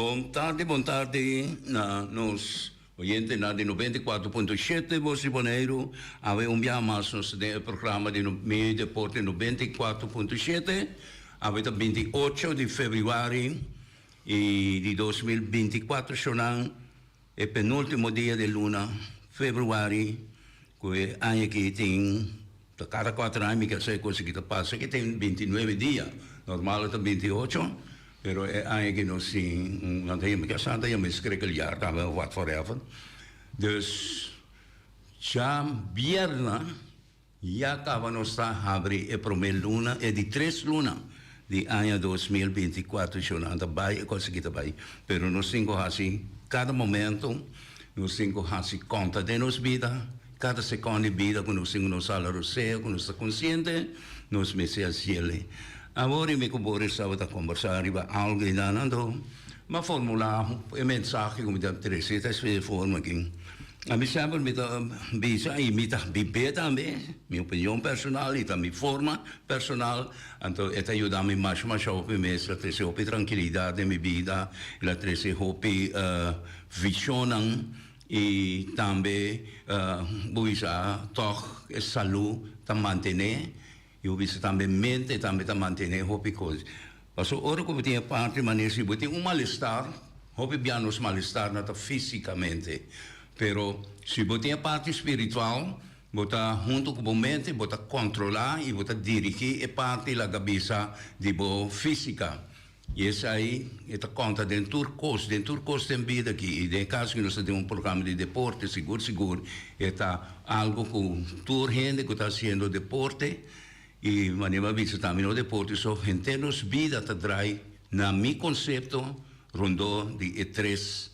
Bon tardi, bon tardi na nos oyentenan di 94.7 Bos di Boneiru. Awe un biaha mas nos ta den e programa di Mi Deporte 94.7. Awe ta 28 di februari i di 2024 shonan e penultimo dia di luna februari ku e aña aki tin ta kada kuater aña mi ke sa e kos aki ta pasa ki tin 29 dia normal ta 28 pero e aña aki nos tin un nan ta yama ke sa nan ta yama e schrikkeljaar tambe of wat forever dus dja bierna. Ya caba nos ta habri e prome luna, e di tres luna di aña 2024 shownan ta bay e cos aki ta bay, pero nos tin cu haci cada momento, nos tin cu haci conta den nos bida, cada second di bida cu nos tin cu nos hala rosea, cu nos ta consciente, nos mester haciele. Awor mi cu Boris tabata combersa riba algo y nan anto m'a formula e mensahe cu mi ta trece ta espe forma aki. Ami semper mi ta bisa y mi ta bib'é tambe, mi opinion personal y ta mi forma personal, anto e ta yuda mi masha masha hopi mes, el a trece hopi trankilidad den mi bida, el a trece hopi visionnan y tambe bo bisa tog e salud ta mantene y bo bisa tambe mente tambe ta mantene hopi cos. Pasobra ora ku bo tin e parti manera si bo tin un malestar, hopi bia nos malestarnan ta físikamente, pero si bo tin e parti spiritual, bo ta huntu ku bo mente, bo ta kontrolá i bo ta dirigí e parti laga bisa di bo físika. I esei e ta konta den tur kos, den tur kos den bida aki. I den e kaso ku nos ta den un programa di deporte, sigur sigur e ta algu ku tur hende ku ta hasiendo deporte, I manera mi a bisa tambe no deporte so, henter nos bida ta drai na mi konsepto rondó di e tres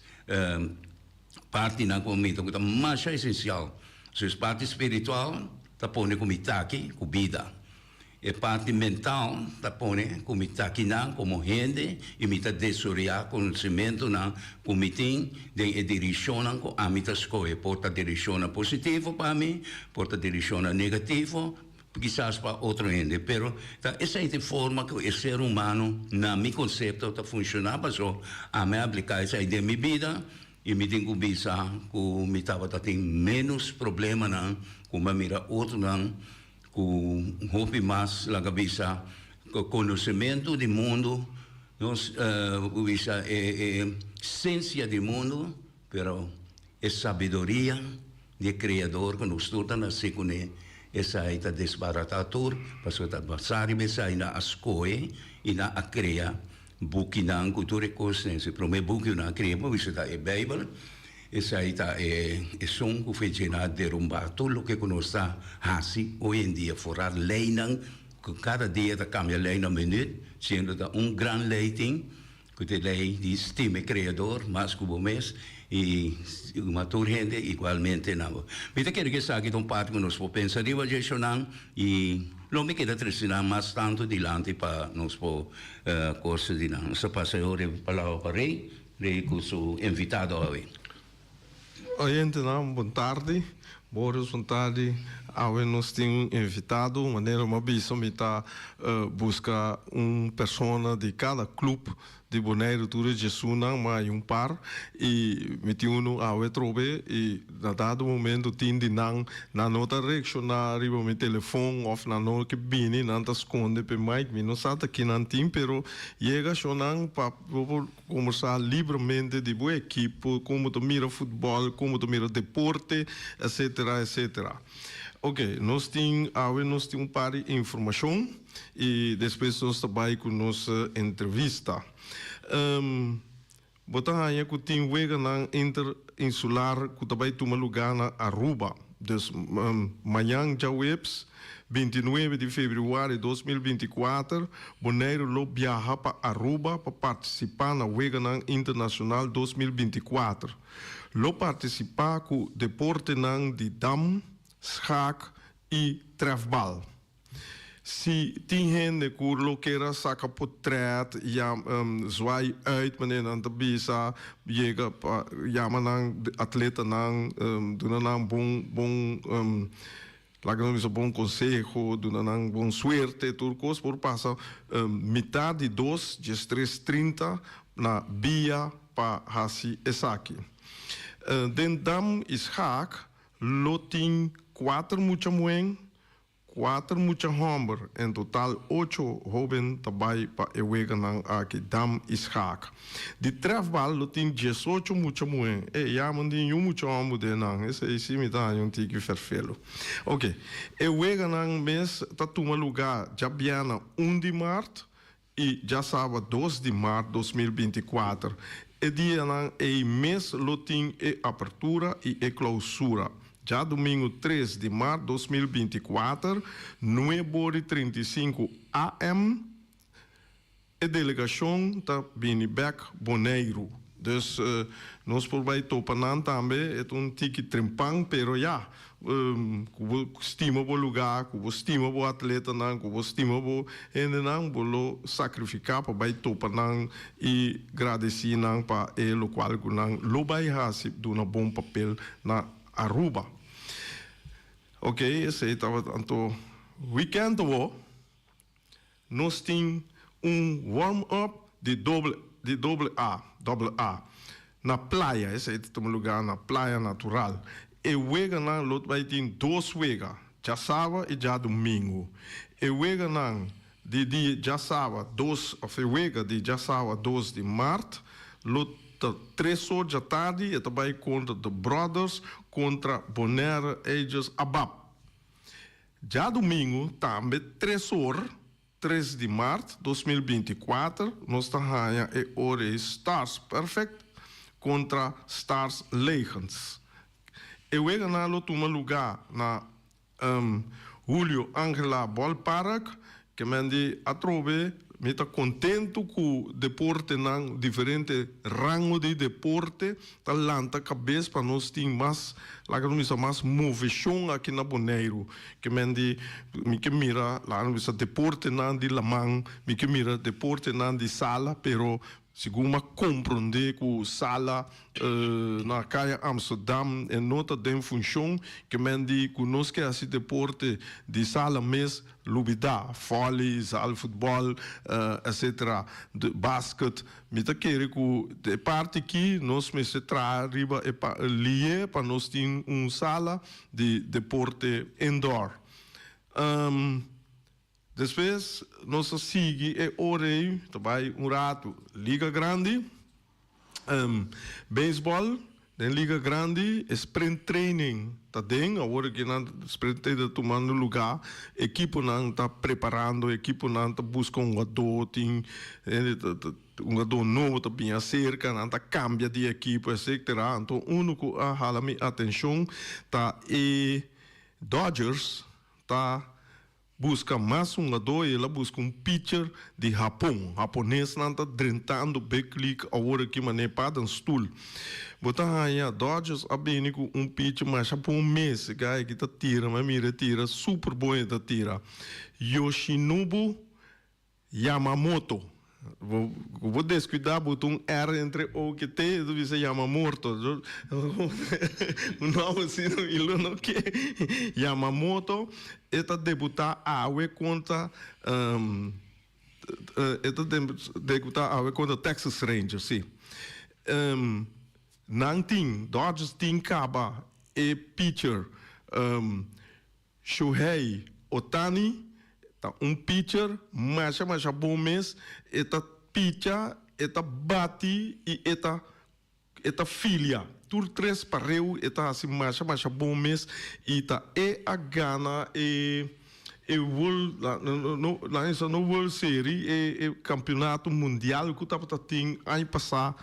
partinan ku mi ta ku ta masha esensial. So es parti spiritual ta pone ku mi ta aki ku bida. E parti mental ta pone ku mi ta akinan komo hende i mi ta desoreá konosementunan ku mi tin den e dirishonnan ku ami ta skohe. Por ta dirishonnan positivo pa mi, por ta dirishonnan negativo, Kisas pa otro hende, pero ta esei ta e forma ku e ser humano na mi konsepto ta funshoná, paso ami a apliká esei den mi bida i mi tin ku bisa ku mi tabata tin ménos problemanan ku mi a mira otronan ku hopi mas laga bisa konosementu di mundu, nos por bisa e sensia di mundu, pero e sabiduria Di e Kreador ku nos tur ta nase kuné, esei ta desbaratá tur, pasobra ta basá riba esei nan a skohe i nan a krea bukinan ku tur e kosnan. E promé buki ku nan a krea por bisa ta e Beibel, esei ta e esun ku fecha nan a derumbá tur loke ku nos ta hasi hoy en dia, foral leinan ku kada dia ta kambia lei na minüt, siendo ta un gran lei tin. Ku ta e lei di stima e Kreador mas ku bo mes i stima tur hende igualmente na bo. Mi ta kere ku esaki ta un parti ku nos por pensa riba dje shownan i lo mi keda trese nan mas tantu dilanti pa nos por kosa di nan. Nos ta pasa e ora e palabra pa Rey, Rey ku su invitado awe. Oyentenan bon tardi, Boris bon tardi, awe nos tin un invitado, manera mi a bisa mi ta buska un persona di kada club di Boneiru tur e djesunnan, mi hay un par y mi tin unu awe atrobe y na dado momento tin di nan, nan no ta reacciona riba mi telefon of nan no ke bini, nan ta sconde p'e mic, mi no sa ta kinan tin pero yega shownan pa bo por Kombersá libremente di bo ekipo, kon bo ta mira futbòl, kon bo ta mira deporte, etsetera, etsetera. Oke, nos tin awe nos tin un par di informashon i despues nos ta bai ku nos entrevista. Bo ta haña ku tin weganan interinsular ku ta bai tuma lugá na Aruba. Dus mañan djaweps 29 di febrüari 2024 Boneiru lo biaha pa Aruba pa partisipá na Weganan Internashonal 2024. Lo partisipá ku deportenan di dam, schaak i trèfbal. Si tin hende ku lo kier a saka potrèt, zwaai uit manera nan ta bisa, yega pa yama nan atletanan, duna nan bon bon laga nos bisa bon konseho, duna nan bon suerte, tur kos por pasa mitar di dos, diestres trinta. na bia pa hasi esaki. Den dam i schaak lo tin kuater mucha muhé, kuater mucha hòmber, en total ocho hóben ta bai pa e weganan aki, dam i schaak. Di trèfbal lo tin diesocho mucha muhé, e ya mon tin yu mucha hòmber den nan, esei si mi ta haña un tiki fèrfelu. Oke, e weganan mes ta tuma lugá djabièrnè un di mart i djasaba dos di mart 2024. E dianan ei mes lo tin e apertura i e klousura. Djadumingu tres di mart 2024, nueb'or i 35 AM, e delegashon ta bini bèk Boneiru. Dus nos por bai topa nan tambe. E ta un tiki trempan, pero ya, ku bo stima bo lugá, ku bo stima bo atletanan, ku bo stima bo hendenan, bo lo sakrifiká pa bai topa nan i gradesí nan pa e lokual ku nan lo bai hasi duna bon papel na Aruba. Oke, esei tabata anto wikènt awor. Nos tin un warm up di doble di doble A, doble A, na playa, esei ta tuma lugá na Playa Natural. E weganan lo bai tin dos wega, djasaba i djadumingu. E weganan di di djasaba dos òf e wega di djasaba dos di mart lo ta tres or djatardi, e ta bai kontra The Brothers kontra Bonaire Aegis Abab. Djadumingu tambe tres or, tres di mart 2024, nos ta haña e ora ei Stars Perfect kontra Stars Legends. E weganan lo tuma lugá na Julio Angela Ballpark. Ke men di atrobe mi ta kontentu ku deportenan, diferente rango di deporte ta lanta kabes pa nos tin mas, laga nos bisa mas moveshon aki na Boneiru. Ke men di mi ke mira, laga nos bisa deportenan di laman, mi ke mira deportenan di sala, pero segun m'a komprondé ku sala Na Kaya Amsterdam e no ta den funshon, ke men di ku nos ke hasi deporte di sala mes lubidá, vòlei, zaalvoetbal, etcetera, basket. Mi ta kere ku e parti aki nos mester traha riba e lié pa nos tin un sala di deporte indoor. Despues nos a sigui e ora ei, ta bai un ratu Liga Grandi, beisbòl den Liga Grandi, e sprint training ta den, awor aki nan sprint training ta tumando lugá, ekiponan ta preparando, ekiponan ta buska un hugadó, tin hende ta un hugadó nobo ta bini aserka, nan ta kambia di ekipo etcetera. Anto unu ku a hala mi atenshon ta e Dodgers ta buska mas hungadó i el a buska un pitcher di Hapon. Haponesnan ta drentando Big League awor aki manera paddenstoel. Bo ta haña Dodgers a bini ku un pitcher masha bon mes. E guy aki ta tira, mi a mira e tira super bon e ta tira. Yoshinobu Yamamoto. Bo bo descuida bo ta un R entre O ke T, e ta bisa Yamamorto. Un nòmber asina mi lo no ke. Yamamoto e ta debuta awe kontra e ta debuta awe kontra Texas Rangers, si. Nan tin, Dodgers tin kaba e pitcher Shohei Ohtani ta un pitcher masha masha bon mes, e ta picha, e ta bati y e ta e ta filia. Tur tres pareu e ta haci masha masha bon mes y ta e a gana e e world no nan bisa no world serie e e campeonato mundial cu tabata tin aña pasa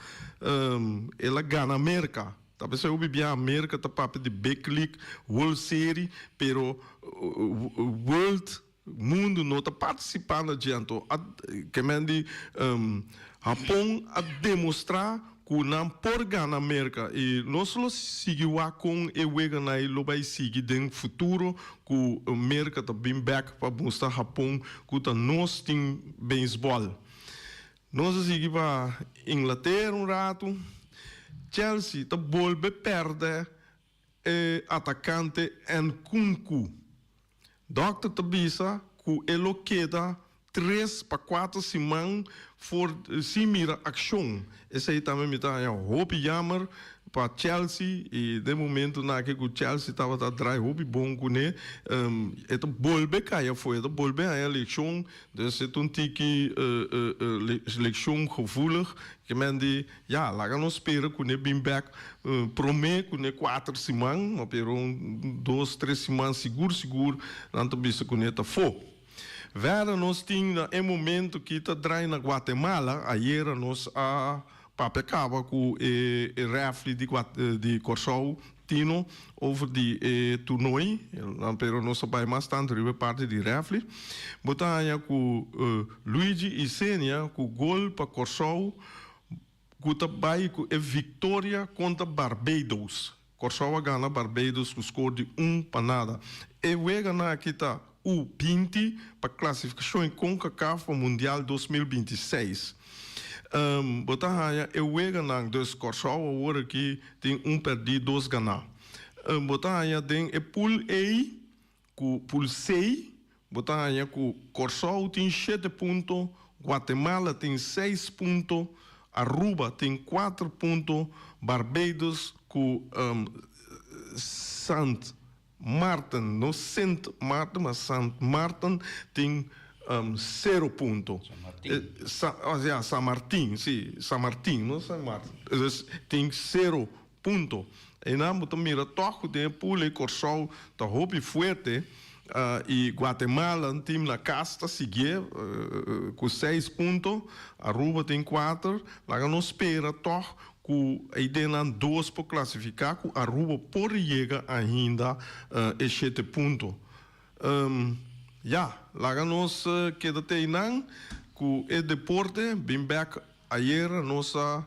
el a gana Merca. Ta p'esei hopi bia Merca ta papia di Big League, World Serie, pero World, mundu no ta participa na dje. Anto a kemen di Hapon a demostra cu nan por gana Merca y nos lo sigui wak con e weganan ey lo bay sigui den futuro cu Merca ta bin bek pa mustra Hapon cu ta nos tin beisbol. Nos a sigui pa Inglatera un ratu. Chelsea ta bolbe pèrdè e atakante Nkunku. Dòkter ta bisa ku e lo keda Tres pa kuater siman for sin mira akshon. Esei tambe mi ta haña hopi jammer pa Chelsea i den momentunan aki ku Chelsea tabata drai hopi bon kuné e ta bolbe kai afó, e ta bolbe haña lekshon. Dus e ta un tiki lekshon gevoelig. Ke men di ya laga nos spera kuné bin bèk promé kuné kuater siman, ma pero un dos tres siman sigur sigur nan ta bisa kuné ta afó. Verder nos tin na e momento ki ta drai na Guatemala, ayera nos a papia caba cu e refli di di Corsou, Tino, over di e toernooi, pero nos a bay mas tanto riba e parti di refli. Bo ta haña cu Luigi Isenia cu gol pa Corsou cu ta bay cu e victoria contra Barbados. Kòrsou a gana Barbados ku skor di un pa nada. E weganan aki ta U 20 pa klasifikashon Concacaf pa Mundial 2026. Bo ta haña e weganan, dus Kòrsou awor aki tin un pèrdí dos ganá. Bo ta haña den e pool A ku pool C bo ta haña ku Kòrsou tin shete punto, Guatemala tin seis punto, Aruba tin kuater punto, Barbados ku Sant Maarten, no Sint Maarten ma Sant Maarten tin sero punto. San Martin. Ya, San Martin, si, San Martin, no San Maarten. Dus tin sero Punto. Einan bo ta mira tòg ku den e pool ei Kòrsou ta hopi fuerte i Guatemala un team na kas ta siguié ku seis punto, Aruba tin kuater. Laga nos spera tòg ku ei den nan dos por klasifiká ku Aruba por yega ainda e shete punto. Ya, laga nos keda te einan ku e deporte bin bèk. Ayera nos a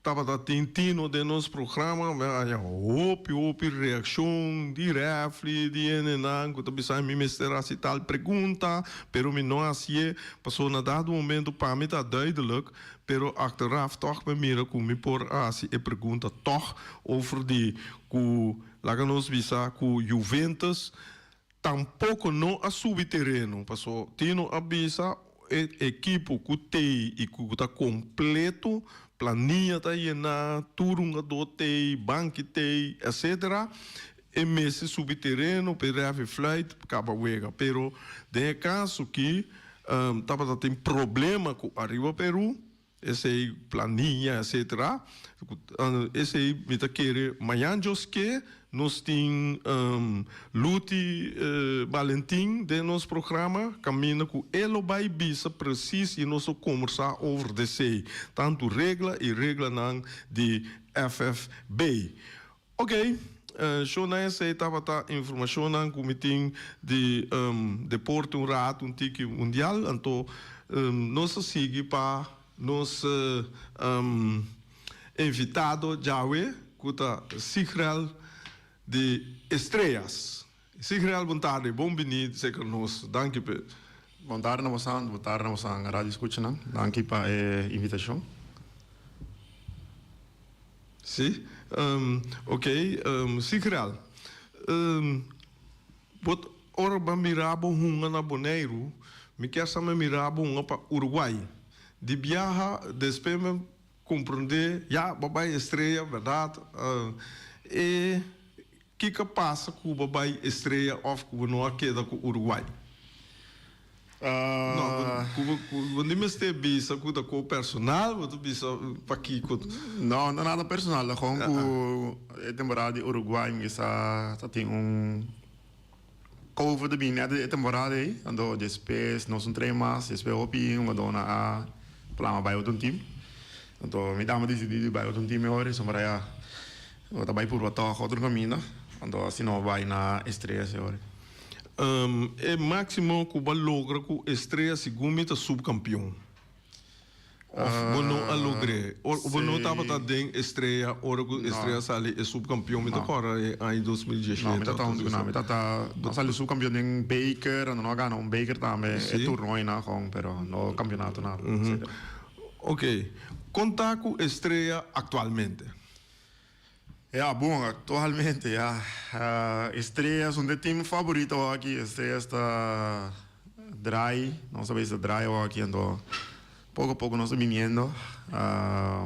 Tabata tin tino den nos programa, mi a haña hopi hopi reakshon di rèfri, di hendenan ku ta bisa mi mester hasi tal pregunta, pero mi no hasié, pasobra na dado momento pa mi ta duidelijk, pero achteraf tòg mi mira ku mi por a hasi e pregunta tòg over di ku laga nos bisa ku Juventus Tampoco no a subi tereno, paso Tino a bisa e ekipo cu tey y cu ta completo, planilla ta yena, tur hungador tey, banki tey, etc. E mester subi tereno p'e refi fluit caba wega. Pero den e caso ki tabata tin problema cu Arriba Peru, Esei planilla etcetera esei mi ta kere mañan Dios ke nos tin Luti Balentin den nos programa kaminda ku e lo bai bisa presis i nos lo kombersá over desei tantu regla i reglanan di FFB. Ok, shownan esei tabata informashonnan ku mi tin di deporte un rato un tiki mundial, anto nos a sigui pa nos invitado djawe ku ta Sigrel di Estrellas. Sigrel bon tardi, bon bini serka nos, danki p'e. Bon tardi na bosan, bon tardi na bosan radio escuchanan, danki pa e invitashon. Sí, ok, Sigrel, bo ora bo a mira bo hunga na Boneiru, mi kier sa mi a mira bo hunga pa Uruguay. Di biaha despues mi a comprende, ya, bo a bai Estrella, berdad? E kiko a pasa ku bo a bai Estrella of ku bo no a keda ku Uruguay? No, ku bo, ku bo ni mester bisa ku ta ko personal, bo ta bisa pakiko. No, no nada personal, ta gewoon ku e temporada di Uruguay mi sa ta tin un Covid a bini net e temporada ei, anto despues nos un train mas, despues hopi hungadónan a plama bai otro team. Anto mi tambe a disidí di bai otro team mehor, pasobra ya bo ta bai purba tòg otro kaminda, anto asina bo bai na Estrellas e ora. E máksimo ku bo a logra ku Estrella segun mi ta supkampion. Òf bo no a logr'é? Or bo no tabata den Estrella ora ku Estrella sali e supkampion? Mi ta kòrda e aña 2017. No, mi ta ta huntu ku nan. Mi ta ta a sali supkampion den beker, anto no a gana un beker tambe, e turnoinan gewoon, pero no kampionato nada, etcetera. Oke, kon ta ku Estrella aktualmente? Ya, bon, aktualmente ya Estrellas un de team favorito aki. Estrellas ta. draai, nos ta bezig ta draai awor aki anto poko a poko nos ta biniendo.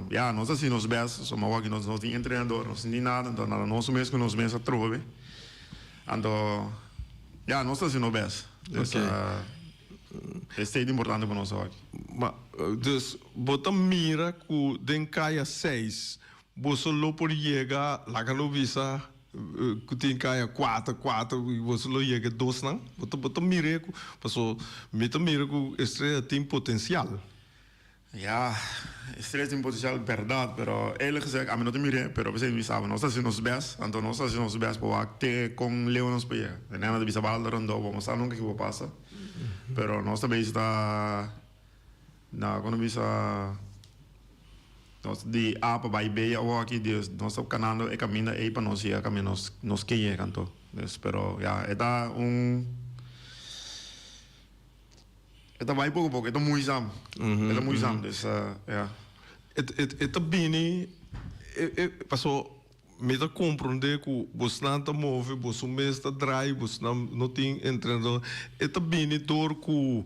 Ya, nos ta haci nos best, so awor aki nos no tin entrenador, nos no tin nada, anto nada nos mes cu nos mes a trobe. Anto, ya, nos ta haci nos best. Dus, esey ta importante pa nos awor aki. Ma, dus bo ta mira cu den Kaya seis boso lo por yega, laga lo bisa Ku tin kaya kuater kuater i boso lo yega e dosnan? Bo ta bo ta mir'é ku paso mi ta mira ku Estrella tin potensial. Ya, Estrella tin potensial bèrdat, pero eerlijk gezegd ami no ta mir'é, pero p'esei mi saba nos ta hasi nos bèst, anto nos ta hasi nos bèst pa wak te kon leu nos por yega. E nena ta bisa balda rondó, bo no sa nunka kiko por pasa, pero nos ta bezig ta na kon ta bisa. Nos di A pa bai B awor aki, dus nos ta kanando e kaminda ei pa nos yega kaminda nos nos ke yega anto. Dus pero ya e ta un e ta bai poko poko, e ta moeizaam, e ta moeizaam dus ya. E e ta bini e e paso mi ta komprondé ku bosnan ta move, boso mes ta drai, bosnan no tin entrenador, e ta bini dor ku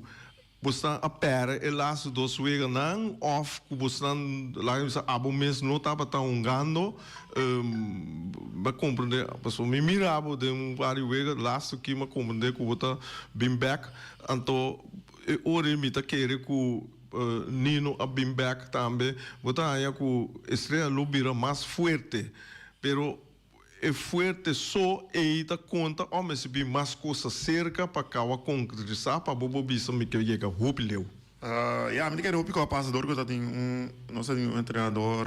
Bosnan a pèrdè e laatste dos weganan òf ku bosnan laga mi bisa abo mes no tabata hungando? Mi a komprendé pasobra mi mira bo den un par di wega laatste ki mi a komprendé ku bo ta bin bèk anto e ora ei mi ta kere ku Nino a bin bèk tambe bo ta haña ku Estrella lo bira mas fuerte pero E fuerte so ei ta konta o mester bin mas kosa serka pa kawa konkretisá pa bo por bisa mi ke yega hopi leu? Ya, mi ta kere hopi ku a pasa dor ku ta tin un, nos ta tin un entrenador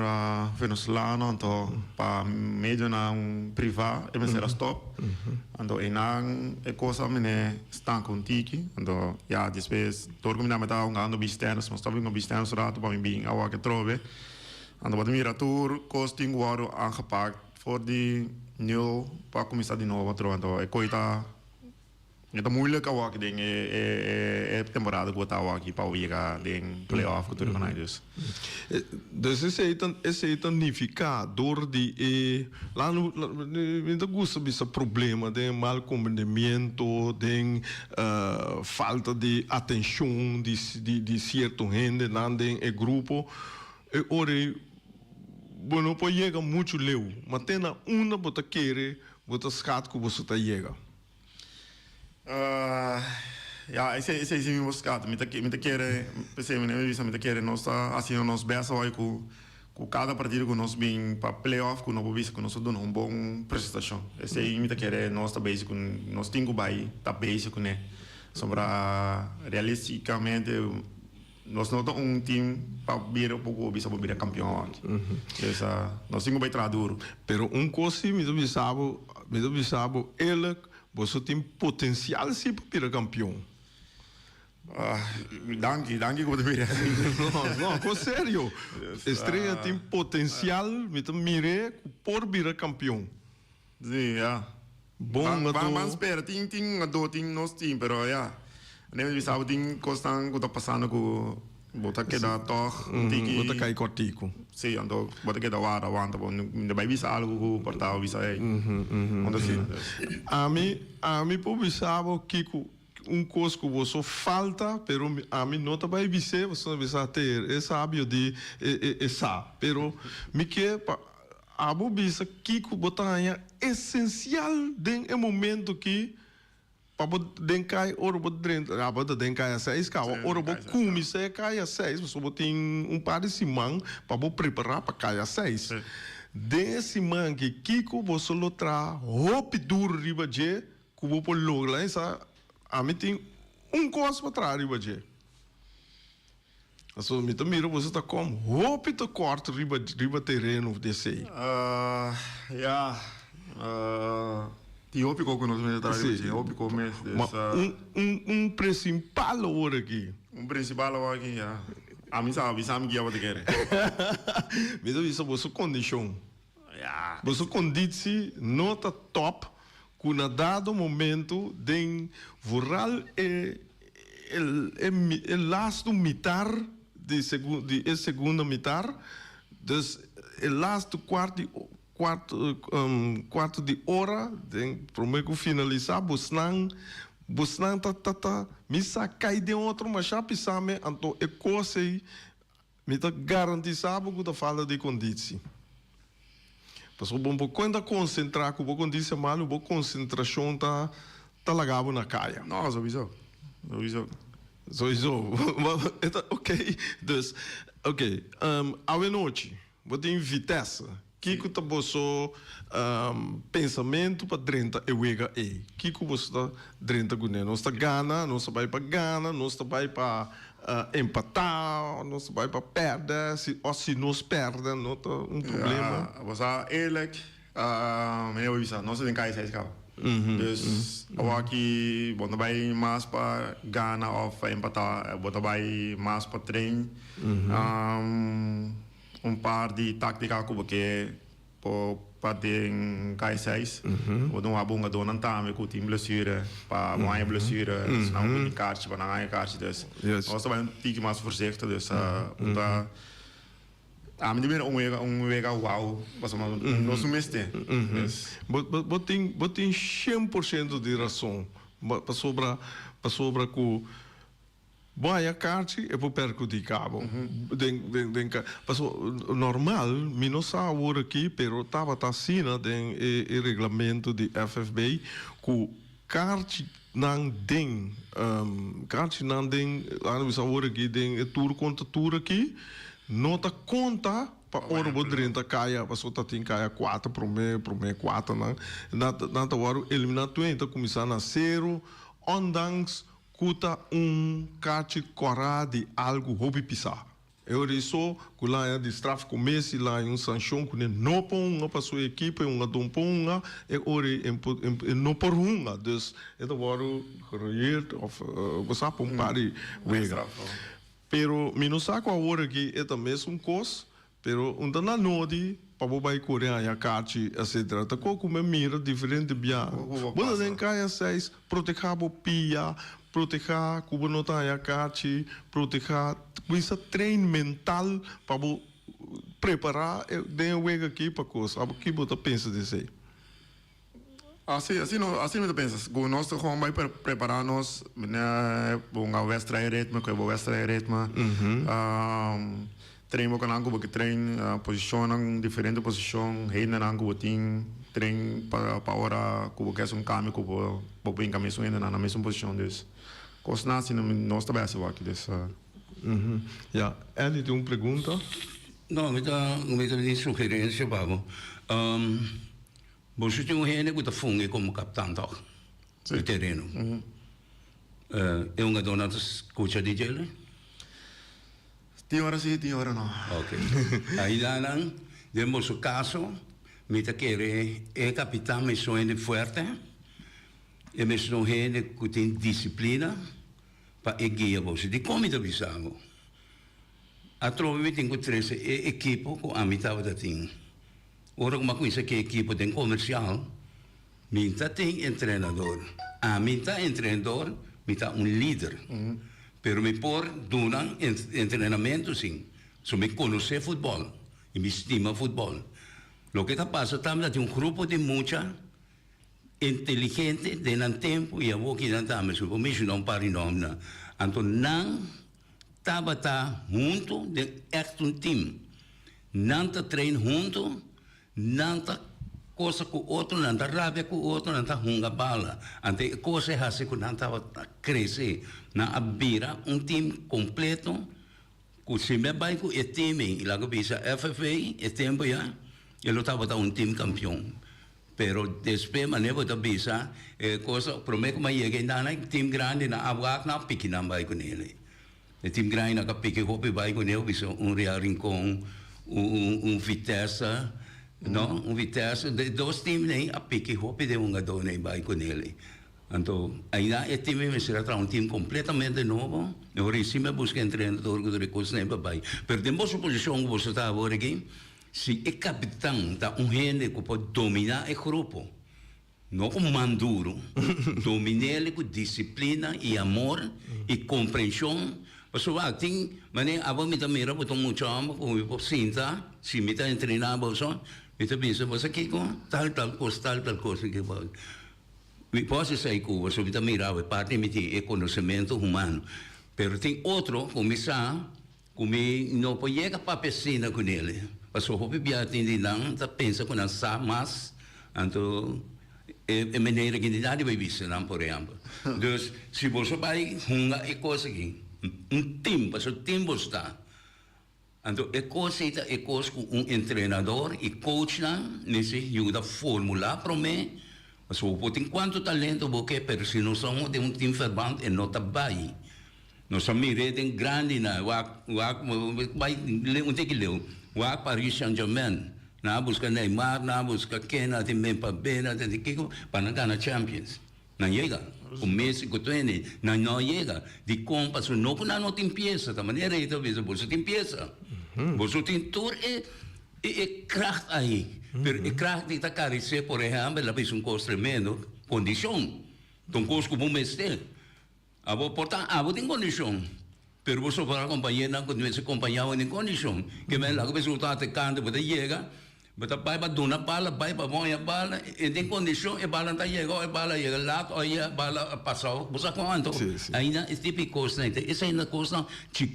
venezolano anto pa medionan un privá e mester a stòp. Anto einan e kos a mene stanka un tiki. Anto ya despues dor ku mi tambe ta hungando beach tennis, nos ta hunga beach tennis un ratu pa mi bin awor atrobe. Anto bo ta mira tur kos tin ku wòrdu aangepakt for di nul pa kuminsá di nobo atrobe. Anto e koi ta e ta moeilijk awor den e e temporada ku bo ta awor aki pa bo yega den playoff ku tur e konai dus. Dus esei ta esei ta nifiká dor di e la no mi ta gusta bisa problema den mal komprendemiento den falta di atenshon di di sierto hendenan den e grupo. E ora ei bo no por yega muchu leu, ma te na unda bo ta kere bo ta skat ku boso ta yega? Ya, esei esei si mi por skat. Mi ta mi ta kere, p'esei mi a bisa mi ta kere nos ta hasiendo nos bèst awor ku ku kada partido ku nos bin pa play-off ku no por bisa ku nos ta duna un bon presentashon. Esei mi ta kere nos ta bezig ku nos tin ku bai ta bezig kuné. Pasobra realisticamente. Nos no ta un team pa bira poco bisa pa bira campeon awaki. Dus nos tin cu bay traha duro. Pero un cos si mi ta bisa bo, mi ta bisa bo eerlijk, boso tin potencial si pa bira campeon. Danki, danki cu bo ta mira asina. No, no, cos serio. Estrella tin potencial, mi ta mir'e cu por bira campeon. Si, ya. Bon hungadó. Ban spera, tin tin hungadó, tin nos tin, pero ya. Anem di bisa bo tin kosnan ku ta pasando ku bo ta keda tòg un tiki. Bo ta kai kòrtiku. Si, anto bo ta keda warda, wanta bo no bai bisa algu ku por ta bo bisa ey. Anto si. Ami, ami por bisa bo kiko un kos ku boso falta, pero ami no ta bai bis'é, boso ta bisa te e sabio di e e sa, pero mi ke pa. Abo bisa kiko bo ta haña esensial den e momento ki pa bo den kai ora bo drenta, ya bo ta den kai a seis kawa, ora bo kuminsá e kai a seis pasobra bo tin un par di siman pa bo prepará pa kai a seis. Den e siman ki kiko boso lo traha hopi duru riba dje ku bo por logra esa ami tin un kos pa traha riba dje. Pasobra mi ta mira boso ta kom hopi tekort riba riba tereno di esei. Ya, tin hopi kos ku nos mester traha riba dje, hopi kos mes. Ma un un un principal awor aki. Un principal awor aki, ya. Ami sa, bisa mi kia bo ta kere. Mi ta bisa boso kondishon. Ya. Boso konditsi no ta top ku na dado momento den vooral e e laatste mitar di di e segundo mitar, dus e laatste kwart di kwart kwart di ora den prome ku finalisa bosnan. Bosnan ta ta ta mi sa kai den otro masha pisa mi anto e kos ei mi ta garantisa bo ku ta falta di konditsi. Pasobra bo por kuenta konsentra ku bo konditsi malu bo konsentrashon ta ta laga bo na kaya. No, sowiso. Sowiso. Sowiso. E ta ok. Dus, ok. Awenochi bo tin Vitesse. Kiko ta boso pensamentu pa drenta e wega ei? Kiko boso ta drenta kuné? Nos ta gana, nos ta bai pa gana, nos ta bai pa empatá, nos ta bai pa pèrdè, si òf si nos pèrdè no ta un problema. Ja, bo sa eerlijk, meneer bo bisa, nos ta den kaya seis kaba. Dus awor aki bo no ta bai mas pa gana òf pa empatá, bo ta bai mas pa train. Un par di táktika ku bo ke por pa den kai seis. Bo ta wak bo hungadónan tambe ku tin blesure pa bo haña blesure, si nan bo tin karchi pa nan haña karchi. Dus nos ta bai un tiki mas voorzichtig. Dus un ta ami ta mira un wega un wega wou pasobra nos no mester. Dus. Bo tin bo tin shen por shento di rason pasobra pasobra ku. Bo haña karchi e por perhudiká bo den den den ka paso normal mi no sa awor aki pero tabata asina den e e reglamento di FFB ku karchinan den karchinan den laga bisa awor aki den e tur kontra tur aki no ta konta pa ora bo drenta kaya paso ta tin kaya kuater prome prome kuaternan nan nan ta wòrdu eliminá tur hende ta kuminsá na sero ondanks Ku ta un kachi kòrá di algu hopi pisá. E ora ei so ku laña di straf ku mesi laña un sanshon ku ne no por hunga pa su ekipo e hungadó por hunga e ora ei e no por hunga dus e ta wòrdu geroyeerd òf bo sa pa un par di wega. Pero mi no sa ku awor aki e ta mesun kos Pero un ta na nodi pa bo bai kore haña kachi etcetera. Ta ko ku mi a mira diferente bia. Bo ta den kaya seis, protehá bo pia, protehá ku bo no ta haña kachi, protehá, kuminsa train mental pa bo prepará den e wega aki pa kos. Abo ki bo ta pensa di esei? Asi, asi no, asi mi ta pensa. Ku nos ta gewoon bai prepará nos, mene bo hunga wedstrijd ritme, koe bo wedstrijd ritme. Train bo kanan ku bo ke train, posishonnan, diferente posishon, hendenan ku bo tin, train pa pa ora ku bo ke hasi un kambio ku bo bo por hinka mesun hendenan na mesun posishon. Dus kosnan asina nos ta bai hasi wak. Dus. Ya, Andy tin un pregunta. No, mi ta mi ta bin sugerensia pa bo. Boso tin un hende ku ta fungi komo kaptan tòg? Sí. Di tereno. E hungadónan ta skucha di djele? Tin ora sí, tin ora no. Ok. Ainda nan, den boso kaso, mi ta kere e kapitan mester un hende fuerte, e mester un hende ku tin disiplina pa e guia boso. Dikon mi ta bisa bo? Atrobe mi tin ku trese e ekipo ku ami tabata tin. Ora ku mi a kuminsá ku e ekipo den komersial, mi ta tin entrenador. Ami ta entrenador, mi ta un lider. Pero mi por duna entrenamentu sin. So mi konosé futbòl i mi stima futbòl. Loke ta pasa ta mi ta tin un grupo di mucha inteligente den nan tempu i awor ki nan tambe. So mi por menshoná un par di nòmber. Anto nan tabata huntu den ègt un tim. Nan ta train huntu, nan ta cosa cu otro, nan ta rabia cu otro, nan ta hunga bala. Anto e cosa e haci cu nan tabata crece. Nan a bira un team completo cu si mi a bay cu e team ey, laga bisa FFA, e tempo ya, e lo tabata un team campeon. Pero despues manera bo ta bisa e cosa, prome cu mi a yega eynan, e team grandi nan a wak, nan a piki nan bay cu nele. E team grandi nan ka piki hopi bai ku neu bisa un Real Rincon, un Vitesse, no, un Vitesse, de dos team nei a piki hopi den hungadó nei bai ku nel. Anto aina e team ei mester a traha un team completamente nobo, e ora ei si mi a buska entrenador ku tur e kos nei pa bai. Pero den boso posishon ku boso ta awor aki, si e kapitan ta un hende ku por dominá e grupo, No ku man duru, domin'el ku disiplina i amor i komprenshon. Pasobra wak tin manera abo mi ta mira bo ta un mucha hòmber ku mi por sinta, si mi ta entrená boso, mi ta bisa boso kiko tal tal kos, tal tal kos. Mi por hasi esei ku bo, mi ta mira awe parti mi tin e konosementu humano. Pero tin otro ku mi sa ku mi no por yega papia asina ku nel. Pasobra hopi bia tin di nan ta pensa ku nan sa mas, anto e manera ku nan bai bisa nan por ehèmpel. Dus si boso bai hunga e kos aki, un tim, pasobra tim bo sta. Anto e kos ei ta e kos ku un entrenador i coachnan mester yuda formulá promé, pasobra bo por tin kuantu talento bo ke, pero si no sa den un teamverband e no ta bai. Nos a mir'é den grandinan, wak wak bai un tiki leu, wak Paris Saint Germain, nan a buska Neymar, nan a buska ken, nan a tin Mbappé, nan a tin kiko pa nan gana Champions. Nan yega. Ku Messi ku Twenty nan no yega. Dikon? Pasobra no ku nan no tin piesa. Ta manera ei ta bisa boso tin piesa. Boso tin tur e e kracht ahi. Pero e kracht ei ta karesé por ehèmpel a bisa un kos tremendo, kondishon. Ta un kos ku bo mester. Abo por ta abo tin kondishon. Pero bo soporá kompañeronan ku mester kompañá bo den kondishon. Ke men laga bisa bo ta atekante bo ta yega. Bo ta bai pa duna bala, bai pa moña bala, e den kondishon e bala no ta yega o e bala yega lat o e bala a pasa. Bo sa kon anto? Ainda e tipo di kosnan ei ta. Esei ta kosnan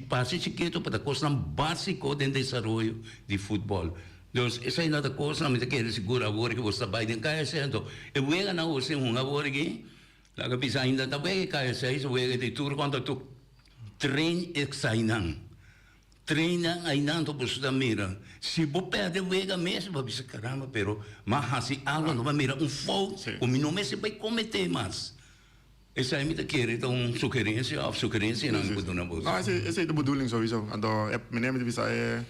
parse chikitu pero ta kosnan básiko den desaroyo di futbòl. Dus esei ta kosnan mi ta kere sigur awor ku bo sta bai den KSC. Anto e weganan ku bo sin hunga awor aki, laga bisa ainda ta wega e KSC, wega di tur kontra tur. Train eseinan. Treina ainan to boso ta mira. Si bo perde wega mes bo a bisa caramba pero m'a haci algo anto m'a mira un fout cu mi no mester bay comete mas. Esai mi ta kere ta un sugerencia of sugerencianan mi por duna boso. No esey esey ta bedoeling sowiso. Anto e meneer mi ta bisa e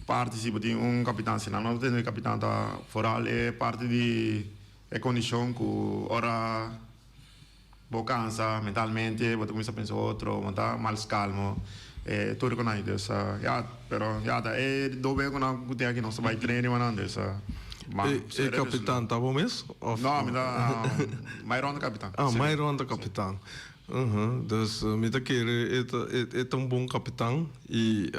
parti si bo tin un capitan si nan no ta tene capitan ta vooral e parti di e condicion cu ora Bo cansa mentalmente, bo ta cuminsa pensa otro, bo ta mal scalmo, e tur con nan. Dus ya, pero ya ta e dos weken cu nan cu tin aki nos ta bay train riba nan, dus ma E e capitan ta bo mes of? No, mi ta Myron ta capitan. Ah, Myron ta capitan. Uhu, dus mi ta kere e ta e ta un bon capitan y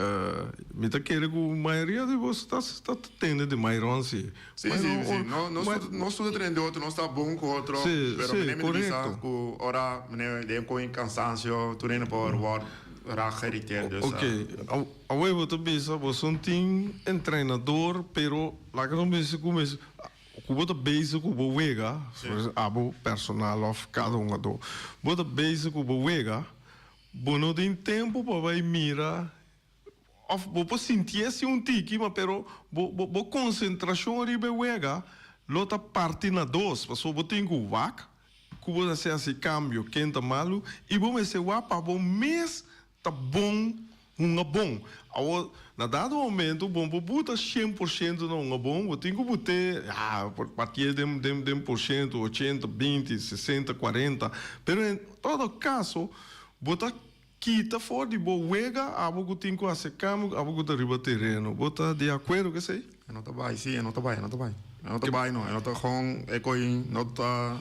mi ta kere cu mayoria di boso ta ta tende di Myron si. Sí, sí, sí. No, nos nos tur ta train di otro, nos ta bon ku otro, Sí, pero sí, meneer mi ta bisa korekto. ku ora meneer den kon kansansio tur hende por wòrd raak geïrriteerd, dus. Oké, awor bo ta bisa bo son tin entrenador, pero laga nos bisa ku mes ku bo ta bezig ku bo wega, abo personal òf kada hungadó, bo ta bezig ku bo wega, bo no tin tempu pa bai mira Of bo por sintié si un tiki, ma pero bo bo bo konsentrashon riba e wega lo ta parti na dos, pasobra bo tin ku wak ku bo ta hasi hasi kambio ken ta malu i bo mester wak pa bo mes ta bon hunga bon. Awor na dado momento bo por buta 100% na hunga bon, bo tin ku but'é ya por partié den den den por shento, 80, 20, 60, 40, pero en todo kaso bo ta Kita for di bo wega abo ku tin ku hasi kambio ku abo ku ta riba tereno. Bo ta di akuerdo ku esei? E no ta bai, si, e no ta bai, e no ta bai. E no ta bai no, e no ta gewoon e koi no ta,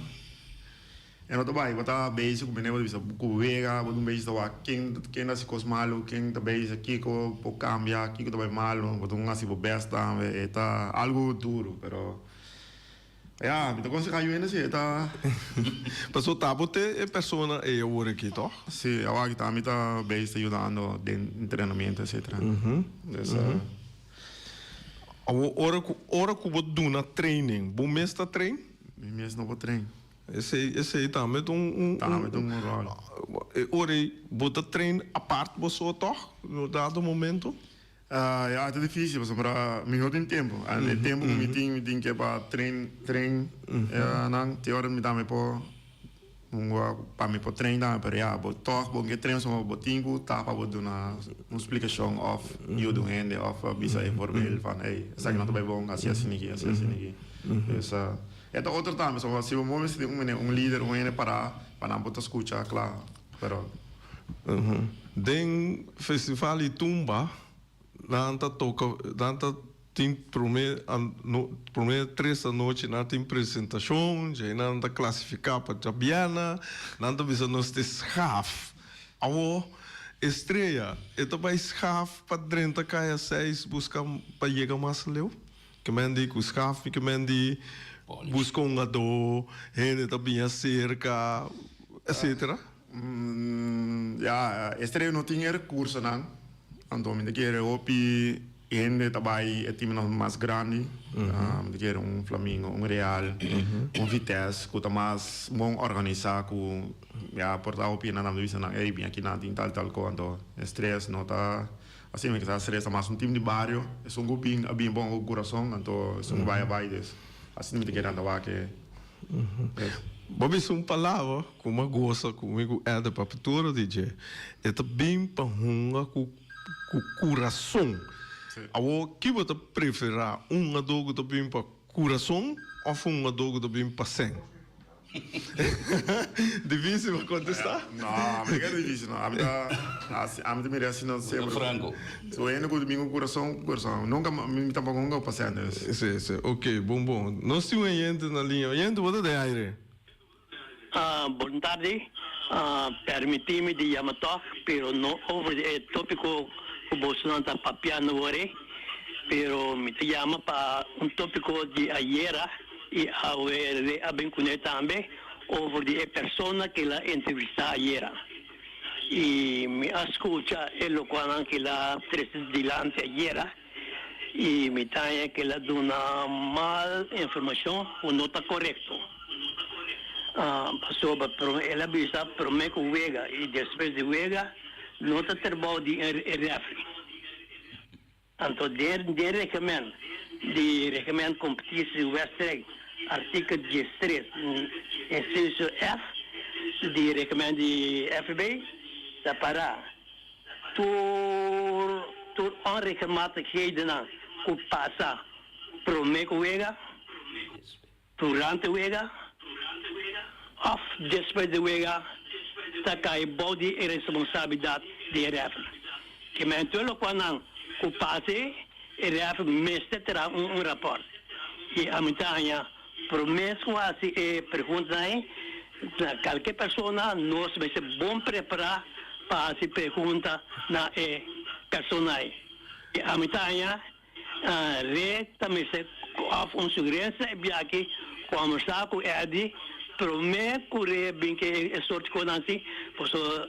e no ta bai. Bo ta bezig ku mene bo ta bisa ku wega, bo ta un bezig ta wak ken ken ta hasi kos malu, ken ta bezig kiko por kambia, kiko ta bai malu, bo ta un hasi bo best tambe. E ta algu duru, pero. Ya, mi ta konsehá yu hende si e ta. Paso ta bo te e persona ei awor aki, toch? Si, awor aki ta mi ta bezig ta yudando den entrenamiento etcetera. Dus. Awor ora ku ora ku bo duna training, bo mes ta train? Mi mes no por train. Esei esei tambe ta un un. Tambe ta un ròl. E ora ei bo ta train apart bo so toch, na un dado momento? Ya, ta difícil pasobra mi no tin tempu. E tempu ku mi tin, mi tin ke pa train, train nan. Te ora mi tambe por hunga pa mi por train tambe, pero ya, bo tòg bo ke train pasobra bo tin ku ta pa bo duna un splikashon òf yuda un hende òf bisa e voorbeeld van ey, esaki no ta bai bon, hasi asina aki, hasi asina aki. Dus e ta otro tambe, pasobra si bo mester tin un un lider, un hende pará pa nan por ta skucha kla, pero. Den festival di tumba nan ta toka nan ta tin prome prome tres anochi nan tin presentashon djei nan ta klasifiká pa djabièrnè nan ta bisa nos ta e schaaf awo Estrella e ta bai schaaf pa drenta kaya seis buska pa yega mas leu ke men di ku schaaf mi ke men di. Buska un hungadó, hende ta bini aserka, etcetera. Ya, Estrella no tin e rekursonan, anto mi ta kere hopi hende ta bai e teamnan mas grandi, mi ta kere un Flamingo, un Real, un Vitesse ku ta mas bon organisá ku ya por ta hopi hende nan ta bisa nan ey bin aki nan tin tal tal ko, anto Estrella no ta asina, mi kisa Estrella ta mas un team di bario, esun ku bin a bin bon ku kurason, anto esun ku bai a bai, dus asina mi ta kere nan ta wak e. Bo bisa un palabra ku mi a gosa ku mi ku Elder Papituro di dje. E ta bin pa hunga ku ku kurason. Awor ki bo ta preferá, un hungadó ku ta bin pa kurason òf un hungadó ku ta bin pa sèn? Difísil pa kontestá. No, ami no kere difísil no. Ami ta hasi, ami ta mira asina semper. Bo ta franco. So hende ku ta bin ku kurason, ku kurason. Nunka mi tampoko hunga pa sèn dus. Sí, sí. Ok, bon bon. Nos tin un oyente na liña. Oyente, bo ta den aire. Bon tardi. Permití mi di yama tòg, pero no over di e tópiko ku bosonan ta papiando wor-ei, pero mi ta yama pa un tópiko di ayera i awe re a bin kuné tambe over di e persona ku el a entrevistá ayera. I mi a skucha e lokualnan ku el a trese dilanti ayera i mi ta haña ku el a duna mal informashon ku no ta korekto. Pasobra el a bisa promé ku wega i despues di wega no ta trabou di e refri. Anto den den reglement di Reglement Competitie Wedstrijd artikel diestres inciso F di reglement di FB ta para tur tur onregelmatighedennan ku pasa prome ku wega, Durante wega of despues di wega ta kai bou di e responsabilidat di e referee. Kimen tur lokual nan ku pase e referee mester traha un raport. I ami ta haña promé ku hasi e preguntanan ei na kalke persona nos mester bon prepará pa hasi pregunta na e persona ei. I ami ta haña Re ta mester of un sugerencia e biaha conversa cu Eddie prome cu Re bin ke e soort cosnan asi pasobra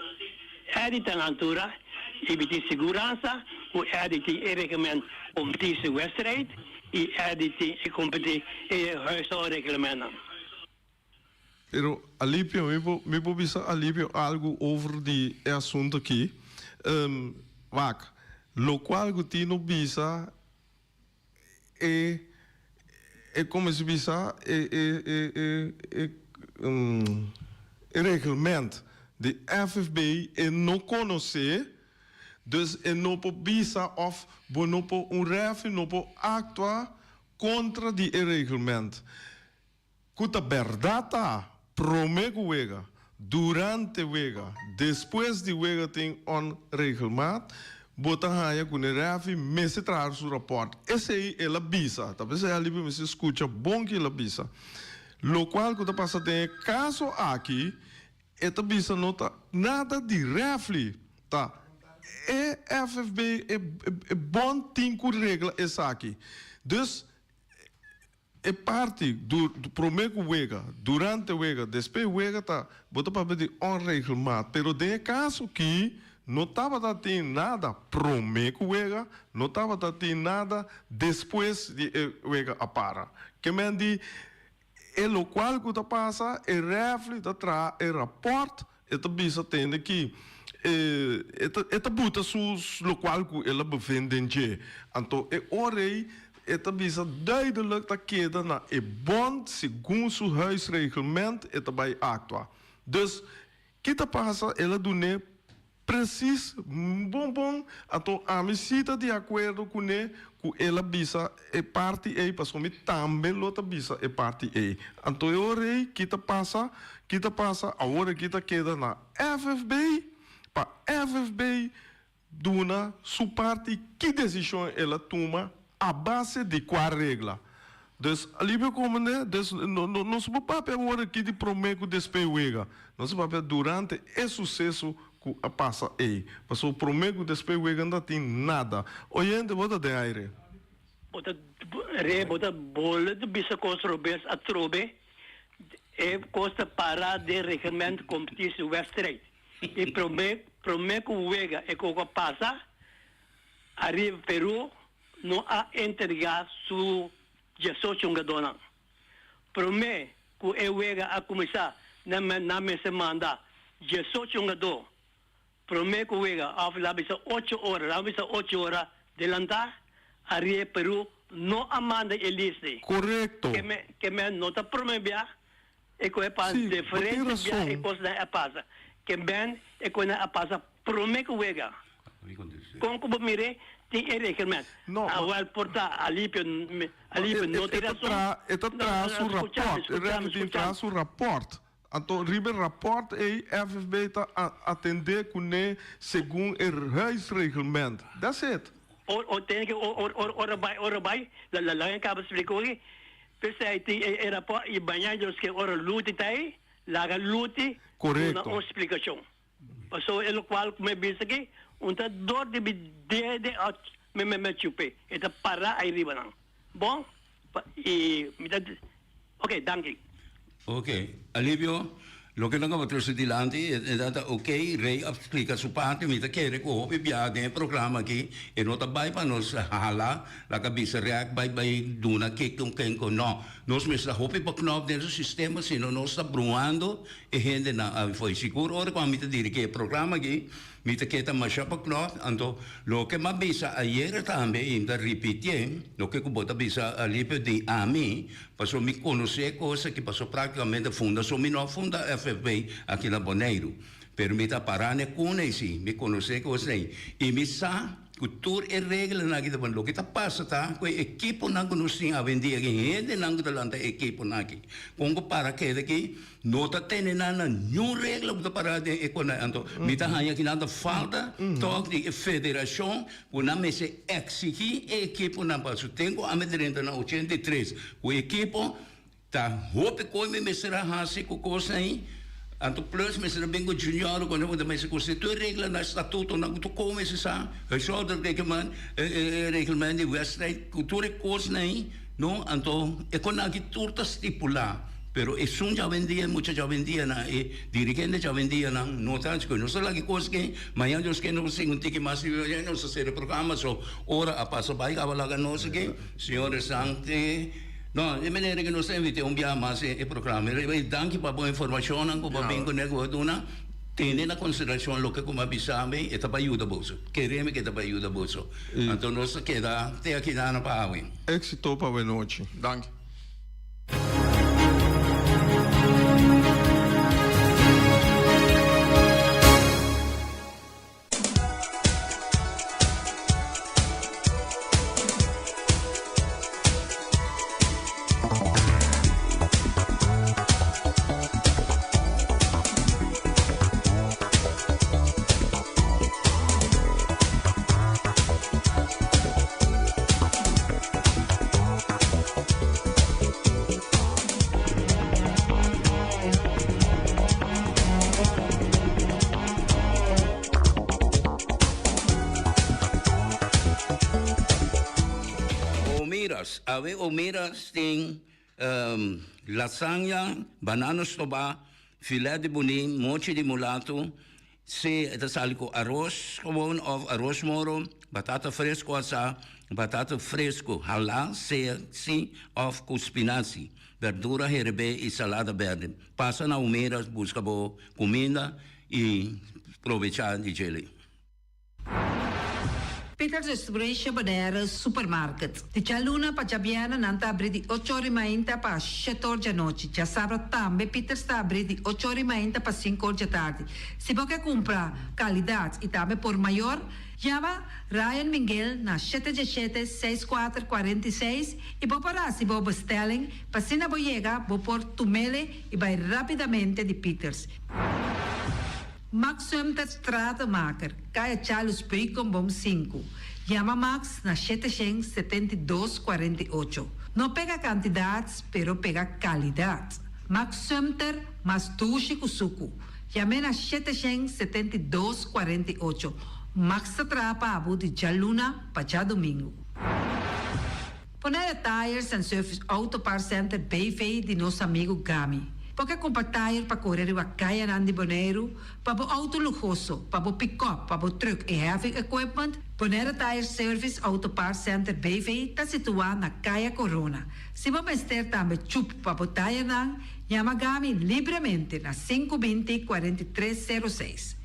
Eddie ta na altura y mi tin siguransa cu Eddie tin e reglement competitie wedstrijd y Eddie tin e competi e huishoudreglementnan. Pero Alipio, mi por mi por bisa Alipio algu over di e asunto aki. Wak, lokual ku Tino bisa e e komo si bisa e e e e e e reglement di FFB e no konosé, dus e no por bisa òf bo no por un rèfri no por aktua kontra di e reglement. Ku ta bèrdat ta, promé ku wega, durante wega, despues di wega tin onregelmaat, bo ta haña ku ne rèfi mester traha su rapòrt. Esei el a bisa. Ta p'esei alibio mester skucha bon ki el a bisa. Lokual ku ta pasa den e kaso aki, e ta bisa no ta nada di rèfli, ta e FFB, e bònt tin ku regla esaki. Dus. E parti du prome ku wega, durante wega, despe wega ta bo ta papia di onregelmaat, pero den e kaso ki no tabata tin nada prome ku wega, no tabata tin nada despues di e wega a para. Ke men di e lokual ku ta pasa e refli ta traha e raport, e ta bisa tende ki e ta e ta buta su lokual ku el a bevind den dje. Anto e ora ei E ta bisa duidelijk ta keda na e bond segun su huisreglement e ta bay actua. Dus ki ta pasa el a dun'é precies bon bon anto ami si ta di acuerdo cun'é cu el a bisa e parti ey pasobra mi tambe lo ta bisa e parti ey. Anto e ora ey ki ta pasa ki ta pasa awor aki ta keda na FFB pa FFB Duna su parti ki desishon el a tuma a base di kua regla. Dus alivio komende, dus no nos por papia awor aki di prome ku despe wega. Nos a papia durante e suseso ku a pasa ei. Pasobra prome ku despe wega no ta tin nada. Oyente bo ta den aire. Bo ta re bo ta bole ta bisa kos robes atrobe e kos ta para den reglement competitie wedstrijd y prome prome cu wega e koko a pasa ariba Peru no a entrega su diesocho hungadornan prome cu e wega a cuminsa nan nan mester manda diesocho hungador Promé ku wega òf la bisa ocho ora, la bisa ocho ora delantá, Arie Perú no a manda e list ei. Korekto. Ke men, ke men no ta promé bia e ku e pas Sí, bo tin diferente bia e rason. kosnan a pasa. Ke men e konan a pasa promé ku wega. Kon ku bo mir'é tin e reglement. No, ma. Awèl por ta Alipio, Ma Alipio e, no e, tin e ta rason. traha, e ta No, traha no, su skuchami, rapòrt. E skuchami, rèki tin traha skuchami. su rapòrt. Anto riba e rapport ei FFB ta atendé kuné segun e huisreglement. That's it. Or or tene ke or or ora bai ora bai la la laga kaba splika oki p'esei tin e e rapport i baña nos ke ora Luti ta ei laga Luti duna Korekto. un splikashon pasobra e lokual ku mi a bisa aki un ta dor di mi dede ot mi mi mi chup'é e ta para ai riba nan bon pa i mi ta ok danki. Ok, Alivio, loke nan a trese dilanti e ta ta ok, Rey a splika su parti, mi ta kere ku hopi biaha den e programa aki e no ta bai pa nos hala laga bisa rèk bai bai duna kiko un kenko, no, nos mester ta hopi beknòp den su sistema sino nos ta bruhando e hendenan awe. Sigur ora ku ami ta dirigí e programa aki Mi ta keda masha beknòp, anto loke m'a bisa ayera tambe i mi ta ripitié loke ku bo ta bisa Alipio di ami, pasobra mi konosé e kos aki, pasobra práktikamente funda so mi no a funda FFB aki na Boneiru, pero mi ta pará na e kuna ei sí, mi konosé e kos ei i mi sa ku tur e reglanan aki ta bon. Loke ta pasa ta ku e ekiponan ku nos tin awendia aki, hendenan ku ta lanta e ekiponan aki, kon ku para keda aki, No ta tene nan na niun regla ku ta pará den e konai. Anto mi ta haña ki nan ta falta tòg di e federashon ku nan mester eksigí e ekiponan pasobra ten ku ami drenta na 83 ku ekipo ta hopi kos mi mester a hasi ku kosnan ei. Anto plus mester a bin ku junior ku nan mester konsé tur e reglanan statutonan ku tur kos mester sa huishoudelijk reglement e reglement di wedstrijd ku tur e kosnan ei no anto e konai aki tur ta stipulá. Pero esun djawendia, e mucha djawendianan, e dirigente djawendianan no ta haci cu nos ta laga e cos ke, mañana Dios ke nos tin un tiki mas di nos ta cera e programa, so ora a pasa bay caba laga nos aki, señores nan te, no e manera ke nos ta invite un biaha mas e programa, y danki pa bo informacionnan cu bo a bin cune cu bo a duna, tene na consideracion loke cu mi a bisa mi, e ta pa yuda boso, keremi ke ta pa yuda boso, anto nos ta keda te aki nan pa awe. Exito pa awenochi. Danki. Omiras, awe Omiras tin lasagna, banano stobá, filet di buní, mochi di mulato, Si e ta sali ku aros gewoon of aros moro, batata fresco asá, batata fresco halá, sea si of ku spinazi, berdura herebé i salada berde. Pasa na Humeras buska bo kuminda i probechá di djele. Peters Restauration Bonaire Supermarket. Di djaluna pa djabièrnè nan ta abrí di ocho ora i mainta pa shete or djanochi. Djasabra tambe Peters ta abrí di ocho ora i mainta pa sinku or djatardi. Si bo ke kumpra kalidat i tambe por mayor, yama Ryan Minguel na shete djeshete, seis kuater, 46 i bo por hasi bo bestelling pa asina bo yega bo por tumele i bai rápidamente di Peters. Max Sumter Stratenmaker, Kaya Charles Beukenboom sinku. Yama Max na 772 48. No pega kantidat, pero pega kalidat. Max Sumter, mas dushi ku suku. Yam'é na 772 48. Max ta traha pa bo di djaluna pa djadumingu. Bonaire Tires and Service Auto Parts Center BV di nos amigu Gami. Bo ke kumpra tayer pa kore riba kayanan di Boneiru, pa bo outo luhoso, pa bo pikòp, pa bo trùk i heavy equipment? Bonaire Tire Service Auto Parts Center BV ta situá na Kaya Korona. Si bo mester tambe chup pa bo tayernan, yama Gami libremente na 520 43 06.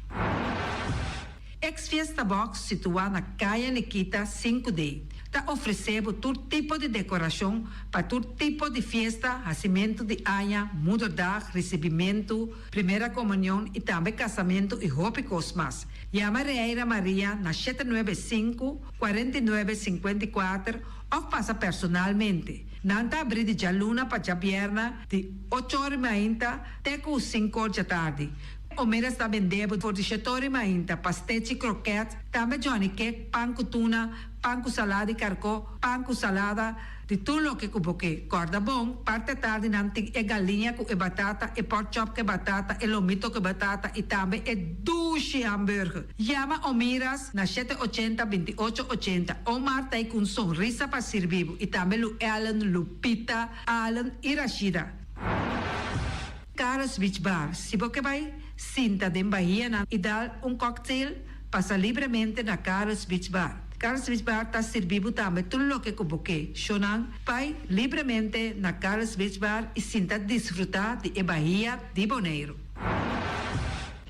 Ex Fiesta Box situá na Kaya Nikita 5D ta ofresé bo tur tipo di dekorashon pa tur tipo di fiesta, hasimentu di aña, moederdag, risibimentu, primera komunion i tambe kasamentu i hopi kos mas. Yama Reira Maria na 795 49 54 òf pasa personalmente. Nan ta abrí di djaluna pa djabièrnè di ocho or i mainta te ku sinku or djatardi. Omeras ta bende bo for di shetor i mainta, pastechi, kroket, tambe johnny cake, pan ku tuna, pan ku salada di karkó, pan ku salada, di tur loke ku bo ke. Kòrda bon, parti atardi nan tin e galiña ku e batata, e pork chop ku e batata, e lomito ku e batata i tambe e dushi hamburger. Yama Omiras na 780 28 80. Omar ta ei ku un sonrisa pa sirbi bo i tambe Lu Ellen, Lupita, Allen i Rashida. Carlos Beach Bar, Si bo ke bai sinta den bahianan i dal un cocktail, pasa libremente na Carlos Beach Bar. Carlos Beach Bar ta sirbi bo tambe tur loke ku bo ke. Shownan, bai libremente na Carlos Beach Bar i sinta disfrutá di e bahia di Boneiru.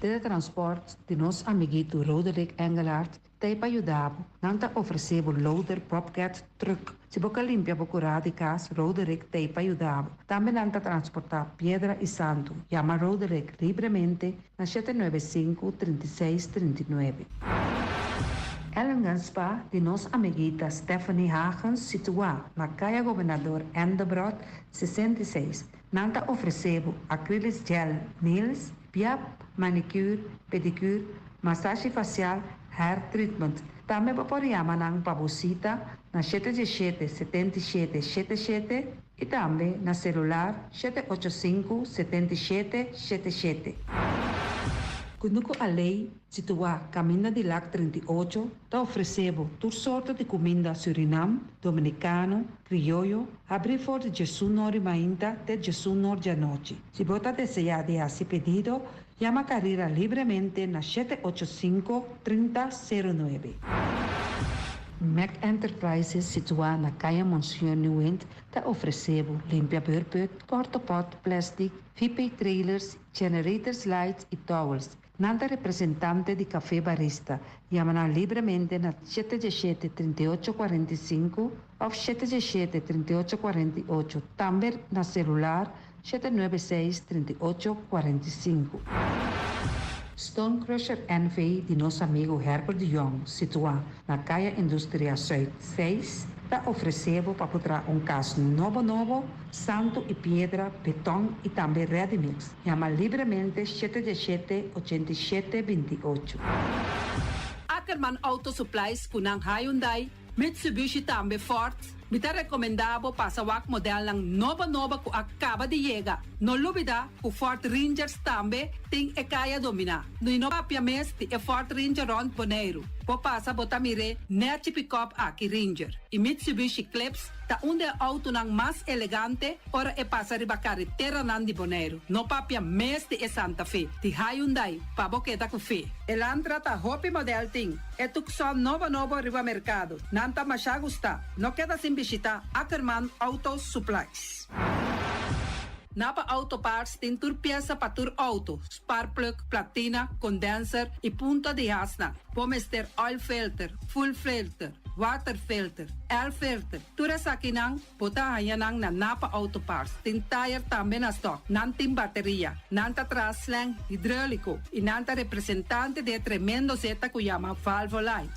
Teletransport di nos amiguito Roderick Engelhardt Ta ei pa yuda bo. Nan ta ofresé bo loader, bobcat, truck. Si bo ka limpia bo kurá di kas, Roderick ta ei pa yuda bo. Tambe nan ta transportá piedra i santu. Yama Roderick libremente na 795 36 39. Ellingen Spa di nos amiguita Stephanie Hagens situá na Kaya Gobernador Endebrot 66. Nan ta ofresé bo acrylic gel nails, piap, manicure, pedicure, masashi fasial, hair treatment. Tambe bo por yama nan pa bo sita na 717 77 77 i tambe na selular 785 77 77. Kunuku Alei, situá Kaminda di Lak 38, ta ofresé bo tur sorto di kuminda Surinam, Dominikano, Krioyo, habrí for di 11 or mainta te 11 or di anochi. Si bo ta deseá di hasi pedido, yama Carira libremente na 785 3009. Mac Enterprises, situá na Kaya Monsieur Nieuwind, ta ofresé bo limpia beurput, porta-pot, plastic, VP trailers, generators lights i towels. Nan ta representante di Café Barista. Yama nan libremente na 717 38 45 òf 717 38 48. Tambe na selular 796 38 45. Stone Crusher NV di nos amigu Herbert de Jong, situá na Kaya Industria Zuid 6, ta ofresé bo pa traha un kas nobo nobo, santu i piedra, beton i tambe ready mix. Yama libremente 717 87 28. Ackerman Auto Supplies ku nan Hyundai, Mitsubishi tambe Ford. Mi ta rekomendá bo pasa wak modelnan nobo nobo ku a kaba di yega. No lubidá ku Ford Rangers tambe tin e kaya dominá. I no papia mes di e Ford Ranger rònt Boneiru. Bo pasa bo ta mir'é nèchi pick-up aki Ranger. I Mitsubishi Eclipse ta un di e outonan mas elegante ora e pasa riba kareteranan di Boneiru. No papia mes di e Santa Fe, di Hyundai, pa bo keda ku fe. Elantra ta hopi model tin. E Tucson nobo nobo riba merkado. Nan ta masha gusta. No keda sin bishitá Ackerman Auto Supplies. Napa Auto Parts tin tur piesa pa tur outo, spark plug, platina, condenser i punta di hasnan. Bo mester oil filter, fuel filter, water filter, air filter. Tur esakinan bo ta haña nan na Napa Auto Parts. Tin tire tambe na stock. Nan tin bateria. Nan ta traha slang hidráuliko i nan ta representante di e tremendo zeta ku yama Valvoline.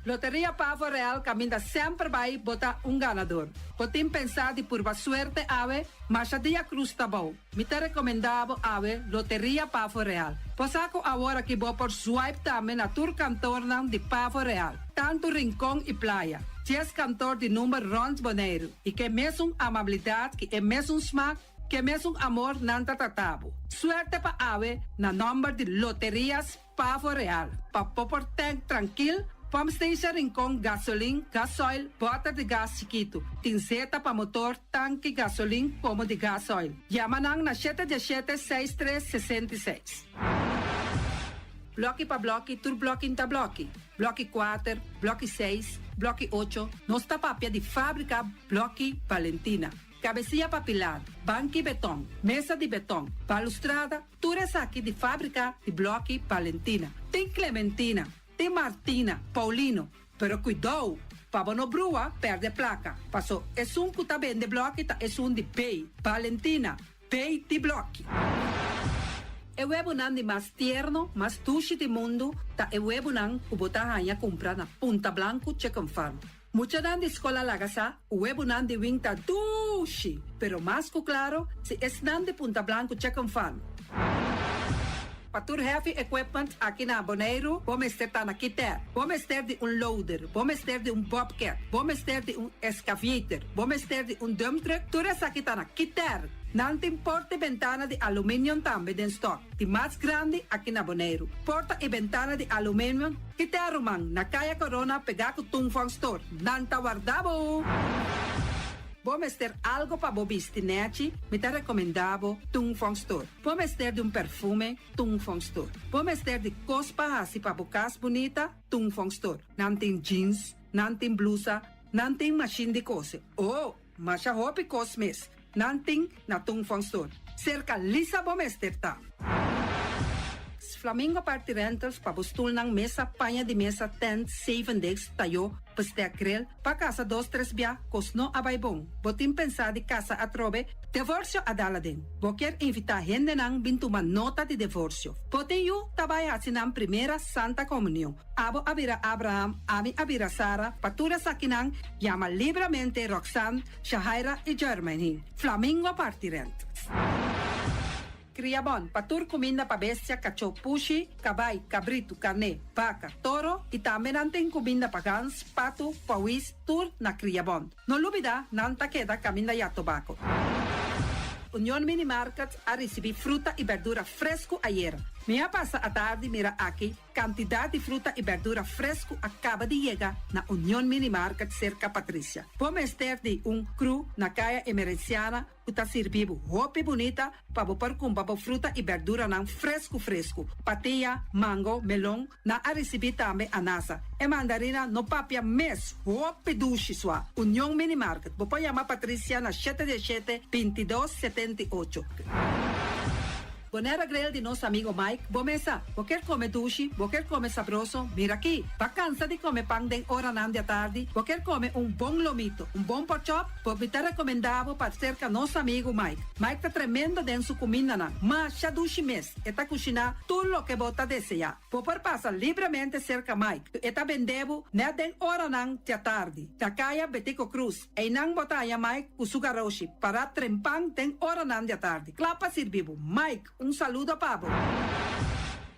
Loteria Pavo Real kaminda semper bai bo ta un ganador. Bo tin pensá di purba suerte awe, masha dia krus ta bou. Mi ta rekomendá bo awe Loteria Pavo Real. Bo sa ku awor aki bo por swipe tambe na tur kantornan di Pavo Real, tantu Rincon i Playa. 10 kantor di number rònt Boneiru i ke mesun amabilidat ku e mesun smak, ke mesun amor nan ta trata bo. Suerte pa awe na nòmber di Loterias Pavo Real, pa bo por tank trankil. Pump Station Rincon gasolin, gasoil, bòter di gas chikitu. Tin zeta pa motor, tanki, gasolin komo di gasoil. Yama nan na shete diesshete seis tres 66. Blòki pa blòki, tur blòki n'ta blòki. Blòki kuater, blòki seis, blòki ocho, nos ta papia di fábrika Blòki Valentina. Kabesia pa pilar, banki beton, mesa di beton, balustrada, tur esaki di fábrika di Blòki Valentina. Tin Clementina, tin Martina, Paulino, pero kuidou pa bo no brua pèrdè plaka, paso esun ku ta bende blòki ta esun di B, Valentina, B di blòki. E webunan di mas tierno, mas dushi di mundu ta e webunan ku bo ta haña kumpra na Punta Blanku Chicken Farm. Muchanan di skol a laga sa ku webunan di wing ta dushi, pero mas ku klaro si esnan di Punta Blanku Chicken Farm. Pa tur heavy equipment aki na Boneiru bo mester ta na Kiter. Bo mester di un loader, bo mester di un bobcat, bo mester di un excavator, bo mester di un dump truck, tur esaki ta na Kiter. Nan tin porta y bentana di aluminium tambe den stock, di mas grandi aki na Boneiru. Porta y bentana di aluminium Kiter ruman, na Kaya Corona pegá ku Tung Fong Store. Nan ta warda bo! Bo mester algo pa bo bisti nechi? Mi ta rekomendá bo Tung Fong Store. Bo mester di un perfume? Tung Fong Store. Bo mester di kos pa hasi pa bo kas bunita? Tung Fong Store. Nan tin jeans, nan tin blusa, nan tin mashin di kose. Oh, masha hopi kos mes nan tin na Tung Fong Store. Serka Lisa bo mester ta. Flamingo Party Rentals pa bo stulnan, mesa, paña di mesa, tent, zevendegs, tayó, bestek grill, pa kasa dos tres bia, kos no a bai bon. Bo tin pensá di kasa atrobe? Devorsio a dal aden. Bo kier invitá hendenan bin tuma nota di devorsio. Bo tin yu ta bai hasi nan primera Santa Komunion. Abo a bira Abraham, ami a bira Sara, pa tur esakinan yama libramente Roxanne, Shahaira i Jermaine. Flamingo Party Rentals. Kria bon pa tur kuminda pa bestia, kachó, pushi, kabai, kabritu, karné, baka, toro i tambe nan tin kuminda pa gans, patu, pawis, tur na Kria Bon. No lubida nan ta keda kaminda ya tobako. Union Mini Market a risibí fruta i berdura fresku ayera. Mi a pasa atardi mira aki Kantidat di fruta i bèrdura fresku a kaba di yega na Union Mini Market serka Patricia. Bo mester di un kru na Kaya Emerenciana ku ta sirbi bo hopi bunita pa bo por kumpra bo fruta i bèrduranan fresku fresku. Patia, mango, melon, nan a risibí tambe anasa. E mandarina no papia mes, hopi dushi sua. Union Mini Market, bo por yama Patricia na shete dieshete, bintidos, 78. Bonaire Grill di nos amigo Mike, bo mesa. Bo kier come dushi, bo kier come sabroso, mira aki. Ba cansa di come pan den oranan di atardi, bo kier come un bon lomito, un bon porkchop, bo mi ta recomenda bo pa cerca nos amigo Mike. Mike ta tremendo den su cumindanan, masha dushi mes, e ta cushina tur loke bo ta desea. Bo por pasa libremente cerca Mike, e ta bende bo net den oranan di atardi, na caya Betico Cruz. Einan bo ta haña Mike ku su garoshi pará trempan den oranan di atardi, kla pa sirbi bo. Mike, un saludo pa bo.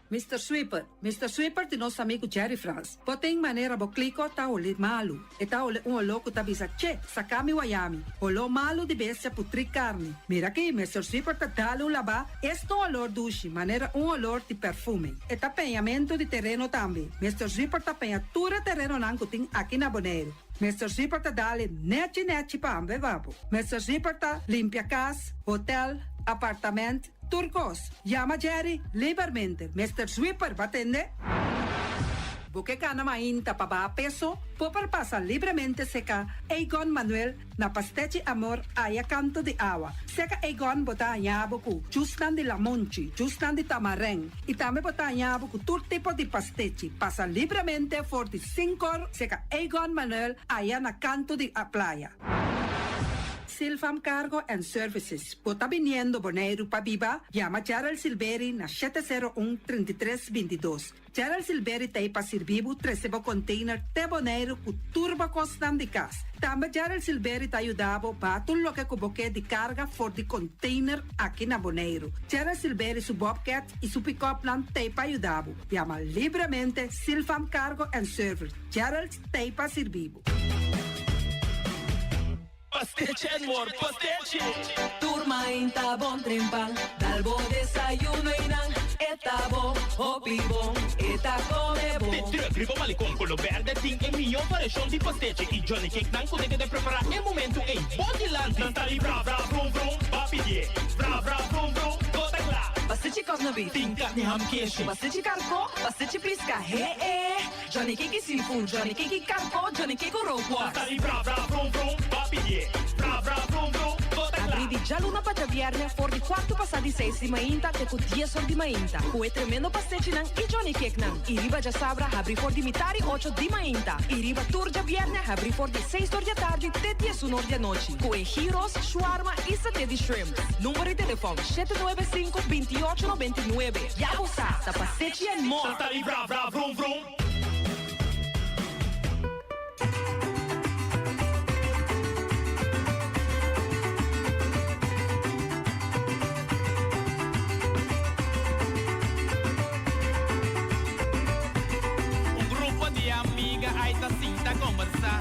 Mister Sweeper, Mister Sweeper di nos amigu Jerry Frans. Bo tin manera bo kliko ta holi malu. E ta holi un oló ku ta bisa, Che, saka mi wayami. Holó malu di bestia putrí karni. Mira aki, Mister Sweeper ta dal un labá, es ta un olor dushi, manera un olor di perfume. E ta peñamentu di tereno tambe. Mister Sweeper ta peña tur e terenonan ku tin aki na Boneiru. Mister Zipper ta dale nechi nechi pa hamber babo. Mister Zipper ta limpia cas, hotel, apartament, tur cos. Yama Jerry libermente. Mister Zwipper ba tende? Bo ke gana mainta pa baha peso? Bo por pasa libremente seca Egon Manuel Na Pastechi Amor aya kanto di awa. Seka Egon bo ta haña bo ku jusnan di lamonchi, jusnan di tamarèn i tambe bo ta haña bo ku tur tipo di pastechi. Pasa libremente for di sinkor seka Egon Manuel aya na kanto di a playa. Silfam Cargo and Services, Bo ta biniendo Boneiru pa biba? Yama Gerald Silberi na 701 33 22. Gerald Silberi ta ei pa sirbi bo trese bo container te Boneiru ku tur bo kosnan di kas. Tambe Gerald Silberi ta yuda bo baha tur loke ku bo ke di karga for di container aki na Boneiru. Gerald Silberi su bobcat i su pick-upnan ta ei pa yuda bo. Yama libremente Silfam Cargo and Service. Gerald ta ei pa sirbi bo. Pastechi and more pastechi. Tur mainta bon trempan, dal bo desayuno y nan. E ta bon, hopi bon, e ta come bon. De truck riba Malecon Color Berde tin e mihó variashon di pastechi y Johnny Cake nan ku ta keda prepará e momentu ei bo dilanti. Nan ta di bra bra vrum vrum, ba pidié. Bra bra vrum vrum, bo ta kla. Pastechi kòsna beef. Tin karni ham keshi. Pastechi karkó, pastechi piska, he e. Johnny Cake y seafood, Johnny Cake y karkó, Johnny Cake ku rookworst. Nan ta di bra bra vrum vrum, ba pidié. Bra bra vrum vrum, bo ta kla. Abrí di djaluna pa djabièrnè for di kuartu pasá di seis di mainta te ku dies or di mainta ku e tremendo pastechinan i Johnny Cakenan. I riba djasabra habrí for di mitar i ocho di mainta i riba tur djabièrnè habrí for di seis or di atardi te diesun or di anochi ku e gyros, shawarma i saté di shrimp. Number di telefòn, 795 28 99. Ya bo sa, ta Pastechi and More! Nan ta di bra bra vrum vrum. Un grupo di amiga ai ta sinta kombersá.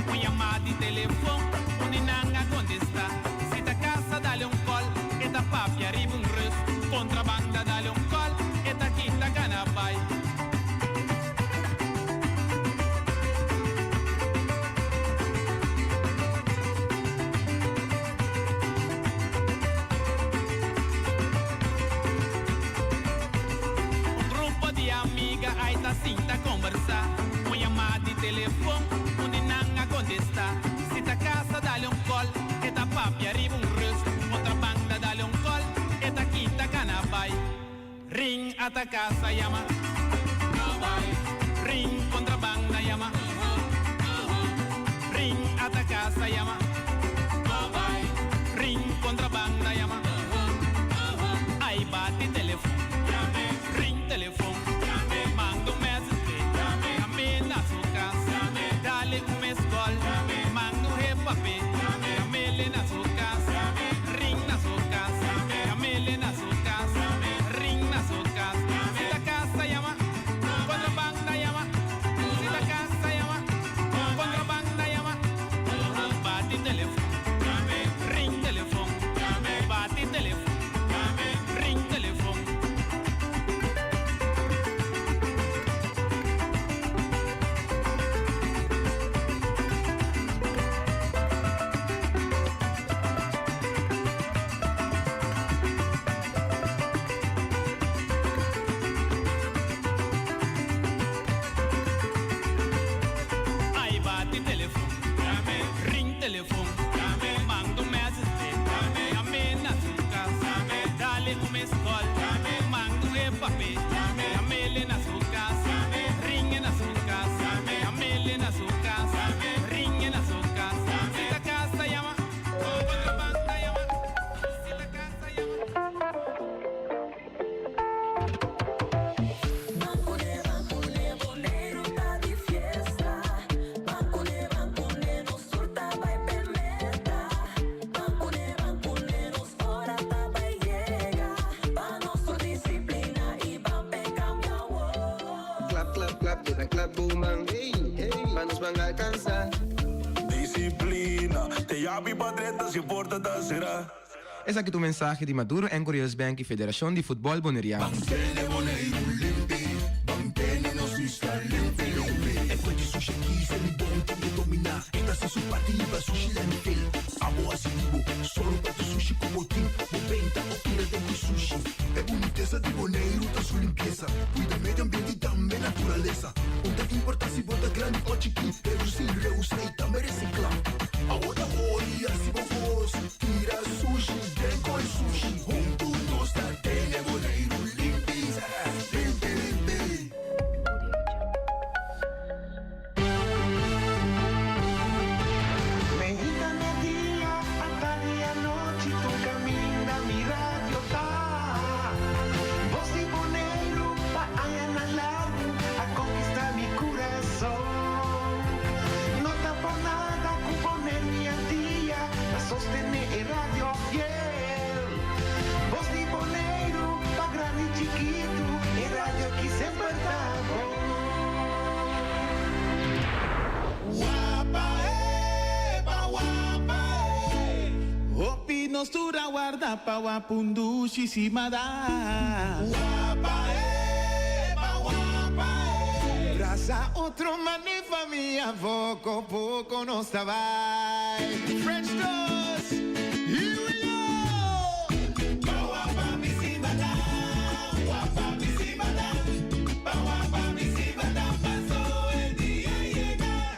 Un yamá di telefon, un di nan a kontestá. Si ta kasa dale un kòl, e ta papia riba un rus. Kontrabanda dale un kòl, e ta kita gana bai. Un grupo di amiga ai ta sinta kombersá. Un yamá di telefon, un di nan a kontestá. Si ta kasa dale un kòl, e ta papia riba un rus. Otra banda dale un kòl, e ta kita kana bai. Ring ata casa yama Ring contrabanda yama Ring ata casa yama Ring contrabanda yama Ay bati telefon Ring telefon Manda un message Yam'e na su cas Dale un miss call Manda un hepape Yam'ele na su cas Ring na su cas Yam'ele na su cas, ring na su cas. Si ta casa yama, contrabanda yama. Si ta casa yama, contrabanda yama. Bati telefon, ring telefon. Bati telefon, ring telefon. Ai bati telefon, ring telefon, manda un message, yam'é na su cas, dale un miss call, manda un e-papel, yam'é na su cas, ring na su cas, yam'é na su cas, ring na su cas. Si ta casa yama. Klap klap klap keda klap bo man hey hey pa nos ban alcansa. Disciplina, te yabi pa drenta si e porta ta será. Esaki ta un mensahe di Maduro Anchor Bank y Federacion di Futbol Boneriano. Ban tene Boneiru limpi, ban tene nos isla limpi limpi. E fuente sushi aki se mi bon tin e dominá. E ta hasi su parti riba sushi landfill. Abo hasi di bo, sòru pa tur sushi ku bo tin. Bo benta o tira den ku sushi. E bunitesa di Boneiru ta su limpiesa. Kuida medio ambiente i tambe naturalesa. Un ta importá si bo ta grandi o chikí. Redusí, reusá i tambe resiklá. Abo ta hori hasi bo kos. Tira sushi den koi sushi. Huntu nos ta tene Boneiru limpi. Limpi limpi. Meinta media, atardi anochi, tur kaminda mi radio ta. Bos di Boneiru pa añanan largu a konkistá mi kurason. No ta por nada ku Bonaire mi Antia ta sostené e radio fiel. Bos di Boneiru pa grandi i chikitu, e radio aki semper ta bon. Wapa e, pa wapa e. Hopi nos tur a warda pa wap un dushi simada. Wapa. Brasa otro mane famia Poko poko nos ta bai French toast Here we go Bawa pa mi sibata Wapa mi sibata Bawa pa mi sibata Paso e dia yega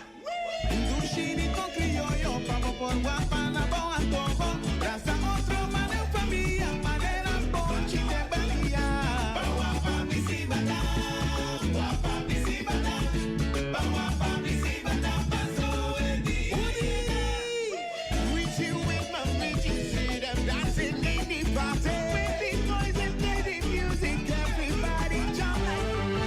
Dushi di kon krioyo Pa bo por wapa na bo antoho Brasa otro mane famia Manera bonchi den balia Bawa pa mi sibata Wapa mi sibata Bawa pa mi sibata Paso e dia yega With you and my you see them dancing in the party With the noise and play the music Everybody jump like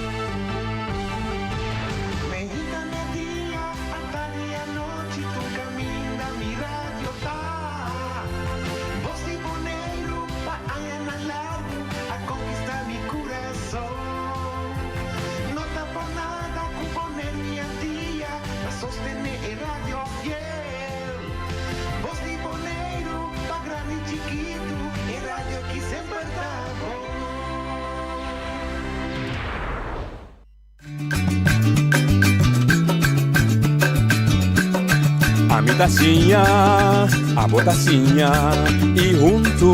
Mainta merdia, atardi anochi Tur kaminda mi radio ta Bos di Boneiru pa añanan largu A konkistá mi kurason No ta por nada ku Boneiru i Antia Ta sostené e radio fiel Bos di Boneiru pa grandi i chikitu E radio ki semper ta bon. Ami ta siña, abo ta siña i huntu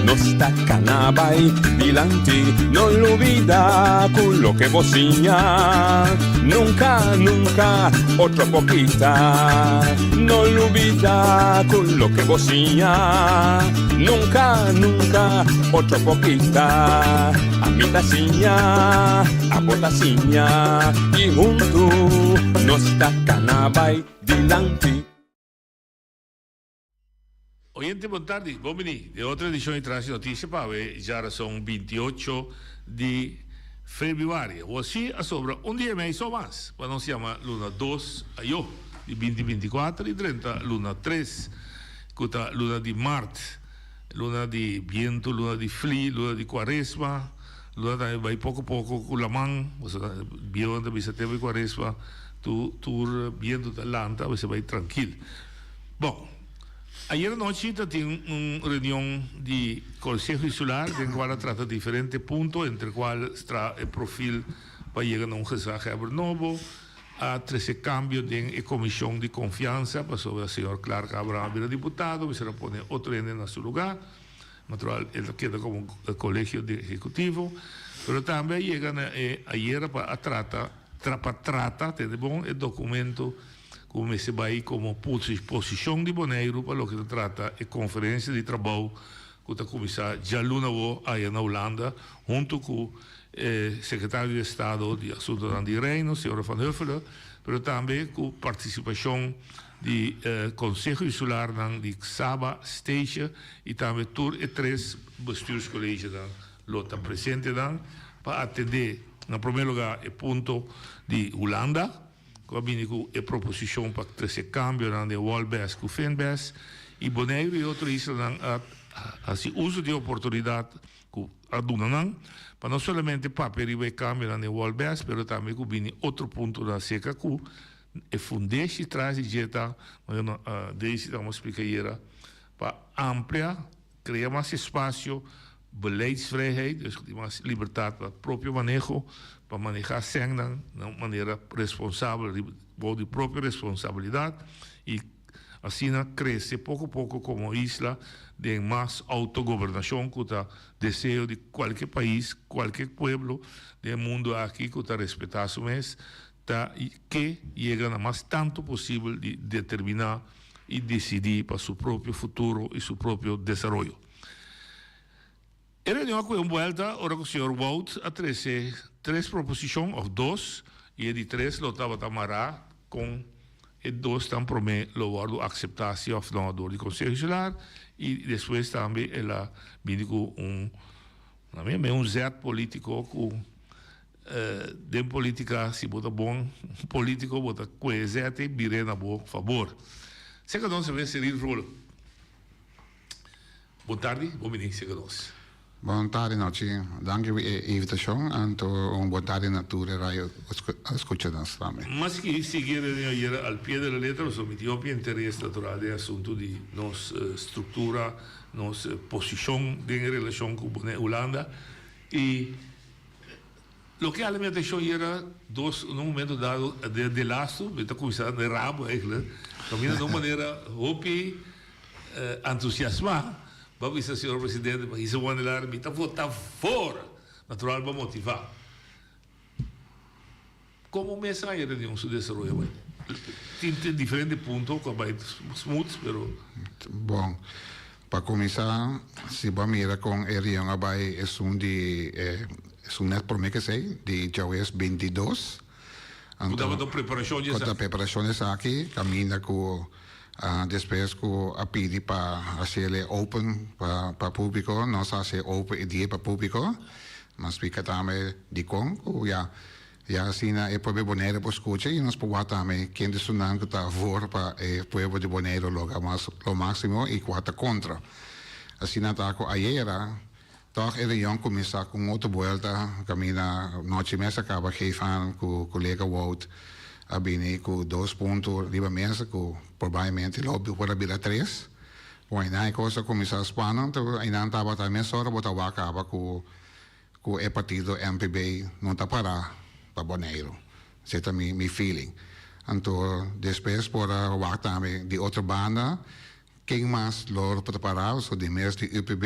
nos ta kana bai dilanti. No lubida ku loke bo siña nunka, nunka otro por kita. No lubida ku loke bo siña nunka, nunka otro por kita. Ami ta siña, abo ta siña i huntu nos ta kana bai dilanti. Oyente bon tardi, bon bini den otro edicion di Trans Noticia pa awe djarason 28 di februari. Awor si a sobra un dia y mei so mas pa nos yama luna dos ayo di binti binticuater y drenta luna tres cu ta luna di mart. Luna di bientu, luna di fli, luna di kuaresma, luna tambe bai poko poko ku laman, pasobra bieunan ta bisa tempu di kuaresma tur tur bientu ta lanta, a bai trankil. Bon, ayer anochi ta tin un reunion di Konseho Insular den kual a trata diferente punto, entre kual stra e profil pa yega na un gezaghebber nobo, A trece cambio den e comision di confiansa pasobra señor Clark Abraham a bira diputado, mester a pone otro hende na su lugar. Natural el ta keda como colegio di ehecutivo, pero tambe a yega na e ayera pa a trata pa trata, tende bon, e documento cu mester bay como posicion di Boneiru pa loke ta trata e conferencia di trabou cu ta cuminsa djaluna awo aya na Hulanda hunto cu e Secretario di Estado di Asuntonan di Reino, señora Van Huffelen, pero tambe cu participacion di Conseho Insularnan di Saba, Statia y tambe tur e tres bestuurscollegenan lo ta presentenan pa atende na prome lugar e punto di Hulanda cu a bini cu e proposicion pa trece cambionan den Walbes cu Finbes y Boneiru y otro islanan a haci uso di e oportunidad ku a duna nan pa no solamente papia riba e kambionan den Wolbes, pero tambe ku bini otro puntonan aserka ku e fundeshi tras di dje ta, manera Daisy tabata splika ayera, pa amplia, krea mas espasio, beleidsvrijheid, dus ku tin mas libertat pa propio maneho, pa manehá sènnan na un manera responsabel riba bou di propio responsabilidat i. Asina crece poco poco como isla den mas autogobernacion cu ta deseo di cualke pais, cualke pueblo den e mundo aki cu ta respeta su mes, ta ke yega na mas tanto posibel di determina y dicidi pa su propio futuro y su propio desaroyo. E reunion a coge un buelta ora cu señor Wout a trece tres proposicion of dos y e di tres lo tabata mara con e dos tan prome lo wordo acepta si of no door di Conseho Insular y despues tambe el a bini cu un na mi un zet politico cu den politica si bo ta bon politico bo ta coge e zet y bire na bo fabor. Seca nos a bes Cyril Vrolijk. Bon tardi, bon bini serka nos. Bon tardi nochi, danki pa e invitashon anto un bon tardi na tur e radio skucha nos tambe. Mas ki sigui e reunion ayera al pie de la letra pasobra mi tin hopi interes natural den e asuntu di nos struktura, nos posishon den e relashon ku Hulanda i. Loke a hala mi atenshon yera dos na un momento dado den de lastu, mi ta kuminsá den rabo eigenlijk, kaminda na un manera hopi entusiasmá bo a bisa señor presidente pa hisa wandelaar mi ta vota voor! Natural bo a motivá. Komo mes a haña reunion su desaroyo bai? Tin tin diferente punto ku a bai smooth pero. Bon, pa kuminsá si bo a mira kon e reunion a bai esun di e esun nèt promé kesei di djawees bintidos. Ku tabata preparashon di esaki. Ku ta preparashon di esaki kaminda ku despues ku a pidi pa hasiel e open pa pa públiko nos a hasi e open e dia pa públiko. Nos splika tambe dikon ku ya Ya asina e pueblo di Boneiru por skucha i nos por wak tambe ken di esunnan ku ta voor pa e pueblo di Boneiru logra mas lo máksimo i kua ta kontra. Asina ta ku ayera tòg e reunion kuminsá ku un otro buelta kaminda nochi mes a kaba geef aan ku kolega Wout a bini ku dos punto riba mesa ku probablemente lo por a bira tres. Bon einan e kos a kuminsá spannend einan tabata mesora bo ta wak kaba ku Ku e partido MPB no ta pará pa Boneiru. Esei ta mi mi feeling. Anto despues por a wak tambe di otro banda ken mas lo por ta pará. So di mes di UPB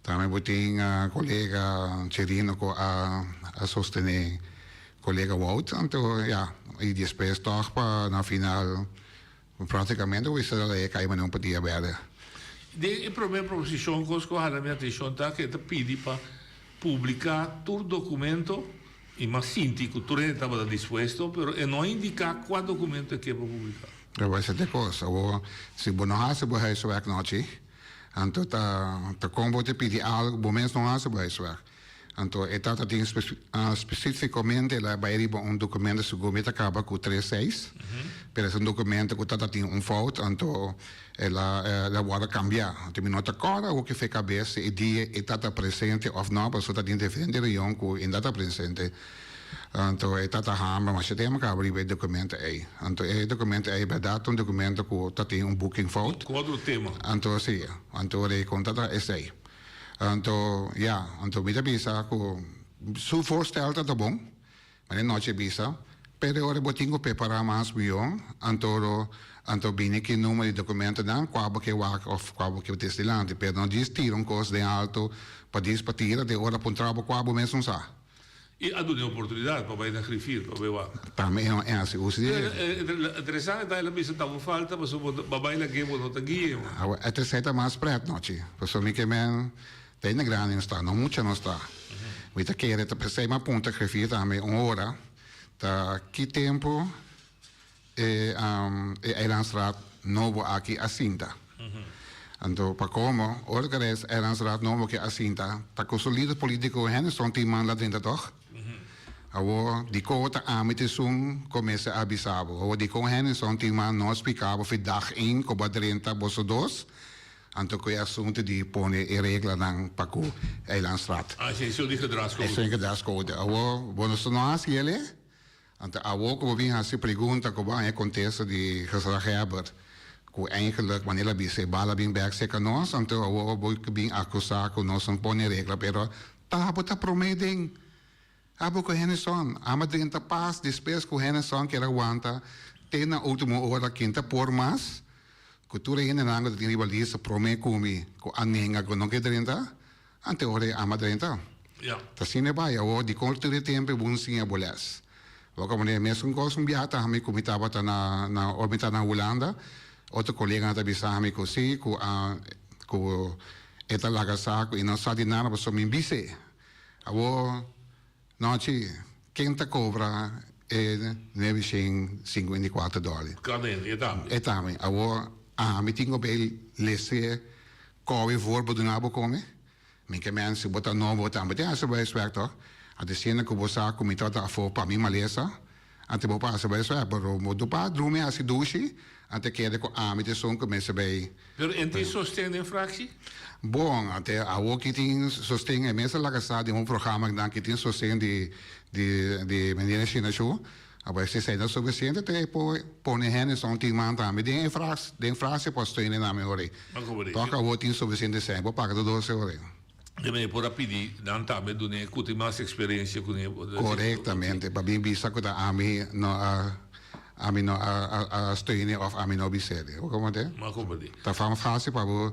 tambe bo tin kolega Cherino ku a a sostené kolega Wout. Anto ya i despues tòg pa na final Prácticamente bo bisa e kai manera un patia berde. Den e promé proposishon kos ku a hala mi atenshon ta ku e ta pidi pa publiká tur dokumento i m'a sinti ku tur hende tabata dispuesto pero e no a indiká kua dokumento e ke pa publiká. Pero bo esei ta e kos. Awor si bo no hasi bo huiswerk nochi anto ta ta kon bo ta pidi algu bo mes no hasi bo huiswerk. Anto e tata tin specificamente el a bay riba un documento segun mi ta caba cu tres seis, pero es un documento cu tata tin un fout anto el a el a wordo cambia. Anto mi no ta corda awo ki fe cabes si e dia e tata presente of no pasobra ta tin diferente reunion cu e no ta presente. Anto e tata hamba masha tempo caba riba e documento ey. Anto e documento ey berdad ta un documento cu ta tin un boeking fout. Cu otro tema. Anto si, anto rei con tata esey. Anto, ya, anto mi ta bisa ku su voorstel ta ta bon, ma e nochi bisa, pero e ora bo tin ku prepará mas mihó, anto lo, anto bini ki numero di dokumentonan kua bo ke wak òf kua bo ke tes dilanti, pero no djis tira un kos den alto pa djis pa tira, te ora puntra bo kua bo mes un sa. I a duna e oportunidat pa bai na grifir pa bai wak. Tambe e no hasi uso di e. Interesante ta el a bisa ta bo falta pasobra bo ta bai lag'é bo no ta gui'é. Awe e tercer ta mas pret nochi pasobra mi ke men ta hende grandi nos ta no mucha nos ta. Mi ta kere ta pesey mi a puntra grifir tambe un ora ta ki tempo e e eilandsraad nobo aki a sinta. Anto pa como ora cu e eilandsraad nobo aki a sinta ta cu su lider politico Henderson tin man la drenta toch? Awor dicon ta ami ta esun cu mester a bisa bo? Awor dicon Henderson tin man no a splica bo fi dag een cu bo a drenta boso dos? Anto cu e asunto di pone e reglanan pa cu eilandsraad. Ah, esun di gedragscode. Esun di gedragscode. Awor bo no haci ele? Anto awor ku bo bin hasi pregunta ku bo haña kontesta di gezaghebber ku eigenlijk manera el a bisa e bala bin bek serka nos, anto awor bo bin akusá ku nos no pone regla pero ta bo ta promé den abo ku Hennyson ama drenta pas despues ku Hennyson kier a wanta te na ultimo ora ken ta por mas ku tur e hendenan ku ta tin riba lista promé ku mi ku a nenga ku no ke drenta Ante ora e ama drenta. Ta asina e bai. Awor, dikon tur e tempu e bon siña bo lès? Bo komo den e mesun kos un biaha ta mi ku mi tabata na na ora mi ta na Hulanda, otro koleganan ta bisa mi ku si ku a ku e ta laga sa ku e no sa di nada pasobra mi bis'é. Awor, nochi, ken ta kobra e nuebe shen sinkuenta i kuater dòler? Kada hende, e tambe. E tambe. Awor, ami tin ku bai les'é Kowe voor bo duna bo kome? Mi ke men si bo ta nobo tambe tin hasi bo huiswerk toch? Anto siendo ku bo sa ku mi tabata afó pa mi malesa, anto bo pasa bo huiswerk, pero bo no pa drumi hasi dushi, anto kere ku ami ta esun ku mester bay. Pero en tin sosten den fractie? Bon, anto awor ki tin sosten, e mes a laga sa den un programa nan ki tin sosten di di di meneer Shinashu, Abo esei no suficiente te por pone hende son tin man tambe den e fras den frase por steune nan mehor ei. Tok awor tin suficiente sèn por paga tur dos ora ei. De manera por a pidi nan tambe dun'é ku tin mas eksperensia ku ne. Korektamente, pa bin bisa ku ta ami no a ami no a a steun'é òf ami no bis'é. Bo komprendé? Mi a komprendé. Ta fan fásil pa bo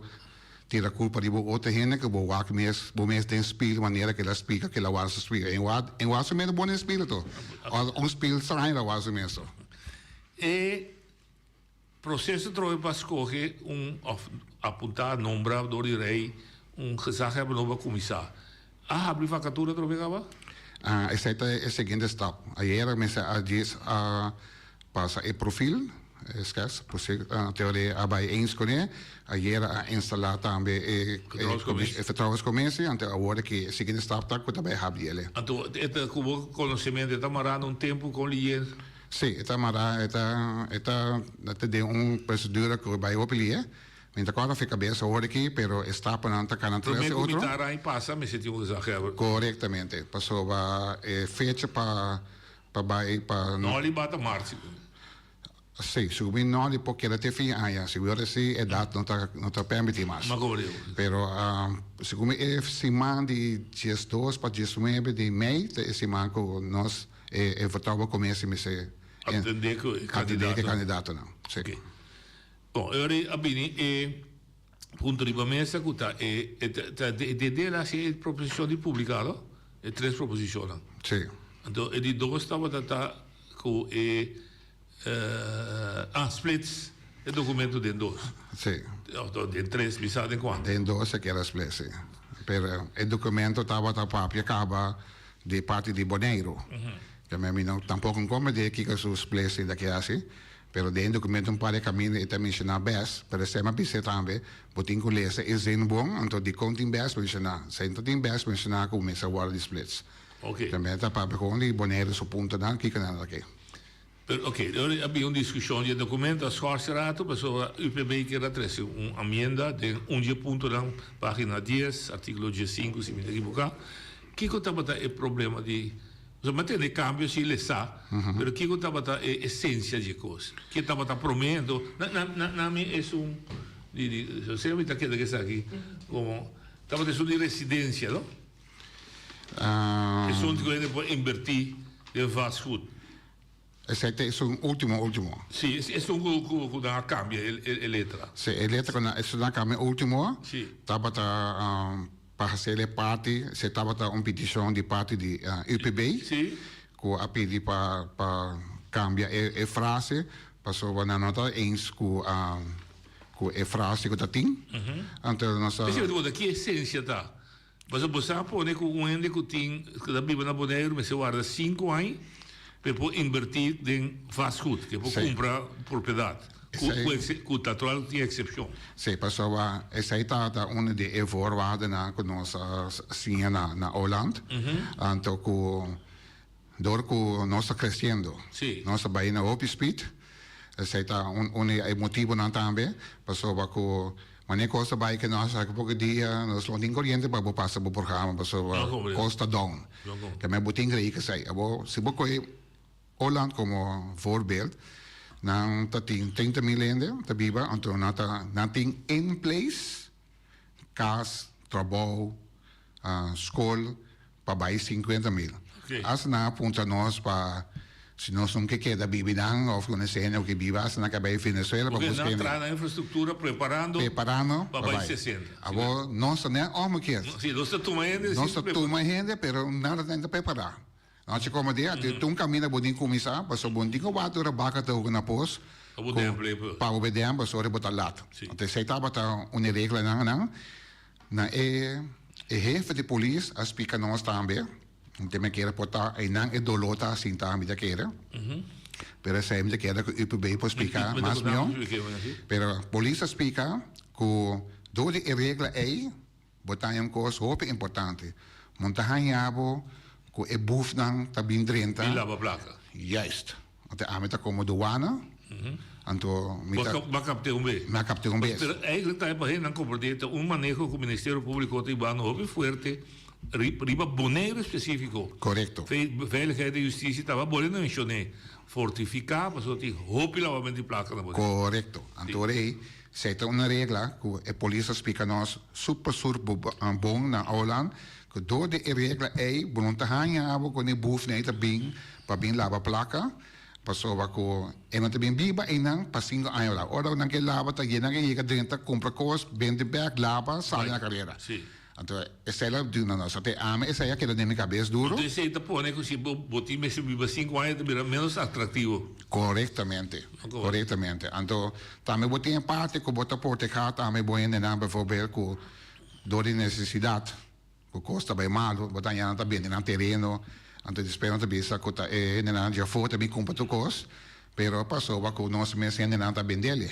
tira kulpa riba otro hende ku bo wak mes bo mes den spil manera ku el a splika ku el a wak su spil. En wak en wak su mes bo den spil to. Òf un spil straño el a wak su mes to. E Proceso trobe pa scoge un of apunta, nombra door di Rey un gezaghebber nobo a cuminsa. A habri vacatura trobe caba? Ah, esey ta e siguiente stap. Ayera mester a djis a pasa e profil, e schets, teoria a bay eens cune. Ayera a instala tambe e vertrouwenscommissie, anto awor aki e siguiente stap ta cu ta bay habri ele. Anto e ta cu bo conocemento e ta mara na un tempo con lier? Sí, e ta mará, e ta, e ta, ta den un procedura cu bay hopi lie. Mi ta corda fi cabeza awor aki, pero e stapanan ta cana tras Prome e cu otro. mitar aña pasa mester tin un gezaghebber. Corectamente, pasobra e fecha pa, pa bay pa. Noli bata maart sigur. Sí, sigur mi noli por keda te fin aña, sigur ora si edad no ta, no ta permiti mas. Ma como digo. Pero sigur mi e siman di diesdos pa diesnuebe di mei ta e siman cu nos. E e vertrouwen commissie mester Atendé ku e atendé ku e kandidatonan. kandidatonan. Sí. Oké. Bon, e ora a bini e punto riba mesa ku ta e e ta ta de de de la hasi e proposishon di publiká lo, e tres proposishonnan. Sí. Anto e di dos tabata ta ku e ah splits e dokumento den dos. Sí. Òf den tres, mi sa den kuantu. Den dos e keda split, sí. Pero e dokumento tabata papia kaba di parti di Boneiru. Ke mi mi no tampoco no comprende kiko su splitsing ta ke hasi, pero den documento un par di caminda e ta menciona bes, pero esei mi a bis'é tambe, bo tin cu lesa e zin bon, anto dicon tin bes menciona? Si no tin bes menciona cu mester wordo di splits. Tambe ta papia con di Boneiru su puntonan kiko nan ta ke. Pero ok, ora a bin un diskushon di e dokumento a skòrs rato pasobra UPB kier a trese un amienda den un di e puntonan, pagina dies, artíkulo diesinku si mi ta ekiboká. Kiko tabata e problema di, pasobra mi a tende kambio si lesá, pero kiko tabata e esensia di e kos? Ke tabata promé anto na na na mi esun di di sosé mi ta keda ku esaki komo tabata esun di residensia no? Esun ku hende por inbertí den vastgoed. Esei ta esun ultimo ultimo. Sí, esun ku ku ku nan a kambia e letra. Sí, e letra ku nan esun nan a kambia ultimo Sí. tabata pa hasi e parti, esei tabata un petishon di parti di UPB. Sí. Ku a pidi pa pa kambia e e frase pasobra nan no ta eens ku ku e frase ku ta tin. Anto nos a. P'esei mi ta puntra ki esensia ta? Pasobra bo sa pone ku un hende ku tin ku ta biba na Boneiru mester warda sinku aña pa e por inbertí den vastgoed, ku e por kumpra propiedat, ku ku natural tin eksepshon. Sí, pasobra esei ta ta un di e voorwaardennan ku nos a siña na na Holland. Anto ku Dor ku nos ta kresiendo, nos ta bai na hopi speed, esei ta un di e motibonan tambe, pasobra ku manera kos ta bai ke nos aki poko dia nos lo tin koriente pa bo pasa bo programa pasobra kos ta down. Keme bo tin rei esei. Abo si bo kohe Holland komo voorbeeld, nan ta tin trinta mil hende ta biba, anto nan ta nan tin in place kas, trabou, skol pa bai sinkuenta mil. Asta nan a puntra nos pa si nos no ke keda bibi nan of ku nos hende ke biba asta nan ke bai Venezuela pa Porque buska nan hende. traha nan infrastruktura preparando Preparando pa pa bai bai. sesenta. Awor nos ta net omgekeerd. Si, nos ta tuma hende Nos sin ta prepara. tuma hende pero nada ta prepara. Nochi como dia tin un caminda bo tin cuminsa pasobra bo no tin cu wak ora baca ta hoga na pos Pa bo demple e pos. pa bo be demple pasobra bo ta lat. Entonces esey tabata un e reglanan nan. Na e e hefe di polis a splica nos tambe, te mi a kere por ta eynan e dolor ta sinta mi ta kere, pero esey mi ta kere cu UPB por splica mas miho. Pero polis a splica cu door di e regla ey Bo ta haña un kos hopi importante. Mon ta haña bo ku e bufnan ta bin drenta. Bin laba plaka. Juist. Anto ami ta komo douane. Anto mi ta. Bo a kapte un bes. Mi a kapte un bes. Pero eigenlijk ta e pa hendenan komprendé ta un maneho ku Ministerio Públiko ta hibando hopi fuerte. Riba Boneiru spesífiko. Korekto. Veiligheid en Justitie tabata bole menshoné fortifiká pasobra tin hopi labamentu di plaka na Boneiru. Korekto. Anto ora ei, esei ta un regla ku e polis a splika nos super sur bon na Holland, ku dor di e regla ei bo no ta haña abo ku e bufnan ei ta bin pa bin laba plaka, pasobra ku e no ta bin biba einan pa sinku aña ora. Ora nan ke laba ta yena ke yega drenta kumpra kos, bende bèk, laba, sali na karera. Anto esei la duna nos. Anto e ami esei a keda den mi kabes duro. Anto esei ta pone ku si bo bo tin mester biba sinku aña ta bira menos atraktivo. Korektamente, korektamente. Anto tambe bo tin e parti ku bo ta protehá tambe bo hendenan bijvoorbeeld ku dor di nesesidat ku kos ta bai malu bo ta haña nan ta bende nan tereno anto despues nan ta bisa ku ta e hendenan djafó ta bin kumpra tur kos pero pasobra ku nos mes hendenan ta bendele.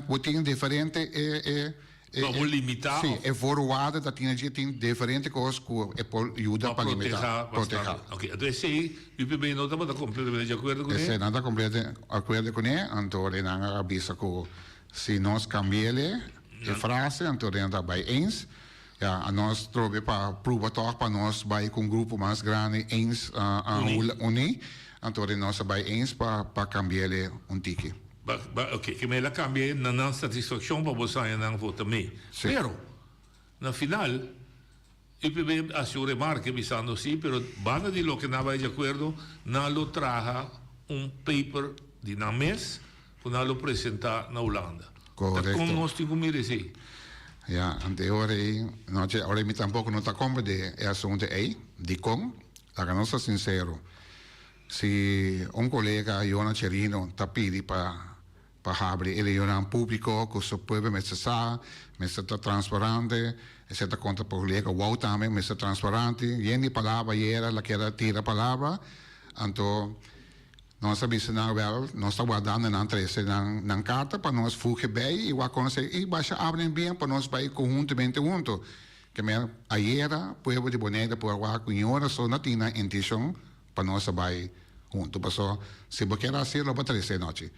Bo tin diferente e e Pa bo limitá Sí, e voorwaarden dat tin allí tin diferente kos ku e por yuda pa pa limitá, protehá protehá. bastante. Oké, anto esei UPB no tabata kompletamente di akuerdo kuné? Esei nan ta kompletamente akuerdo kuné, anto nan a bisa ku si nos kambi'el e frase anto nan ta bai eens. Ya, a nos trobe pa pruba tòg pa nos bai ku un grupo mas grandi eens uní, anto nos a bai eens pa pa kambi'el un tiki. Ba, ba, ok, ke mei la kambia na nan satisfakshon pa bo saña nan vota mei. Sí. Pero, na final, UPB a hasi un remarke bisando si, pero banda di loke nan a bai di akuerdo, nan lo traha un paper di nan mes ku nan lo presenta na Hulanda. Ta Korekto. kon nos tin ku mira esei? Ya, ante ora ei, nochi, ora ei mi tampoko no ta komprende e asuntu ei. Dikon? Laga nos ta sinsero. Si un kolega Yona Cherino ta pidi pa pa habri e reunionnan públiko ku su pueblo mester sa, mester ta transparante, esei ta konta pa kolega Wou tambe mester transparante, yen di palabra ayera la keda tira palabra, anto nos a bisa nan wèl nos ta wardando nan trese nan nan karta pa nos fugi bei i wak kon esei i basha abri bien pa nos bai konhuntamente hunto. Ke men ayera pueblo di Bonaire por a wak ku ñora so no tin nan intishon pa nos a bai huntu paso si bo kier hasi lo bo trese nochi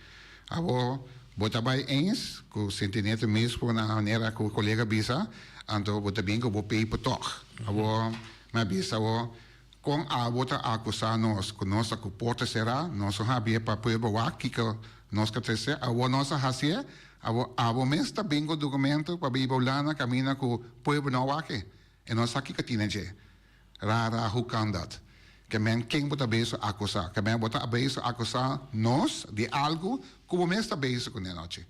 abo bo ta bai eens ku sintinete mismo na manera ku kolega bisa anto bo ta bin ku bo paper tog abo mi a bisa abo kon abo ta akusa nos ku nos ta ku porta sera nos no habie pa pueblo wak kiko nos ka trese abo nos a hasie abo abo mes ta bin ku dokumento pa biba Hulanda kaminda ku pueblo no wak e no sa kiko tin dje. Rara, hoe kan dat? Ke men ken bo ta bezig akusá? Ke men bo ta bezig akusá nos di algu ku bo mes ta bezig kuné anochi?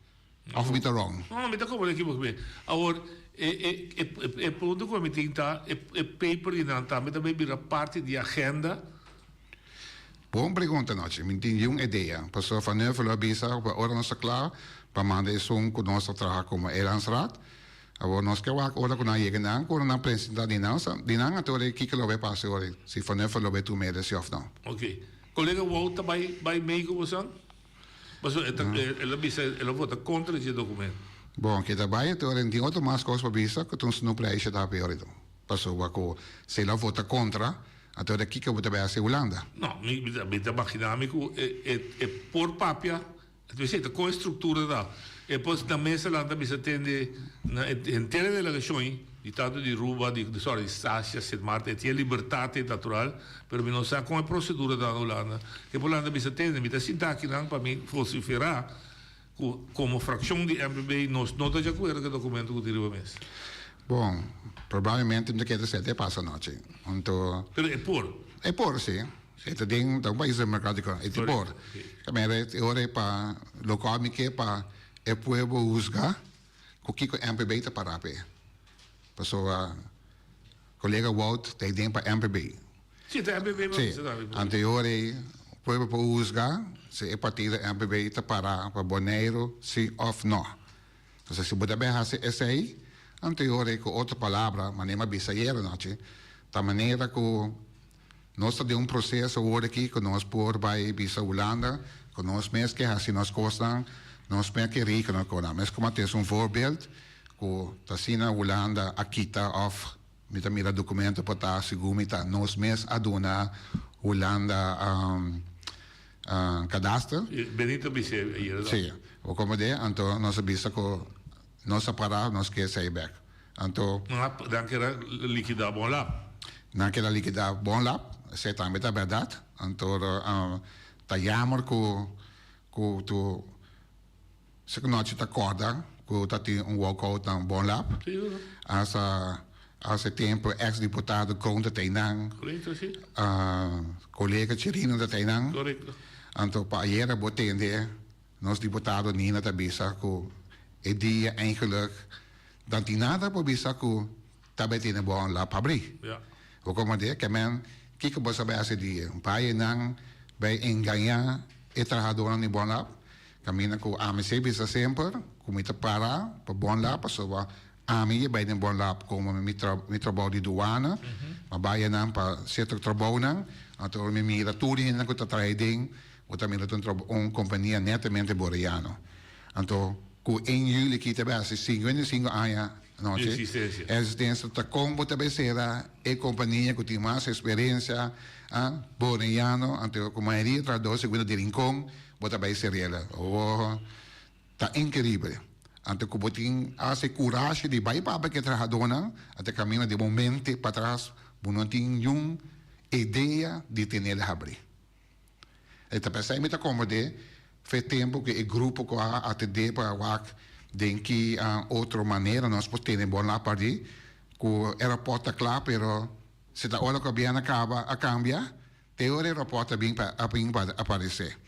Òf mi ta wrong? No, no, mi ta komprendé kiko bo ke Awor, e, e, e, e punto ku mi tin ta, e, e paper di nan tambe ta bay bira parti di agenda? Bon pregunta anochi. Mi tin niun idea. Pasobra Van Heuvel lo a bisa ku ora nos ta kla pa manda esun ku nos ta traha komo eilandsraad, Awor nos ke wak ora ku nan yega nan ku ora nan presenta di nan sa di nan anto ora kiko lo bay pasa ora si Van Nuffel lo bay tuma e desi of no. Ok. Kolega Wout ta bay bay mei ku bosan? Pasobra e ta el a bisa el a vota kontra dje dokumento. Bon ke ta bay anto ora tin otro mas kos pa bisa ku ta un snoepreisje ta hapi ora itu. Pasobra ku si el a vota kontra anto ora kiko bo ta bay hasi Hulanda? No, mi mi ta magina mi ku e e e por papia Esei ta kon e struktura ta. E pos na mesa nan ta bisa tende na henter e delegashon di tantu di Ruba, di sorry di Stasia, Sint Maarten, e tin e libertat ei natural, pero mi no sa kon e prosedura ta na Hulanda. E por nan ta bisa tende, mi ta sinta akinan pa mi vosiferá ku komo frakshon di MPB nos no ta di akuerdo ku e dokumento ku tin riba mesa. Bon, probablemente mi ta kere sete e pasa anochi. Anto. Pero e por. E por, si. E ta den ta un pais democratico, e ta por. Tambe e ora e pa locual mi ke pa e pueblo huzga cu kico MPB ta para p'e. Pasobra colega Wout ta den pa MPB. Si, ta MPB Si, anto e ora ei pueblo por huzga si e partido MPB ta para pa Boneiru si of no. Entonces si bo ta bay haci esey, anto e ora ei cu otro palabra, manera mi a bisa ayera nochi, ta manera cu Nos ta den un proseso awor aki ku nos por bai bisa Hulanda ku nos mes ke hasi nos kosnan, nos mes ke regla nos kosnan. Mes kuma tes un voorbeeld ku ta asina Hulanda a kita òf mi ta mira dokumento por ta segun mi ta nos mes a duna Hulanda kadaster. Benito a bisa ayer. Si, bo komprende? Anto nos a bisa ku nos a para nos ke esei bèk. Anto. Nan kier a likidá Bon Lab. Nan kier a likidá Bon Lab, esei tambe ta bèrdat. Anto ta yammer ku ku tu Sekunochi ta kòrda ku ta tin un walkout na Bon Lab. Hasta hasta e tempu eks diputado Kroon ta teinan. Korekto, si. Kolega Chirino ta teinan. Korekto. Anto pa ayera bo tende nos diputado Nina ta bisa ku e dia eigenlijk dan tin nada por bisa ku ta bai tene Bon Lab habri. Ja. Bo komprende? Ke men kiko bo sa bai hasi dia? Bai nan bai engañá e trahadónan di Bon Lab? Kaminda ku ami si bisa semper ku mi ta para pa Bon Lab pasobra ami ya bai den Bon Lab komo mi mi trabou di duana, mi a bai anan pa sierto trabounan, anto ora mi mira tur e hendenan ku ta traha den, bo ta mira ta un trabou un kompania netamente boreano. Anto ku en juli aki ta bai hasi 55 aña Di existencia. Existencia ta kon bo ta bai sera e kompania ku tin mas eksperensia boreano, anto ku mayoria trahador segun di Rincon. Bo ta bai serela. Oh, ta inkeribel. Anto ku bo tin hasi kurashi di bai papia ku e trahadónan, a ta kamina di bo mente patras, bo no tin niun idea di tenel habrí. E ta p'esei mi ta komprendé fe tempu ku e grupo ku a atendé pa wak den ki otro manera nos por tene bon la pardí, ku e rapòrt ta kla, pero si ta ora ku gobièrnu a kaba a kambia, Te ora e raport a bin pa a bin pa aparece.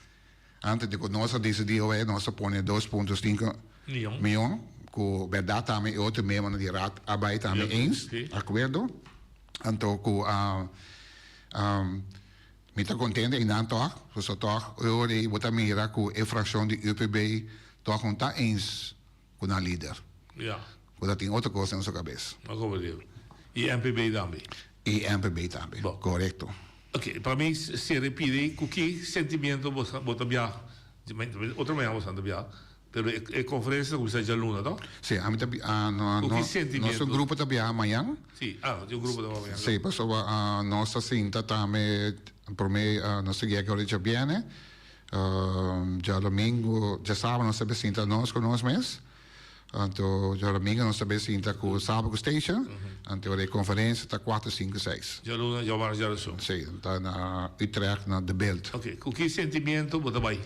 Antes di cu nos a dicidi oe nos a pone dos punto cinco Mion. mion, cu berdad tambe e otro miembronan di raad a bay tambe Ja, eens, si. acuerdo. Anto cu a mi ta contento eynan toch, pasobra toch e ora ey bo ta mira cu e fraccion di UPB toch no ta eens cu nan lider. Ja. Cu ta tin otro cos den su cabes. Ma como digo. Y MPB tambe. Y MPB tambe. Bon. Corecto. Ok, pa mi se repite cu ki sentimiento bo bo ta bia, otro mañana bo ta bia, pero e e conferencia ta cuminsa djaluna, to? Si, ami ta bia, no, Cu ki sentimiento? nos grupo ta biaha mañan. Si, ah, un grupo ta biaha mañan. Si, pasobra nos ta sinta tambe prome nos ta guia ki ora djabiene. Djadomingo, djasabra nos ta be sinta nos ku nos mes. Anto djadomingo nos ta be sinta ku Saba ku Stacia. Anto ora e konferensia ta kuater, sinku, seis. Djaluna, djawar, djarason. Si, ta na Utrecht na De Bilt. Ok, ku ki sentimiento bo ta bai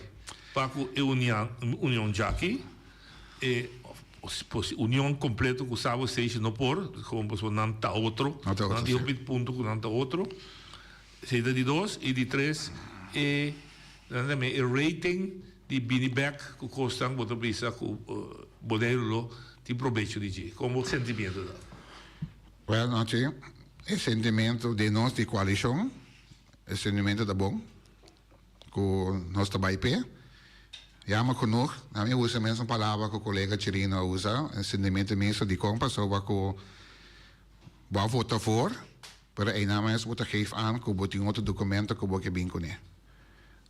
pa ku e unian, union djaki? E union kompleto ku Saba ku Stacia no por, komo pasobra nan ta otro. Nan ta otro, Nan tin si. hopi punto ku nan ta otro. Esei ta di dos. I di tres, e nan ta e rating di bini bek ku kosnan bo ta bisa ku Boneiru lo tin probecho di dje. Kon bo sentimiento ta? Well, Nochi, e sentimiento di nos di koalishon, e sentimiento ta bon, ku nos ta bai p'e. Jammer genoeg, ami a usa e mesun palabra ku kolega Chirino a usa, e sentimiento misto dikon pasobra ku bo a vota voor. Pero einan mes bo ta geef aan ku bo tin otro dokumento ku bo ke bin kuné.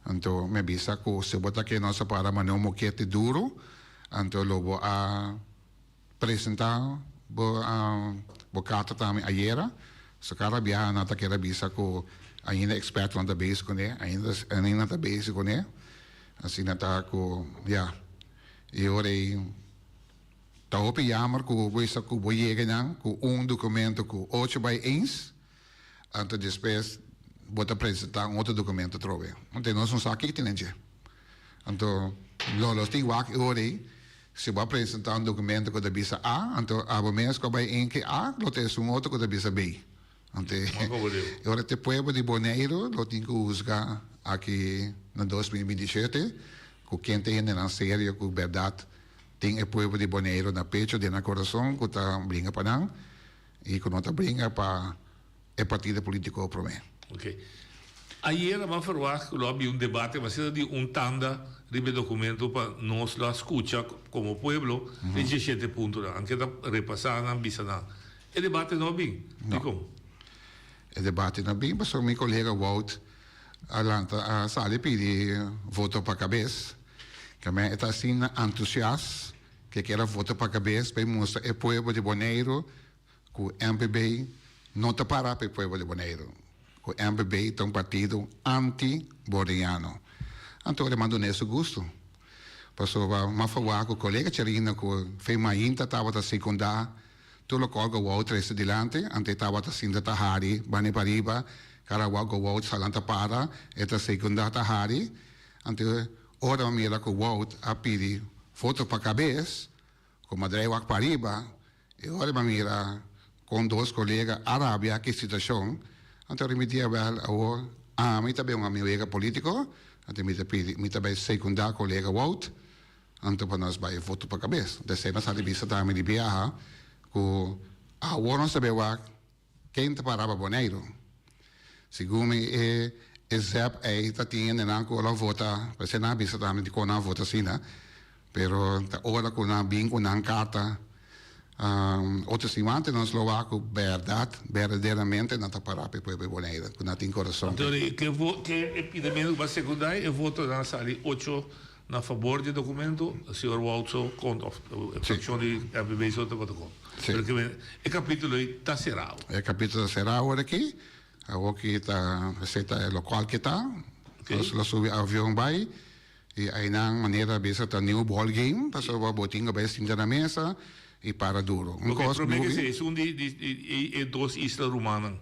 Anto mi a bisa ku si bo ta ke nos a para mane un mokete duru, anto lo bo a presentá bo bo karta tambe ayera. So kada biaha nan ta keda bisa ku ainda ekspertonan ta bezig kuné, ainda ainda nan ta bezig kuné. Asina ta ku ya, e ora ei. Ta hopi jammer ku bo bisa ku bo yega nan ku un dokumento ku ocho bai eens, anto despues bo ta presentá un otro dokumento atrobe. Anto nos no sa kiko tin den dje. Anto lo los tin wak e ora ei, si bo a presentá un dokumento ku ta bisa A, anto abo mes ku a bai een ke A lo ta esun otro ku ta bisa B. Anto e ora te pueblo di Boneiru lo tin ku husga aki na 2027 ku ken ta hendenan serio ku bèrdat Tin e pueblo di Boneiru na pecho den nan corazon cu ta bringa pa nan y cu no ta bringa pa e partido politico prome. Ok. Ayera bo a verwagt cu lo a bin un debate, ma sino di un tanda riba e documento pa nos lo a scucha como pueblo e diesshete puntonan. Anke ta repasa nan, bisa nan. E debate no a bin. Dicon? E debate no a bin pasobra mi colega Wout a lanta a sali pidi voto pa cabes. Tambe e ta asina antusias ke kier a vota pa kabes pa e mustra e pueblo di Boneiru ku MPB no ta para pa e pueblo di Boneiru, ku MPB ta un partido anti-Boneiano. Anto ora e manda dun'e su gusto. Pasobra m'a fawá ku kolega Cherino ku fe mainta tabata sekundá. Tur lokual ku Wout trese dilanti, anto e tabata sinta ta hari bani pariba, kara wak ku Wout salan ta para, e ta sekundá ta hari. Anto ora mi mira ku Wout a pidi foto pa kabes, ku mi a drei wak pariba, e ora mi a mira kon dos kolega a rabia ki situashon, anto mi di awèl awor ami ta bin un amiwega politiko, anto mi ta pidi mi ta bai sekundá kolega Wout. Anto pa nos bai voto pa kabes. Desei nos a revista tambe di biaha ku awor nos ta bai wak ken ta para pa Boneiru. Segun mi e e zep ei ta tin hendenan ku lo vota, p'esei nan a bisa tambe dikon nan a vota asina, pero ta ora ku nan bin ku nan karta otro siman te nos lo wak ku bèrdat, berdaderamente nan ta para pa e pueblo di Boneiru, ku nan tin kurason. Anto ke ke e pidimento ku bo a sekundai e votonan a sali ocho Na fabor di e documento, señor Wout so cont of e fraccion di FBB so tabata cont. Pero ke men e capitulo ei ta cerao. E capitulo ta cerao awor aki. Awor ki ta receta e locual ki ta. Nos lo subi avion bay y aynan manera bisa ta new ball game pasobra bo tin cu bay sinta na mesa y para duro. Un Ok, cos prome ke bubi. esei, esun di di e dos isla rumannan.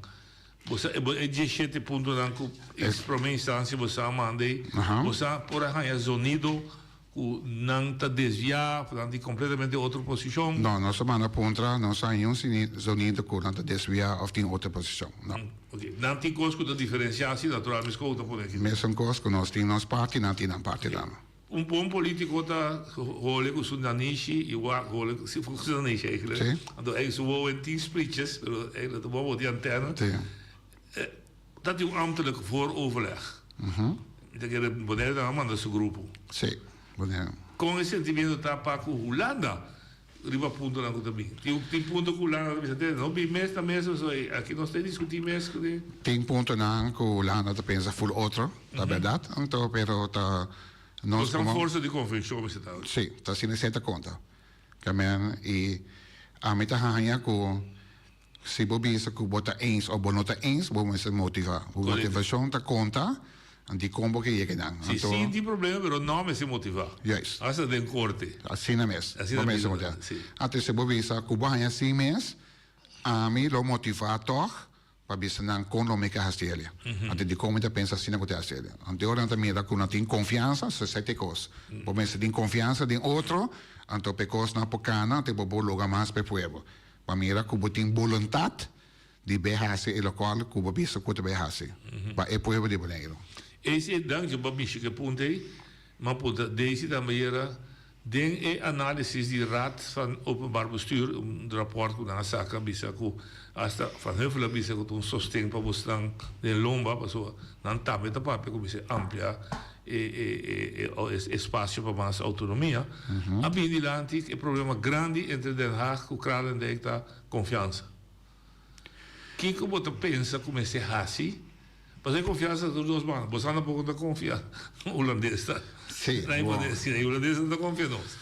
Bo sa e diesshete puntonan ku e prome instansia bo sa manda ei, bo sa por a haña zonido ku nan ta desviá of nan tin kompletamente otro posishon? No, nos a manda puntra, no sa niun zonido ku nan ta desviá of tin otro posishon, no. Oke, nan tin kos ku ta diferensiá si natural mes kos ku ta pone aki. Mesun kos ku nos tin nos parti, nan tin nan parti tambe. Un bon politico ta hole cu su nanishi y wak hole cu su nanishi eigenlijk. Sí. Anto eigenlijk su wowo en tin sprietjes, pero eigenlijk ta bon bo tin antena. Sí. Ta tin un ambtelijk vooroverleg. Mi ta kere Bonaire ta manda su grupo. Sí, Bonaire. Con e sentimiento ta pa cu Hulanda riba puntonan cu ta bin? Tin tin punto cu Hulanda ta bisa te no bin mes na mes pasobra aki nos ta discuti mes cu di. Tin puntonan cu Hulanda ta pensa full otro, ta berdad, anto pero ta nos Nos como. forsa di convencion mester ta. Si, ta asina esey ta conta. Camen y ami ta haña cu Si bo bisa ku bo ta eens òf bo no ta eens, bo mester motivá. Bo motivashon ta konta dikon bo ke yega nan. Si Anto. sin tin problema pero no mester motivá. Juist. Hasta den korte. Asina mes. Asina Bo mester bisa, motivá. si. Anto si bo bisa ku bo haña sin mes, ami lo motivá tòg pa bisa nan kon lo mi ke hasi el'e. Anto dikon mi ta pensa asina ku ta hasi el'e. Anto e ora nan ta mira ku nan tin konfiansa, so esei ta e kos. Bo mester tin konfiansa den otro, anto pa e kosnan por kana, anto bo por logra mas pa e pueblo. Pa mira ku bo tin boluntat di bay hasi e lokual ku bo bisa ku ta bay hasi pa e pueblo di Boneiru. Esi e danki pa mishi ku e punto ei. M'a puntra Daisy tambe yera den e analisis di Raad van Openbaar Bestuur, un raport ku nan a saka bisa ku hasta Van Huffel a bisa ku ta un sosten pa bosnan den lomba pasobra nan tambe ta papia ku mester amplia e espasio pa mas autonomia, a bini dilanti e problema grandi entre Den Haag ku Kralendijk ta konfiansa. Kiko bo ta pensa ku mester hasi? Pasobra e konfiansa ta tur dos banda. Bo sa tampoco ta konfia hulandes ta. Sí, Nan bo. e si, e hulandesnan ta konfia nos.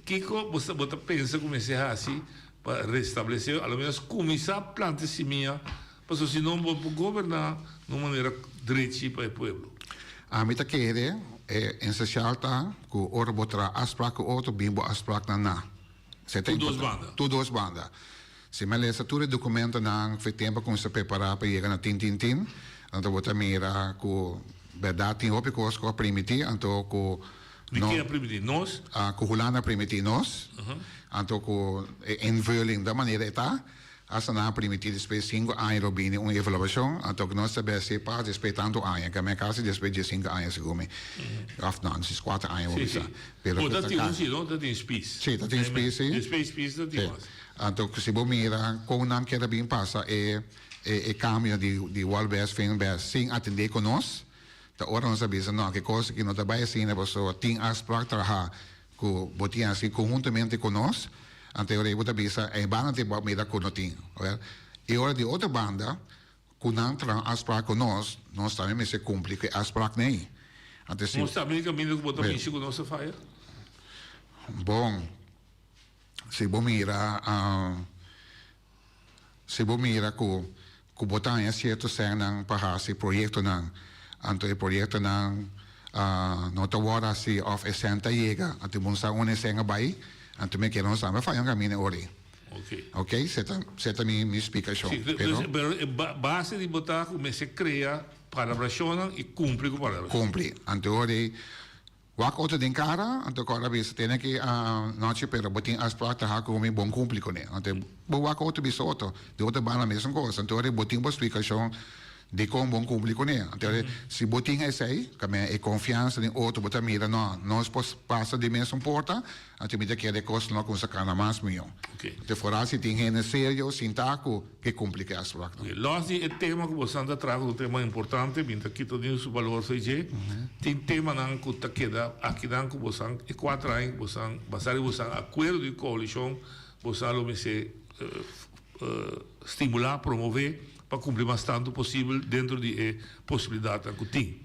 Kiko bo bo ta pensa ku mester hasi pa restablesé, a lo menos kuminsá planta e simia Pasobra si no bo por goberná na un manera drechi pa e pueblo. Ami ta kere e esencial ta cu ora bo traha afspraak cu otro bin bo afspraaknan na. Esey ta Tur dos importante. banda. Tur dos banda. Si mi a lesa tur e documentonan for e tempo cu mi sta prepara pa yega na tin tin tin, anto bo ta mira cu berdad tin hopi cos cu a primiti anto cu Di no ken a primiti? Nos? Cu Hulanda a primiti nos, anto cu e invulling da manera e ta. Hasta nan a primiti despues sinku aña lo bini un evaluashon, anto ku nos ta besi pas despues tantu aña, ke mi a kasi despues diesinku aña segun mi, òf no, antes kuater aña bo bisa. Pero Bo ta tin un si no, ta tin spis. Si, ta tin spis si. Despues spis ta tin mas. Anto si bo mira kon nan kier a bin pasa e e kambio di di Walbes, Finbes sin atendé ku nos, ta ora nos a bisa no, ke kos aki no ta bai asina pasobra tin afsprak traha Ku bo tin hasi konhuntamente ku nos, anto e ora ei bo ta bisa, e banda te bo a mira ku no tin. Wèl, e ora di otro banda, ku nan traha un afsprak ku nos, nos tambe mester kumpli ku e afspraknan ei. Anto si. Nos tambe kaminda ku bo ta mishi ku nos ta faya? Bon, si bo mira, Si bo mira ku ku bo ta haña sierto sènnan pa hasi proyektonan, anto e proyektonan no ta wòrdu hasi òf e sèn ta yega, anto bo no sa unda e sèn a bai, anto mi kere nos tambe faya un kaminda e ora ei. Ok, esei ta esei ta mi mi splikashon. Sí, Pero pero e base di bo ta ku mester krea palabrashonnan i kumpli ku palabrashon. Kumpli. Anto ora ei wak otro den kara, anto ku ora bisa tene ki nochi pero bo tin afsprak ta haku mi bon kumpli kuné. Anto bo wak otro bisa otro, di otro banda mesun kos. Anto ora ei bo tin bo splikashon Dikon bon kumpli kuné? Anto si bo tin esei, kaminda e konfiansa den otro bo ta mira, no, nos por pasa di mesun porta, anto mi ta kere kos no kumsa kana mas mihó. Anto foral si tin hende serio sintá ku ke kumpli ku e afspraknan. Lòs di e tema ku bosan ta traha ku ta un tema importante, mi ta kita ni su balor for dje, tin temanan ku ta keda akinan ku bosan e kuater aña ku bosan basá riba bosan akuerdo di koalishon bosan lo mester stimulá, promové pa kumpli mas tantu posibel dentro di e posibilidatnan ku tin.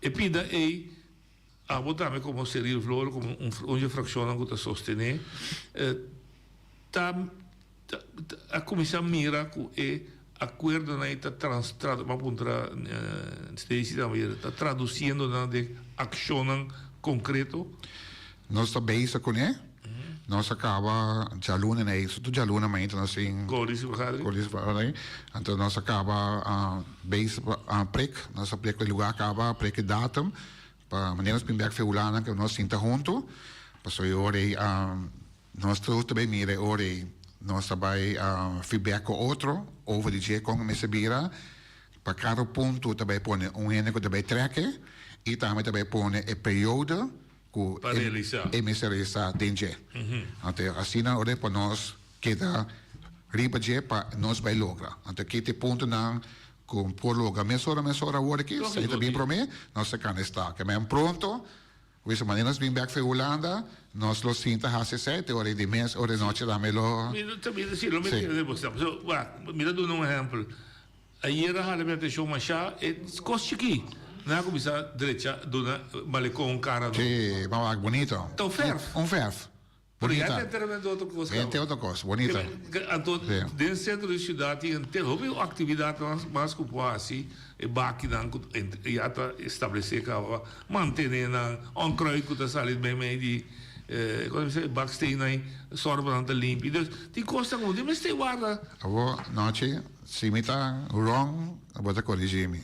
E pida ei abo tambe komo Cyril Vlor, komo un di e frakshonnan ku ta sostené, ta a kuminsá mira ku e akuerdonan ei ta trans bo a puntra Stacy tambe, ta tradusiendo nan den akshonnan konkreto. Nos ta bezig kuné. Nos a kaba djaluna na ei, su tur djaluna mainta nos tin Coalitie vergadering. Coalitie vergadering. Anto nos a kaba bezig pa prek, nos a prek e lugar kaba, prek e datum pa manera nos bin bek fe Hulanda ku nos sinta huntu. Pasobra e ora ei nos tur ta bai mira e ora ei nos ta bai feedback ku otro over di dje kon mester bira. Pa kada punto ta bai pone un hende ku ta bai trek e i tambe ta bai pone e periodo ku Pa realisá. e mester realisá den dje. Anto asina ora pa nos keda riba dje pa nos bai logra. Anto ki ta e puntonan ku por logra mesora mesora awor aki, esei ta bin promé, nos ta kanda e staka. Men pronto, wis manera nos bin bèk for Hulanda, nos lo sinta hasi esei te ora di mes ora di nochi tambe lo. Mi ta mira si, lo mi tende bo sa. So, wak, mi ta duna un ehèmpel. Ayera a hala mi atencion masha e cos chiki. Nan a cuminsa drecha duna malecon un cara nobo. Si, ma wak bonito. Ta un verf. Un verf. Pero ya Bonita. ta enteramente otro cos Ya ta otro cos, bonito. Anto den centro di ciudad tin henter hopi actividad mas cu por haci. E bakinan cu ya ta establece caba, mantene nan, onkruid cu ta sali meimei di como se bisa, baksteennan, zorg pa nan ta limpi. Dus tin cosnan cu bo tin mester warda. Awor, nochi, si mi ta wrong, bo ta corrigi mi.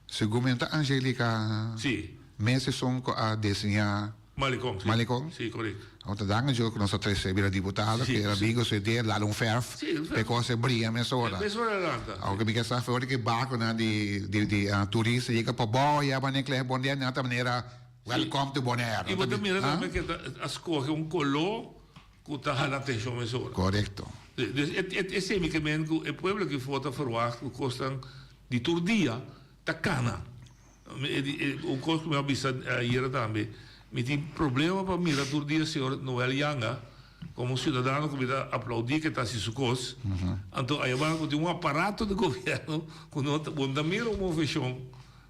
Segun mi no ta Angelica Sí. mes esun cu a deseña Malecon, sí. Malecon? Sí, correcto. Awor ta danki Dios cu nos a trece bira diputado, Sí, cu era sí. bingo su idea, lala un verf, Sí, un pa e verf. cos e bria mesora. Mesora lanta, sí. Awor cu mi ke sa ora cu e barconan di, di, di turista yega pa bao ya bo Niclé Bonaire, nan ta manera welcome to Bonaire. Y bo ta mira Ah? tambe cu ta a scoge un color cu ta hala atencion mesora. Correcto. Dus e, e, esey mi ke men cu e pueblo aki for ta verwacht cu cosnan di tur dia ta cana. Un kos ku mi a bisa ayera tambe, mi tin problema pa mira tur dia señor Noel Yanga komo un siudadano ku mi ta aplaudí ke ta hasi su kos, anto ayabanda ku tin un aparato di gobièrnu ku no ta, bo no ta mira un moveshon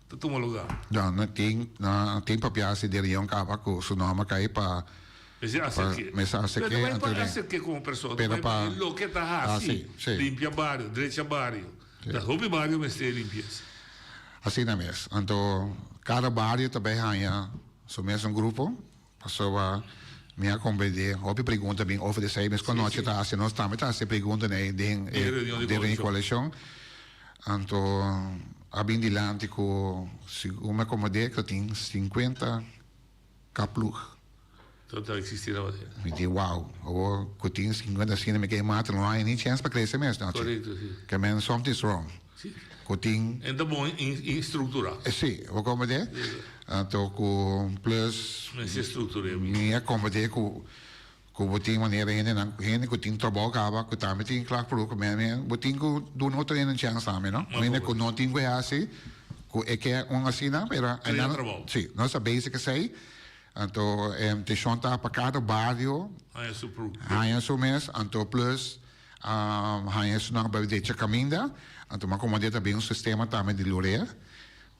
ta tuma lugá. No, no tin, no tin papia hasi den reunion kaba ku su nòmber kai pa, Mester pa, aserk'é. mester Pero aserk'é, no bai anto pa den, aserk'é komo persona, pero bai pa pa e loke ta hasi, hasi, si. limpia bario, drecha bario. Ta hopi bario mester limpiesa. Asina mes. Anto kada bario ta bay haña su mesun grupo, pasobra mi a comprende hopi pregunta bin over di esey mes cu anochi ta haci, nos tambe ta haci preguntanan ey den e reunion di coalicion. Anto a bin dilanti cu segun mi a comprende cu tin cincuenta kaploeg. Tot ta existi na Bonaire. Mi di wow, awor cu tin 50 asina mi ke mata no hay ni chance pa crece mes nochi. Correcto, si. Ke men something is wrong. Si. Cu tin. En ta bon in structura. Si, bo comprende? Si. Anto cu plus. Mester structura. Mi a comprende cu cu bo tin manera hendenan, hende cu tin trabou caba cu tambe tin klaagproe cu men men bo tin cu duna otro hende un chance tambe no. Hende cu no tin cu haci cu e ke un asina pero. Crea trabou. Si, nos ta bezig esey. Anto e inteshon ta pa kada bario Haña su pruk. haña su mes, anto plus haña esunnan pa decha kaminda. Anto mi a komand'é ta bin un sistema tambe di lorea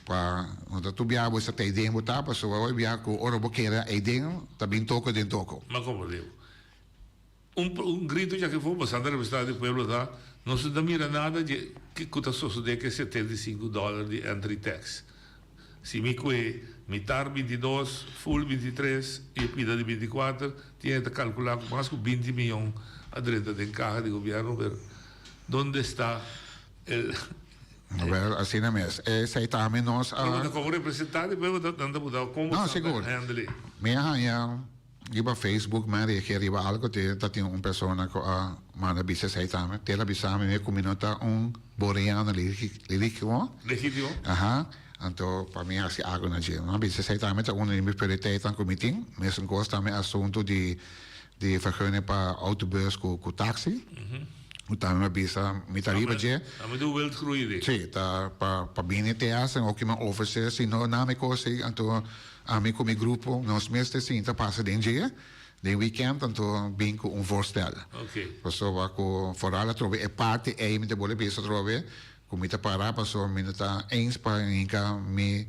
pa no ta tur biaha bo sa ta eiden bo ta, pasobra hopi biaha ku ora bo keda eiden ta bin toko den toko. Mi a komprendé bo. Un un grito djaki for bastante representante di pueblo ta, Nos no ta mira nada dje ku ta sosodé ku e 75 dòler di entry tax. Si mi kue. Mitar 22, full 23 i e pida di 24, tin e ta kalkulá ku mas ku 20 miyon a drenta den kaha di gobièrnu, pero donde sta el. Wel, asina mes. Esei tambe nos a. Pero komo representante di pueblo nan ta buta kon No, sigur. handle. Mi a haña riba Facebook mi a reagé riba algo te ta tin un persona ku a manda bisa esei tambe. Te el a bisa mi ku mi no ta un boreano legítimo. Legítimo. Aha. Anto pa mi hasi algo na dje. Mi a bisa esei tambe ta un di mi prioriteitnan ku mi tin. Mesun kos tambe asuntu di di vergunning pa autobus ku ku taxi. Ku tambe mi a bisa mi ta riba dje. Tambe di wild groei di. Si, ta pa pa bini te hasi oki mi ofresé si no na mi kos ei anto ami ku mi grupo nos mes te sinta pasa den dje den weekend anto bin ku un voorstel. Pasobra ku foral atrobe e parti ei mi ta bole bisa atrobe ku mi ta para pasobra mi no ta eens pa hinka mi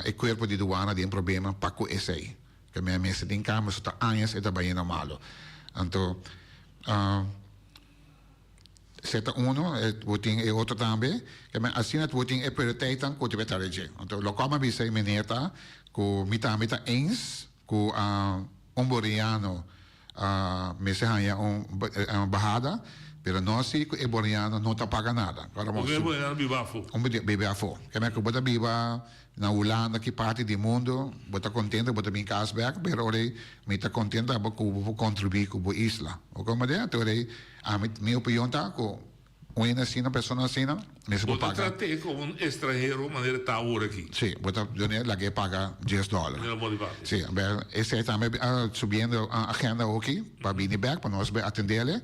e kuerpo di duana den problema pa ku esei. Ke mi a mester den kambio so ta añas e ta bayendo malo. Anto se ta uno e bo tin e otro tambe. Ke men asina bo tin e prioriteitnan ku ta bai traha dje. Anto lokual mi a bisa e meneer ta ku mi tambe ta eens ku un boriano mester haña un bahada, pero no asi ku e boriano no ta paga nada. Porque e boriano biba afó. Un biba afó. Ke men ku bo ta biba Na Hulanda ki parti di mundo bo ta contento bo ta bin cas bek pero ora ei mi ta contento abo cu bo por contribui cu bo isla bo comprende anto ora ei ami mi opinion ta cu un hende asina un persona asina mester Bo por ta paga trat'é como un estranhero manera ta awor aki. Si bo ta dun'é lag'é paga dies dollar Manera bo di papia. Si aber esei tambe a subiendo agenda hoki pa bini bek pa nos bay atendele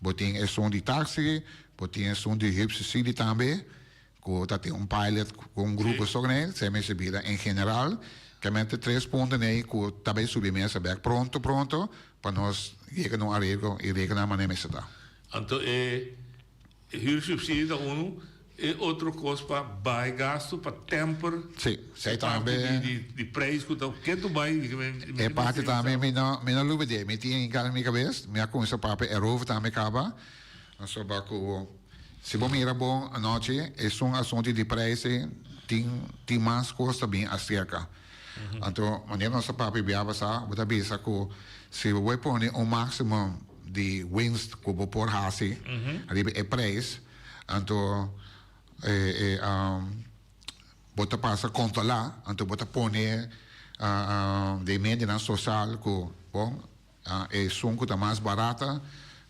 bo tin esun di taxi bo tin esun di huursubsidie tambe. Ku ta tin un pilot ku un grupo so nei, se mester bira en general. Kemente tres punto nei ku ta bay subi mesa bek pronto pronto pa nos yega na un areglo i reglanan manera mester ta. Anto e huursubsidie ta unu, e otro kos pa baha e gastu pa temper Si, e parti di di prijs ku ta ketu bay. E parti tambe mi no mi no lubid'é, mi tin hinká den mi kabes, mi a kuminsá papia erover tambe kaba, pasobra ku. Si bo mira bon anochi, esun asuntu di prijs ei tin tin mas kos ta bin aserka. Anto manera nos ta papia bia basá, bo ta bisa ku si bo por pone un maximum di winst ku bo por hasi riba e prijs, anto e e bo ta pasa kontrolá, anto bo ta pone den medianan sosial ku bon. Esun ku ta mas barata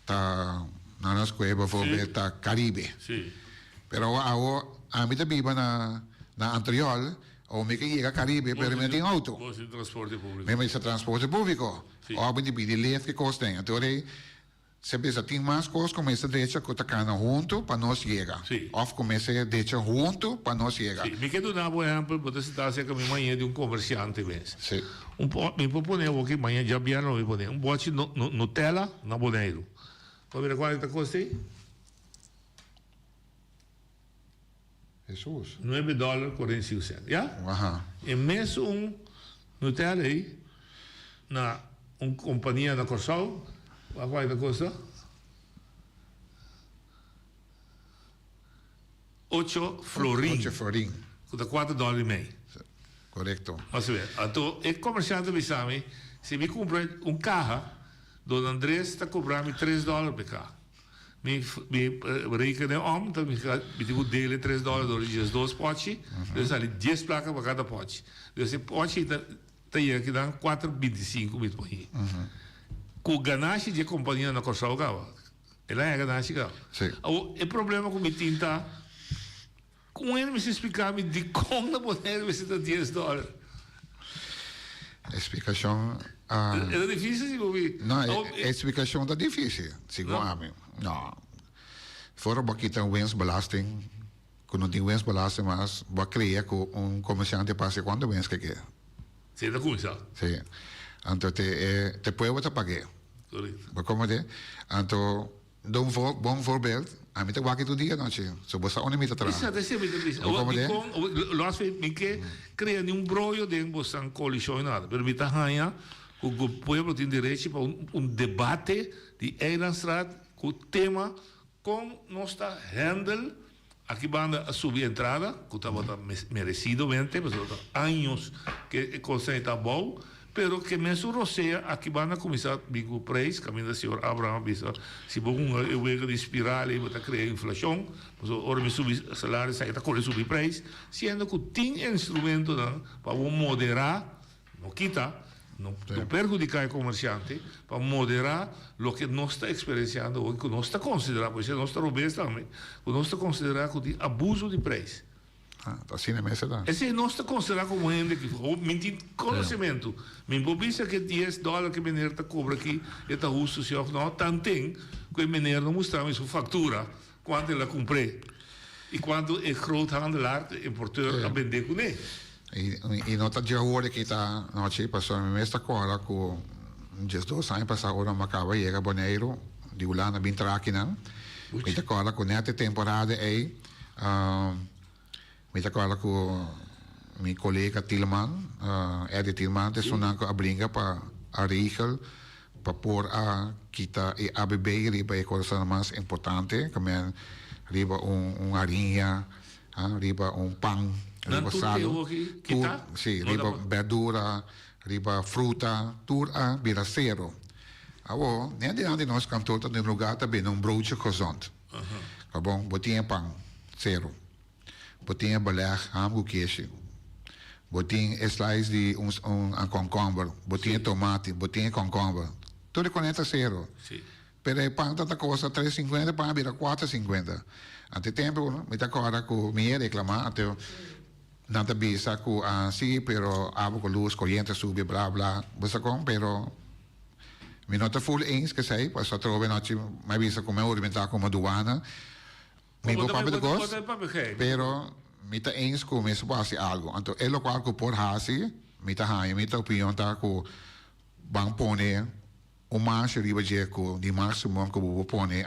ta nan a skohe bijvoorbeeld ta Caribe. Pero awo ami ta biba na na Antriol, awo mi ke yega Caribe pero mi no tin auto. Bo sin transporte publico. Mi mester transporte publico. Of mi ta pidi lift ki kos den. Anto rei se bisa tin mas kos ku mester drecha ku ta kana huntu pa nos yega. Of ku mester drecha huntu pa nos yega. Mi ke duna bo ehempel, bo ta sita aserka mi mañe di un komersiante mes. Un po, mi por pone awor ki maña djabièrnè mi pone un bochi Nutella na Boneiru. Bo mira kuantu ta kosta ei? Hesus. Nuebe dòler 45 sènt, ya? Aha. E mesun Nutella ei na un kompania na Kòrsou, wak kuantu ta kosta? Ocho florin. Ocho florin. Ku ta kuater dòler i mei. Korekto. Mas o menos. Anto e komersiante a bisa mi, si mi kumpra un kaha, Don Andres ta kobra mi tres dòler pa e kaha. Mi mi rekenen om, ta mi mi tin ku dele tres dòler dor di diesdos pòchi, debe sali dies plaka pa kada pòchi. Dus e pòchi ta ta yega kinan kuater bintisinku mi ta pon. Ku ganashi di e kompania na Kòrsou kaba. El a yega na Chicago. Sí. Awor, e problema ku mi tin ta, kon hende mester splika mi dikon na Boneiru mester ta dies dòler? E splikashon. E ta difísil si bo mi. No, e splikashon ta difísil, segun ami. No. Fora bo a kita winstbelasting, ku no tin winstbelasting mas, bo a krea ku un komersiante por hasi kuantu winst ke ke. Sí, ta kuminsá. Sí. Anto te e te pueblo ta pag'é. Correcto. Bo komprendé? Anto don vo bon voorbeeld, ami ta wak tur dia anochi. So bo sa unda mi ta traha. Esei esei mi ta bisa. Bo komprendé? Dikon lo así mi ke krea ni un broyo den bosan koalishon ni nada, pero mi ta haña ku ku pueblo tin derechi pa un un debate di Eilandstraat ku tema kon nos ta handle. Aki banda a subi entrada, ku tabata meresidamente, pasobra ta años ku e kosnan ei ta abou, pero ke mesun rosea aki banda a kuminsá bin ku preis, kaminda señor Abraham a bisa, si bo hunga e wega di spiral ei bo ta krea inflashon, pasobra ora mi subi salario esaki ta kore subi preis, siendo ku tin instrumentonan pa bo moderá. No kita, no perhudiká e komersiante pa moderá loke nos ta eksperensiando hoy ku nos ta konsiderá, por esei nos ta robes tambe, ku nos ta konsiderá ku tin abuso di preis. Ah, ta asina mester ta. Esei nos ta konsiderá komo hende ki mi tin konosementu. Mi por bisa ke dies dòler ke meneer ta kobra aki e ta hustu si òf no, tanten ku e meneer no mustra mi su faktura kuantu el a kumpr'é i kuantu e groothandelaar, e importeur, a bend'é kuné. I no ta dje hora ki ta nochi, pasobra mi mes ta kòrda ku diesdos aña pasá ora mi a kaba yega Boneiru di Hulanda bin traha akinan, mi ta kòrda ku nèt e temporada ei mi ta kòrda ku mi kolega Tilman, Eddy Tilman ta esunnan ku a bringa pa a regel pa por a kita e ABB riba e kosnan mas importante, ku men riba un hariña. Riba un pan, Nan riba tur salu, te hoki tur, kita? sí, No riba ta. berdura, riba fruta, tur a bira sero. Awor, net dilanti nos kantoor ta den lugar ta bende un broodje gezond. Ka bon, bo tin e pan, sero. Bo tin e beleg, ham ku keshi. Bo tin e slice di un un komkomber, bo tin e tomati, bo tin e komkomber. Tur e kone ta sero. Sí. Pero e pan ta ta kosta tres sinkuenta, e pan a bira kuater sinkuenta. Ante tempu mi ta kòrda ku mi e reklamá, anto nan ta bisa ku a si, pero abo ku lus, koriente a subi, bla bla. Bo sa kon? Pero mi no ta ful eens ku esei, pasobra atrobe anochi mi a bisa ku mi a hurmentá komo duana. Mi por papia di kos, pero mi ta eens ku mi por hasi algu. Anto e lokual ku por hasi, mi ta haña, mi ta opinion ta ku ban pone. Un marge riba dje ku di máksimo ku bo por pone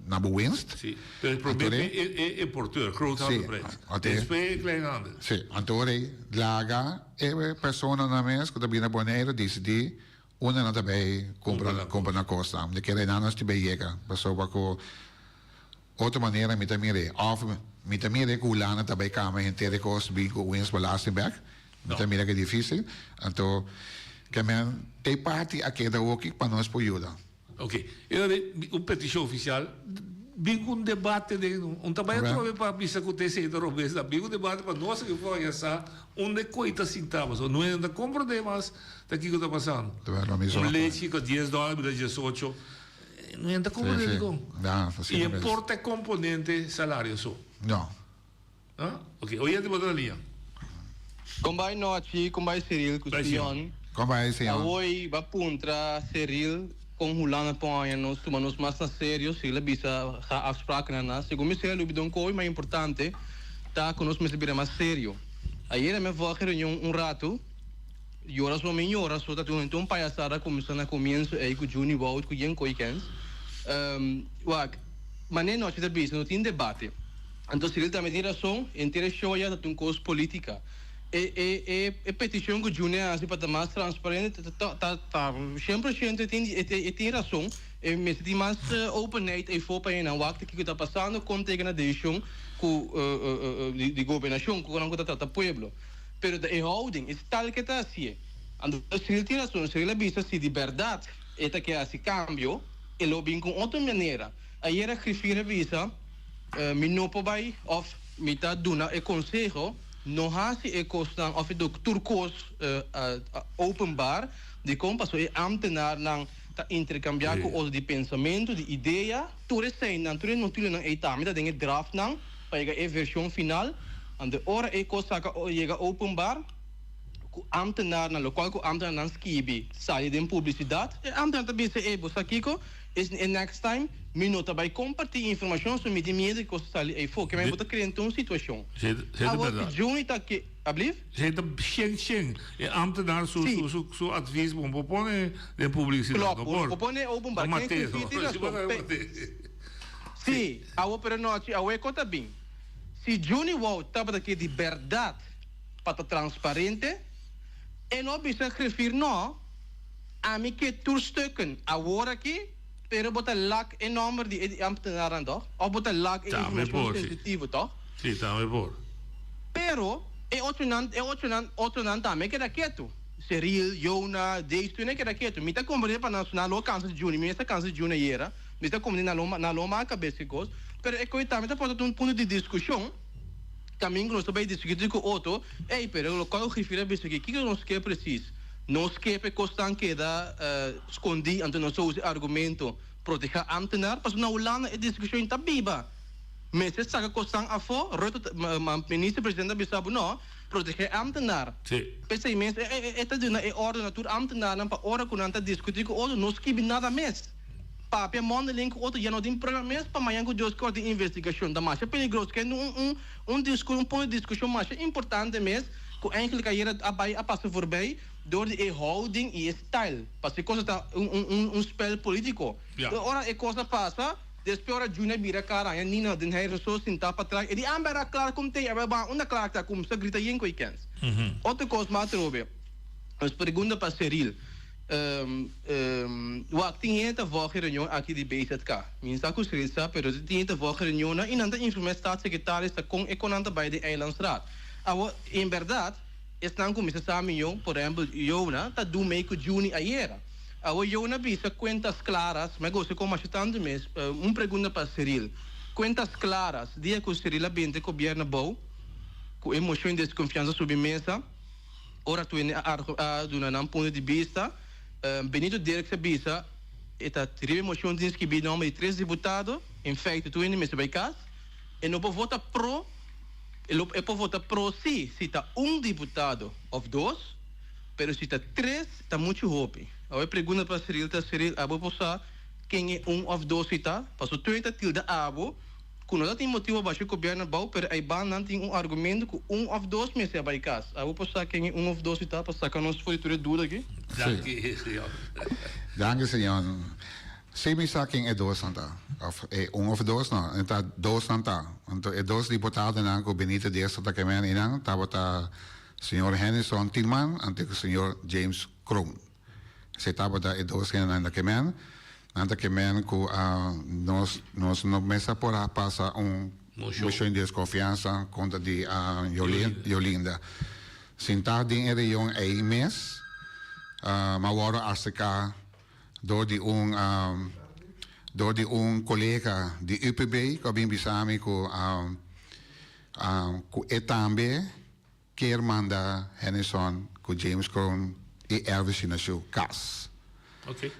na bo winst. Sí, pero e promé Anto e e importeur, groothandelprijs. Sí, anto Despues e kleinhandel. Sí, anto ora ei laga e personanan mes ku ta bini na Boneiru disidí unda nan ta bai kumpra kumpra nan kosnan. Mi ta kere nan nos ta bai yega pasobra ku otro manera mi ta mir'é. Òf mi ta mir'é ku Hulanda ta bai kambia henter e kos bin ku winstbelasting bèk. Mi ta mira ku e difísil. Anto, ke men te parti a keda hoki pa nos por yuda. Ok. E ora di un petishon ofisial, bin ku un debate den un ta bai atrobe pa bisa ku ta esei ta robes la. Bin ku un debate pa nos aki for haña sa unda e koi ta sintá. Pasobra no hende ta komprondé mas ta kiko ta pasando. Un lechi ku dies dòler bira diesocho. No hende ta komprondé dikon. I e por ta e komponente salario so. No. Ah, ok. Oyente bo ta na liña. Kon bai nochi, kon bai Cyril ku Bai Sion. Kon bai Sion. Awoi ba puntra Cyril kon Hulanda por haña nos tuma nos mas na serio. Cyril a bisa ga afsprakennan na. Segun mi Cyril lubidó un koe mas importante ta ku nos mester bira mas serio. Ayera mi a volg e reunion un ratu, yora so mi yora so ta tin un payasada a kuminsá na komienso ei ku Juni Wout ku yen koe kens. Wak, manera nochi ta bisa no tin debate. Anto Cyril tambe tin rason, henter e show ya ta tin un kos politica. E e e e peticion ku Juni a hasi pa ta mas transparente ta ta ta shen por shento e tin e tin rason. E mester tin mas openheid eyfo pa hendenan wak ta kiko ta pasando, kon ta yega na decision ku di di gobernashon ku nan ku ta trata pueblo. Pero ta e houding, e tal ke ta hasié. Anto Cyril tin rason, Cyril a bisa si di bèrdat e ta ke hasi kambio e lo bin ku un otro manera. Ayera Griffier a bisa. Mi no por bai of mi ta duna e conseho no haci e cosnan of e tur cos openbaar dicon pasobra e ambtenaarnan ta intercambia cu otro di pensamento di idea tur eseinan tur e notulennan ey tambe ta den e draftnan pa yega e version final anto ora e cos saca yega openbaar cu ambtenaarnan locual cu ambtenaarnan skibi sali den publicidad e ambtenaar ta bisa ey bo sa kico Es e next time mi no ta bai comparti informacion so mi tin miedo ki cos ta sali eyfo ke men bo ta crea un situacion. Esey ta Awor berdad. si Juni ta ke ablief? Esey ta shen shen. E ambtenaar su Si. su su su advies bo no por pone den publicidad. Klopt, No bo no por. por pone openbaar. No Ken mat'é. si tin Si razon. bo ta Pe mat'é. Si, awor pero nochi awor e cos ta bin. Si Juni wou tabata ke di berdad pa ta transparente e no a bisa griffier no. Ami ke tur stukken awor aki. Pero bo ta lak e nomber di e ambtenaarnan toch? Of bo ta lak e Tambe informacion por, si. sensitivo toch? Si, tambe por. Pero e otronan, e otronan, otronan tambe keda ketu. Cyril, Jona, Days, tur nan keda ketu. Mi ta comprende pa nan su nan lo cansa di Juni. Mi mes ta cansa di Juni ayera. Mi ta comprende nan lo, nan lo maka kabes ki kos. Pero e koe tambe ta por ta un punto di discusion. Camingo nos ta bay discuti cu otro. Ey, pero locual cu griffier a bisa aki, kiko nos ke precies? Nos ke pa e kosnan keda skondí, anto nos ta usa e argumento protehá ámtenar, pasobra na Hulanda e diskushon ta biba. Mester saka kosnan afó, Rutte ta, minister presidente a bisa bo no, protehá ámtenar. P'esei mes e ta duna e órden na tur ámtenarnan pa ora ku nan ta diskutí ku otro no skibi nada mes. Papia mondeling ku otro ya no tin prueba mes pa mañan ku Dios kor tin investigashon. Ta masha peligroso. Kende un un un punto di diskushon masha importante mes. Ku eigenlijk ayera a bai a pasa voorbij door di e houding y e style. Pasobra e cosa ta un un un spel politico. Ja. Entonces ora e cosa pasa, despues ora Junior bira cara haña Nina den Heyer so sinta patras, e di amber a Clark kom tey, a ba unda Clark ta kumsa grita yen ku e kens. Otro kos mas atrobe, nos pregunta pa Cyril, wak tin hende ta volg e reunion aki di BZK? Mi no sa ku Cyril sa, pero tin hende ta volg e reunionnan y nan ta informa e staatssecretaris ta kon e konan ta bai den Eilandsraad. Awor, en bèrdat, esnan ku mester sa mihó, por ehèmpel Jona, ta du mei ku Juni ayera. Awor Jona bisa cuentas claras, mi a gosta kon masha tantu mes, un pregunta pa Cyril. Cuentas claras, dia ku Cyril a benta e gobièrnu abou, ku e moshon di deskonfiansa subi mesa, ora tur hende a a duna nan punto di bista, Benito Dirks a bisa e ta riba e moshon tin skibí nòmber di tres diputado, en feite tur hende mester bai kas, e no por vota pro. E lo e por vota pro si, si ta un diputado of dos, pero si ta tres ta muchu hopi. Awor e pregunta pa Cyril ta, Cyril, abo por sa ken e un of dos si ta? Paso tur ta tilda abo ku no ta tin motibu pa basha e gobierno abou, pero ayban nan tin un argumento ku un of dos mester a bai kas. Abo por sa ken e un of dos si ta pa saka nos for di tur e duda aki? Danki, señor. Danki, señor. Si mi sa ken e dosnan ta, of e un of dos no, e ta dosnan ta. Anto e dos diputadonan ku Benito Diaz ta kemen einan tabata señor Hennyson Thielman anto ku señor James Kroon. Esei tabata e dos hendenan ta kemen. Nan ta kemen ku nos nos no mester por a pasa un moshon di deskonfiansa kontra di Yolinda. Sintá den e reunion ei mes, m'a wòrdu aserká. Dor di un dor di un kolega di UPB ku a bin bisa mi ku ku e tambe kier manda Hennyson ku James Kroon i Elvis na su kas.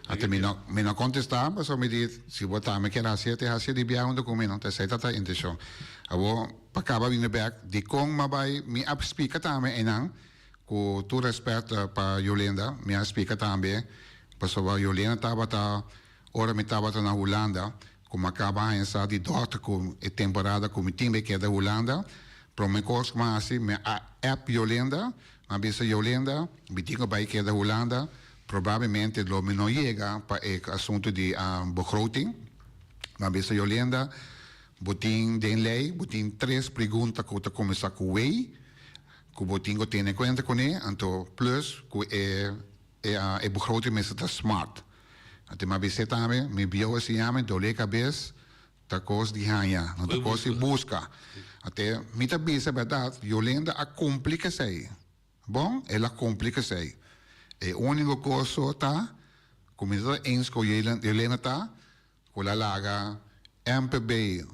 Anto mi no mi no kontestá pasobra mi di si bo tambe kier hasié te hasié di biaha huntu ku mi no ta esei ta ta intenshon. Awor pa kaba bini bèk dikon mi a bai mi a splika tambe einan Ku tur rèspèt pa Yolenda, mi a splika tambe pasobra Yolenda tabata ora mi tabata na Hulanda, ku mi a kaba haña sa di dòkter ku e temporada ku mi tin bai keda Hulanda, promé kos ku mi a hasi mi a app Yolenda, mi a bisa Yolenda mi tin ku bai keda Hulanda, probablemente lo mi no yega pa e asuntu di begroting, mi a bisa Yolenda bo tin den lei bo tin tres pregunta ku ta kuminsá ku wei. Ku bo tin ku tene kuenta kuné, anto plus ku e e begroting mester ta smart. Anto mi a bis'é tambe, mi bieu a siña mi dolé kabes ta kos di haña, no ta kos di buska. Ante mi ta bisa bèrdat, Yolenda a kumpli ku esei. Bon, el a kumpli ku esei. E úniko kos so ta ku mi no ta eens ku Yolenda ta ku el a laga MPB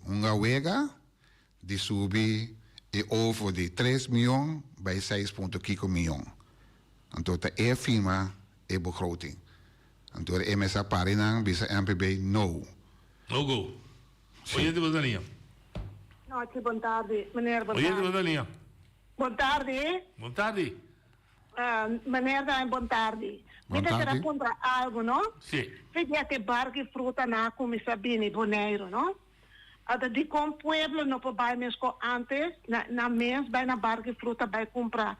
hunga wega di subi e ofo di tres mion bai seis punto kiko mion. Anto ta e firma e begroting. Anto e mester a pari nan bisa MPB no. No go. Oyente bo ta liña. Nochi, bon tardi, meneer, bon Oyente bo tardi. ta liña. Bon tardi. Bon tardi. Meneer tambe bon tardi. Bon Mi ta kere tardi. puntra algo, no? Si. Fe dia ke barco y fruta nan a cuminsa bini Boneiru, no? Ata dikon pueblo no por bai mes ku antes, na nan mes bai na barki fruta bai kumpra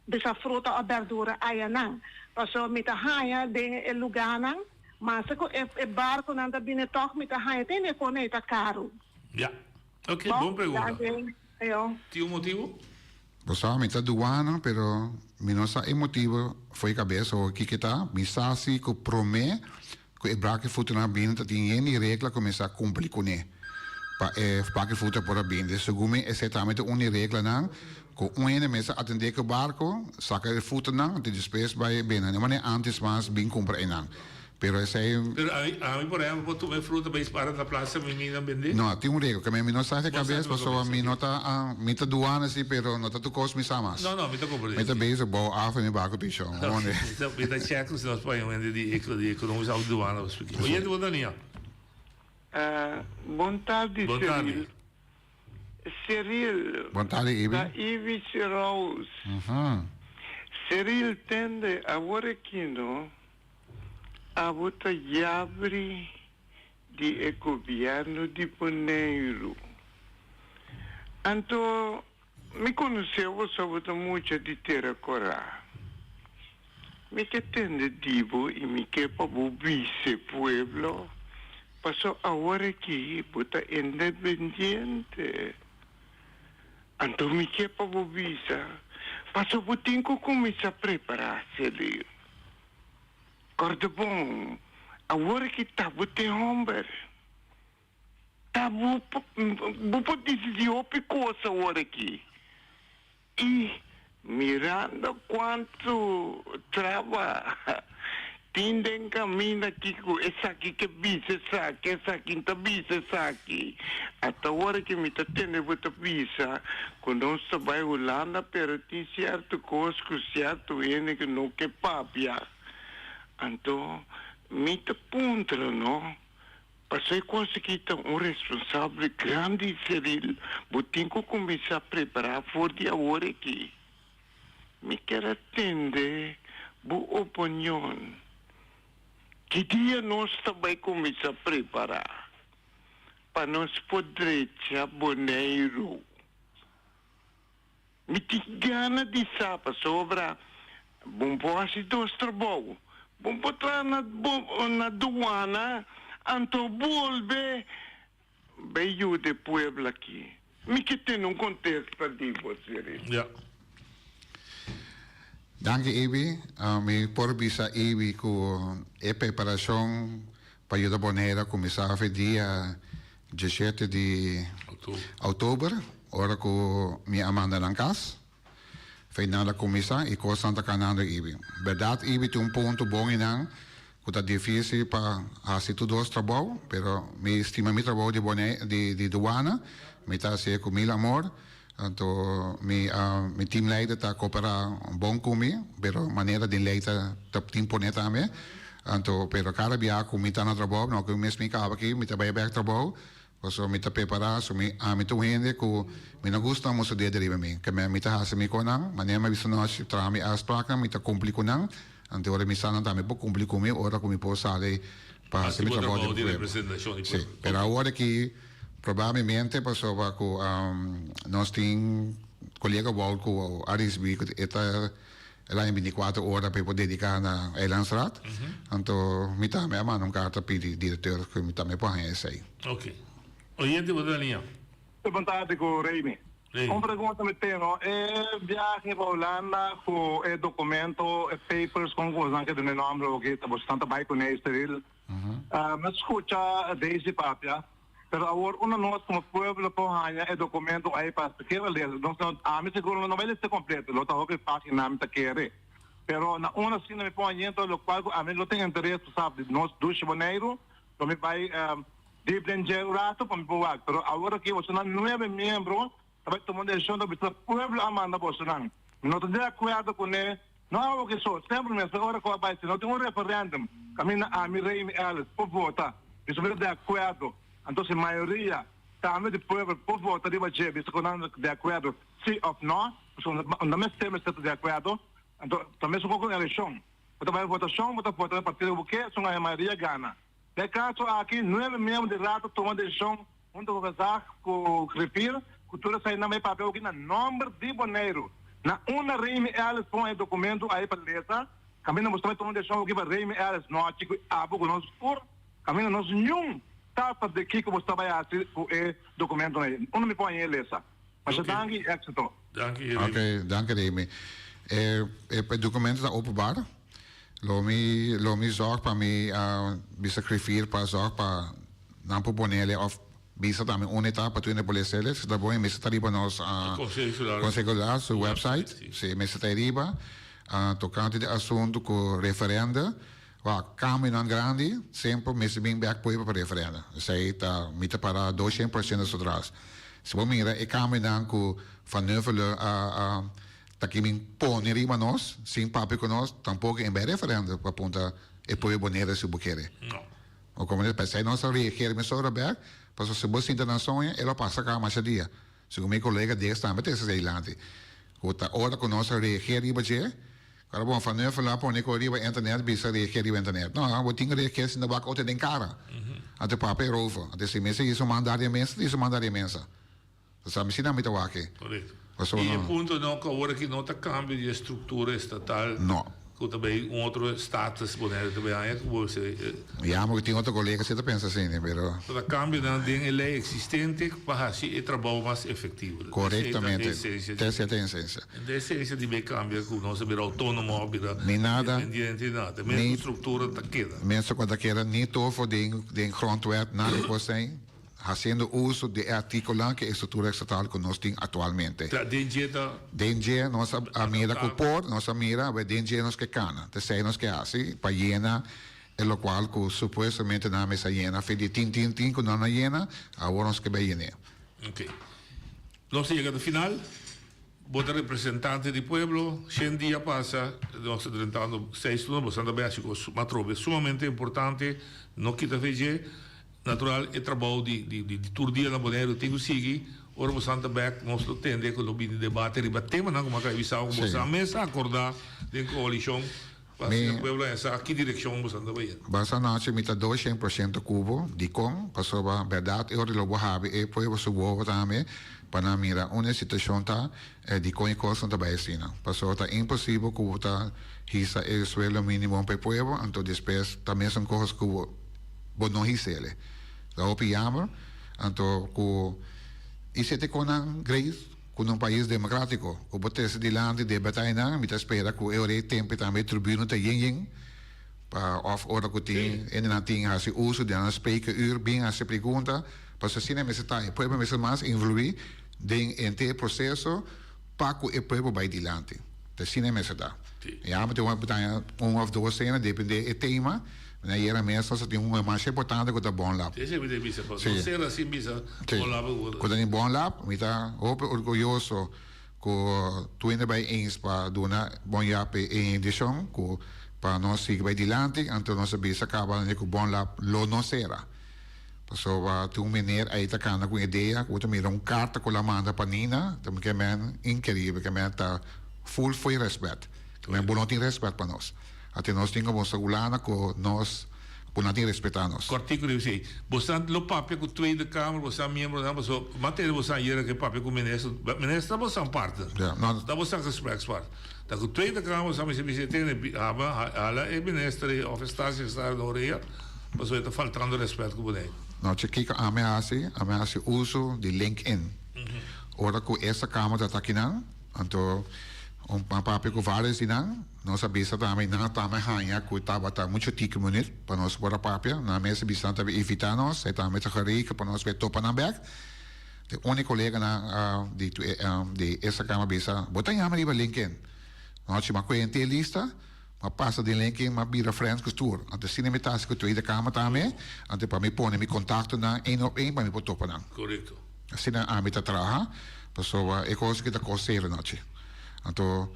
bisa fruta o berdura ayanan. Pasobra mi ta haña den e lugánan, maske ku e e barkunan ta bini tòg mi ta haña te ne kon ei ta karu. Ya. Ok, Bon, bon pregunta. danki. Ayo. Tin un motibu? Bo sa mi ta duana pero mi no sa e motibu fo'i kabes o kiko ta. Mi sa si ku promé. ku e baki frutanan a bini ta tin yen di regla ku mester a kumpli kuné pa e baki fruta por a bini. Des segun mi esei tambe ta un di reglanan ku un hende mester atendé ku e barko, saka e frutanan anto despues bai bende. No manera antes mas bin kumpra einan. Pero esei. Pero ami, ami por ehempel por tuma e fruta bai spara na plaza mi mi nan bende? No, tin un regla. Keme mi no sa di kabes pasobra mi no ta, mi ta duana si pero no ta tur kos mi sa mas. No, no, mi ta komprende. Mi ta bezig bou af en mi bako pishon. Mi ta, mi ta check si nos por haña un hende di di economisch of duana pa splika. Oyente bo Dania. Bon tardi Bon tardi. Cyril. Cyril. Bon tardi Ibi. Ta Ibi Rose. Cyril tende awor aki no. Abo ta yabri di e gobièrnu di Boneiru. Anto mi konosé bo so bo ta mucha di Tera Korá. Mi ke tende di bo i mi ke pa bo bisa e pueblo paso awor aki bo ta independiente. Anto mi ke pa bo bisa paso bo tin ku kuminsá prepará, Celio. Corda bon, awor ki ta bo tin homber, ta bo bo por dicidi hopi cos awor aki. Y mirando cuanto traba tin den caminda aki cu esaki ke bisa esaki, esaki n'ta bisa esaki, ata awor ki mi ta tende bo ta bisa cu nos ta bay Hulanda pero tin cierto cos cu cierto hende cu no ke papia. Anto mi ta puntra no, pasobra e cos aki ta un responsable grandi Cyril, bo tin cu cuminsa prepara for di awor aki. Mi kier a tende bo opinion. Ki dia nos ta bay cuminsa prepara pa nos por drecha Boneiru? Mi tin gana di sa pasobra bon por hasi dos trabou. Bon por traha na na duana anto bolbe bay yuda e pueblo aki. Mi ke tene un kontesta di bo, Cyril. Ja. Danki Ibi. Mi por bisa Ibi ku e preparashon pa yuda Bonaire a kuminsá afe dia Diesiete di Oktober, ora ku mi a manda nan kas, Feinal a kuminsá i kosnan ta kanando ibi. Bèrdat ibi tin un punto bon einan ku ta difísil pa hasi tur dos trabou, pero mi stima mi trabou di bone di di duana, mi ta hasié ku mil amor, anto mi mi teamleider ta koperá bon ku mi, pero manera den lei ta ta tin pone tambe. Anto, pero kada bia ku mi ta na trabou, no ku mi mes mi kaba aki, mi ta bai bek trabou, pasobra mi ta prepará, so mi ami ta un hende ku mi no gusta mustra dede riba mi. Ke mi ta hasi mi konan, manera mi a bisa nochi, traha mi afspraknan, mi ta kumpli ku nan, anto ora mi sa nan tambe por kumpli ku mi, ora ku mi por sali pa hasi mi trabou di pueblo. Si, pero awor aki probablemente pasobra ku nos tin kolega Wout ku a risibí ku e ta. El a binticuatro ora pa e por dedica na Eilandsraad. Anto mi tambe a manda un carta pidi directeur cu mi tambe por haña esey. Ok. Oyente bo ta liña. Bon tardi cu Remy. Un pregunta mi tin no, e viahe pa Hulanda cu e documento, e papers con cosnan ke duna e nomber oki ta boso ta bay cune Cyril. Mi a scucha Daisy papia pero awor unda nos como pueblo por haña e documento ay pa sikiera lesa nos no ami sigur no bay lesa completo lo ta hopi pagina mi ta kere pero na unda asina mi por haña lo cual cu ami lo tin interes pa sab di nos dushi Boneiru lo mi bay diep den dje un rato pa mi por wak pero awor aki boso nan nuebe miembro ta bay tuma un decision ta bisa pueblo a manda boso nan mi no ta di acuerdo cune No awo ke so, semper mester ora ku a bai si no tin un referendum kaminda ami Remy Ellis por vota bisa mi ta di akuerdo anto si mayoria tambe di pueblo por vota riba dje bisa ku nan ta di akuerdo si of no pasobra no mester mester ta di akuerdo anto ta mesun kon ku un elekshon bo ta bai votashon bo ta vota e partido ku bo ke esun a e mayoria gana den e kaso aki nuebe miembro di raad ta tuma desishon Hunto ku Gezag ku Griffier ku tur eseinan bai papia oki na nomber di Boneiru. Na unda Remy Ellis pon e dokumento ai pa lesa, kaminda nos ta bai tuma un desishon oki pa Remy Ellis nochi ku abo ku nos tur, kaminda nos niun tata di kiko bo sta bai hasi ku e dokumentonan ei. Unda mi pon ai e lesa. Masha danki i éksito. Danki Remy. Ok, danki Remy. E e dokumento ta openbaar. Lo mi lo mi zorg pa mi bisa griffier pa zorg pa nan por ponele of bisa tambe unda ta pa tur hende por lesele. Si ta bon e mester ta riba nos Conseho Insular su website. Si e mester ta riba. Tocante di asunto cu referenda, wak cambionan grandi semper mester bin bek pueblo pa referenda. Esey ta mi ta para 200% su tras. Si bo mira e cambionan cu Van Nuffelen a Ta ki bin pone riba nos, sin papia ku nos, tampoko en bai referendum pa punta e pueblo Bonaire si bo kere. No. O komo di, p'esei nos a reageer mesora bek, pasobra si bo sinta nan soña, e lo pasa kaba masha dia. Segun mi kolega Dees tambe ta esei dilanti, ku ta ora ku nos a reageer riba dje, kora bon Van Nuffel a pone ku riba internet bisa reageer riba internet. No, bo tin ku reageer sinta wak otro den kara. Anto papia erover. Anto si mester hisa un mandar di e mesa, ta hisa un mandar di e mesa. Sa mi si nan mi ta wak e. Correcto. Pasobra Y e no. punto no cu awor aki no ta cambio di e structura estatal. No. Cu ta bay un otro status Bonaire ta bay haña cu bo se. Ya, porque tin otro colega si ta pensa asina, pero. Ta cambionan den e ley existente pa haci e trabou mas efectivo. Correctamente. Esey ta e esencia. Esey ta e esencia. E esencia di bay cambia cu nos a bira autonomo a bira. Ni nada. Independiente, nada. E mesmo structura ta keda. Mesmo cu ta keda, ni tofo den den grondwet, nada di cos ey. Haciendo uso di e articulonan cu e estructura estatal cu nos tin actualmente. Ta den dje ta. Den dje nos a mira cu por, nos a mira awe den dje nos ke cana. Ta esey nos ke haci pa yena e locual cu supuestamente nan a mester yena. Fe di tin tin tin cu nan a yena, awor nos ke bay yen'e. Ok. Nos a yega na final. Bo ta representante di pueblo. Shen dia pasa, nos ta drentando seis luna, boso ta bay haci cos matrobe sumamente importante. No kita fe dje. Natural e trabou di di tur dia na Boneiru tin ku sigui. Ora bo santa bek nos lo tende ku lo bini debate riba temanan ku bo a kai bisa ku bo sa mes a akordá den koalishon pa asina pueblo haña sa ki direkshon bo santa bai. Basa anochi mi ta 200% ku bo. Dikon? Pasobra bèrdat e ora lo bo habi e pueblo su wowo tambe pa nan mira unda e situashon ta dikon e kosnan ta bai asina. Pasobra ta imposibel ku bo ta hisa e sueldo minimo pa e pueblo anto despues ta mesun kos ku bo. Bo no hisele. Ta hopi jammer anto ku i sete konan Grace ku na un pais demokratiko ku bo trese dilanti den batainan mi ta spera ku e ora e tempe tambe e tribuna ta yen yen pa of ora ku tin hendenan tin hasi uso di nan spreekuur bin hasi pregunta pasobra asina mester ta e pueblo mester mas influi den henter e proseso pa ku e pueblo bai dilanti ta asina mester ta ya mi ta un of dos sena depende e tema. Na yera mes nos a tin un masha importante ku ta Bon Lab. Esei mi ta bisa, pa no ser asin bisa Bon Lab a worde. Ku ta tin Bon Lab, mi ta hopi orguyoso ku tur hende bai eens pa duna Bon Yap e indishon ku pa nos sigui bai dilanti, anto nos a bisa kaba ku Bon Lab lo no sera. Pasobra tin un meneer ei ta kanda ku un idea ku bo ta mira un karta ku el a manda pa Nina, ta mi ke men inkerible, ke men ta ful fo'i rèspèt. Ke men bo no tin rèspèt pa nos. Ate nos tin como Hulanda cu nos cu nan tin respeta nos. Cortico di esey. Bosan lo papia cu Tweede Kamer, bosan miembronan, paso mantene bosan ayera ke papia cu minister, minister ta bosan partner, Ja, no. ta bosan gesprekspartner. Ta cu Tweede Kamer bosan mester bisa tene haba hala e minister e of e staatssecretaris na orea, paso e ta faltando respet cu Boneiru. No, che kico ami a haci? Ami a haci uso di LinkedIn. Ora cu esta kamer ta takinan, anto un a papia cu varios di nan. Nos a bisa tambe nan tambe haña ku tabata muchu tiki minüt pa nos por a papia. Nan mes a bisa nan tabe invitá nos, e tambe ta gereken pa nos bai topa nan bèk. De uni koleganan di di Instagram a bisa, Bo ta yama riba LinkedIn? Nochi m'a kuenta e lista, m'a pasa den LinkedIn, m'a bira friends ku tur. Anto asina mi ta hasi ku Tweede Kamer tambe, anto pa mi pone mi kontaktonan één op één pa mi por topa nan. Korekto. Asina ami ta traha, pasobra e kos aki ta kos serio nochi. Anto.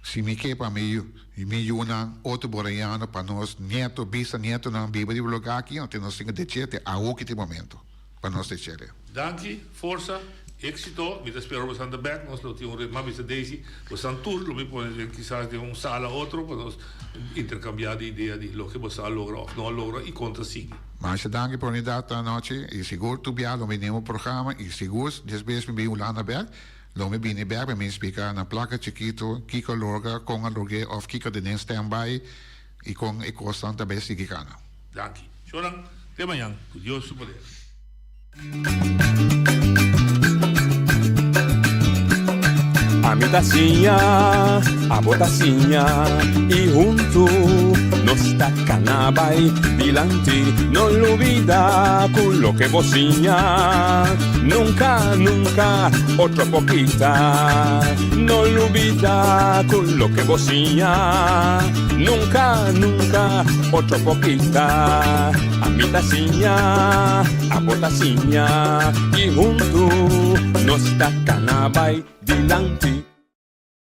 Si mi ke pa mi mi yunan otro boreñano pa nos nieto bisa nietonan biba riba lugar aki no tin nos tin ku dech'e te awoki tin momento pa nos dech'e. Danki, forsa, exito, mi ta spera bosan ta bek, nos lo tin un ret, m'a bisa Daisy, bosan tur lo mi pone den kisas den un sala otro pa nos intercambia di idea di loke bosan a logra of no a logra y kon ta sigui. Masha danki por unidad anochi y sigur tur bia lo mi den un programa y sigur despues mi bin Hulanda bek Lo mi bini bek pa mi splika na plaka chikitu kiko a logra, kon a logr'é òf kiko ta den standby i kon e kosnan ta bai sigui kana. Danki. Shornan, te mañan ku Dios su poder. Ami ta siña, abo ta siña, i huntu. Nos ta kana bai dilanti. No lubida ku loke bo siña nunka, nunka otro por kita. No lubida ku loke bo siña nunka, nunka otro por kita. Ami ta siña, abo ta siña i huntu nos ta kana bai dilanti.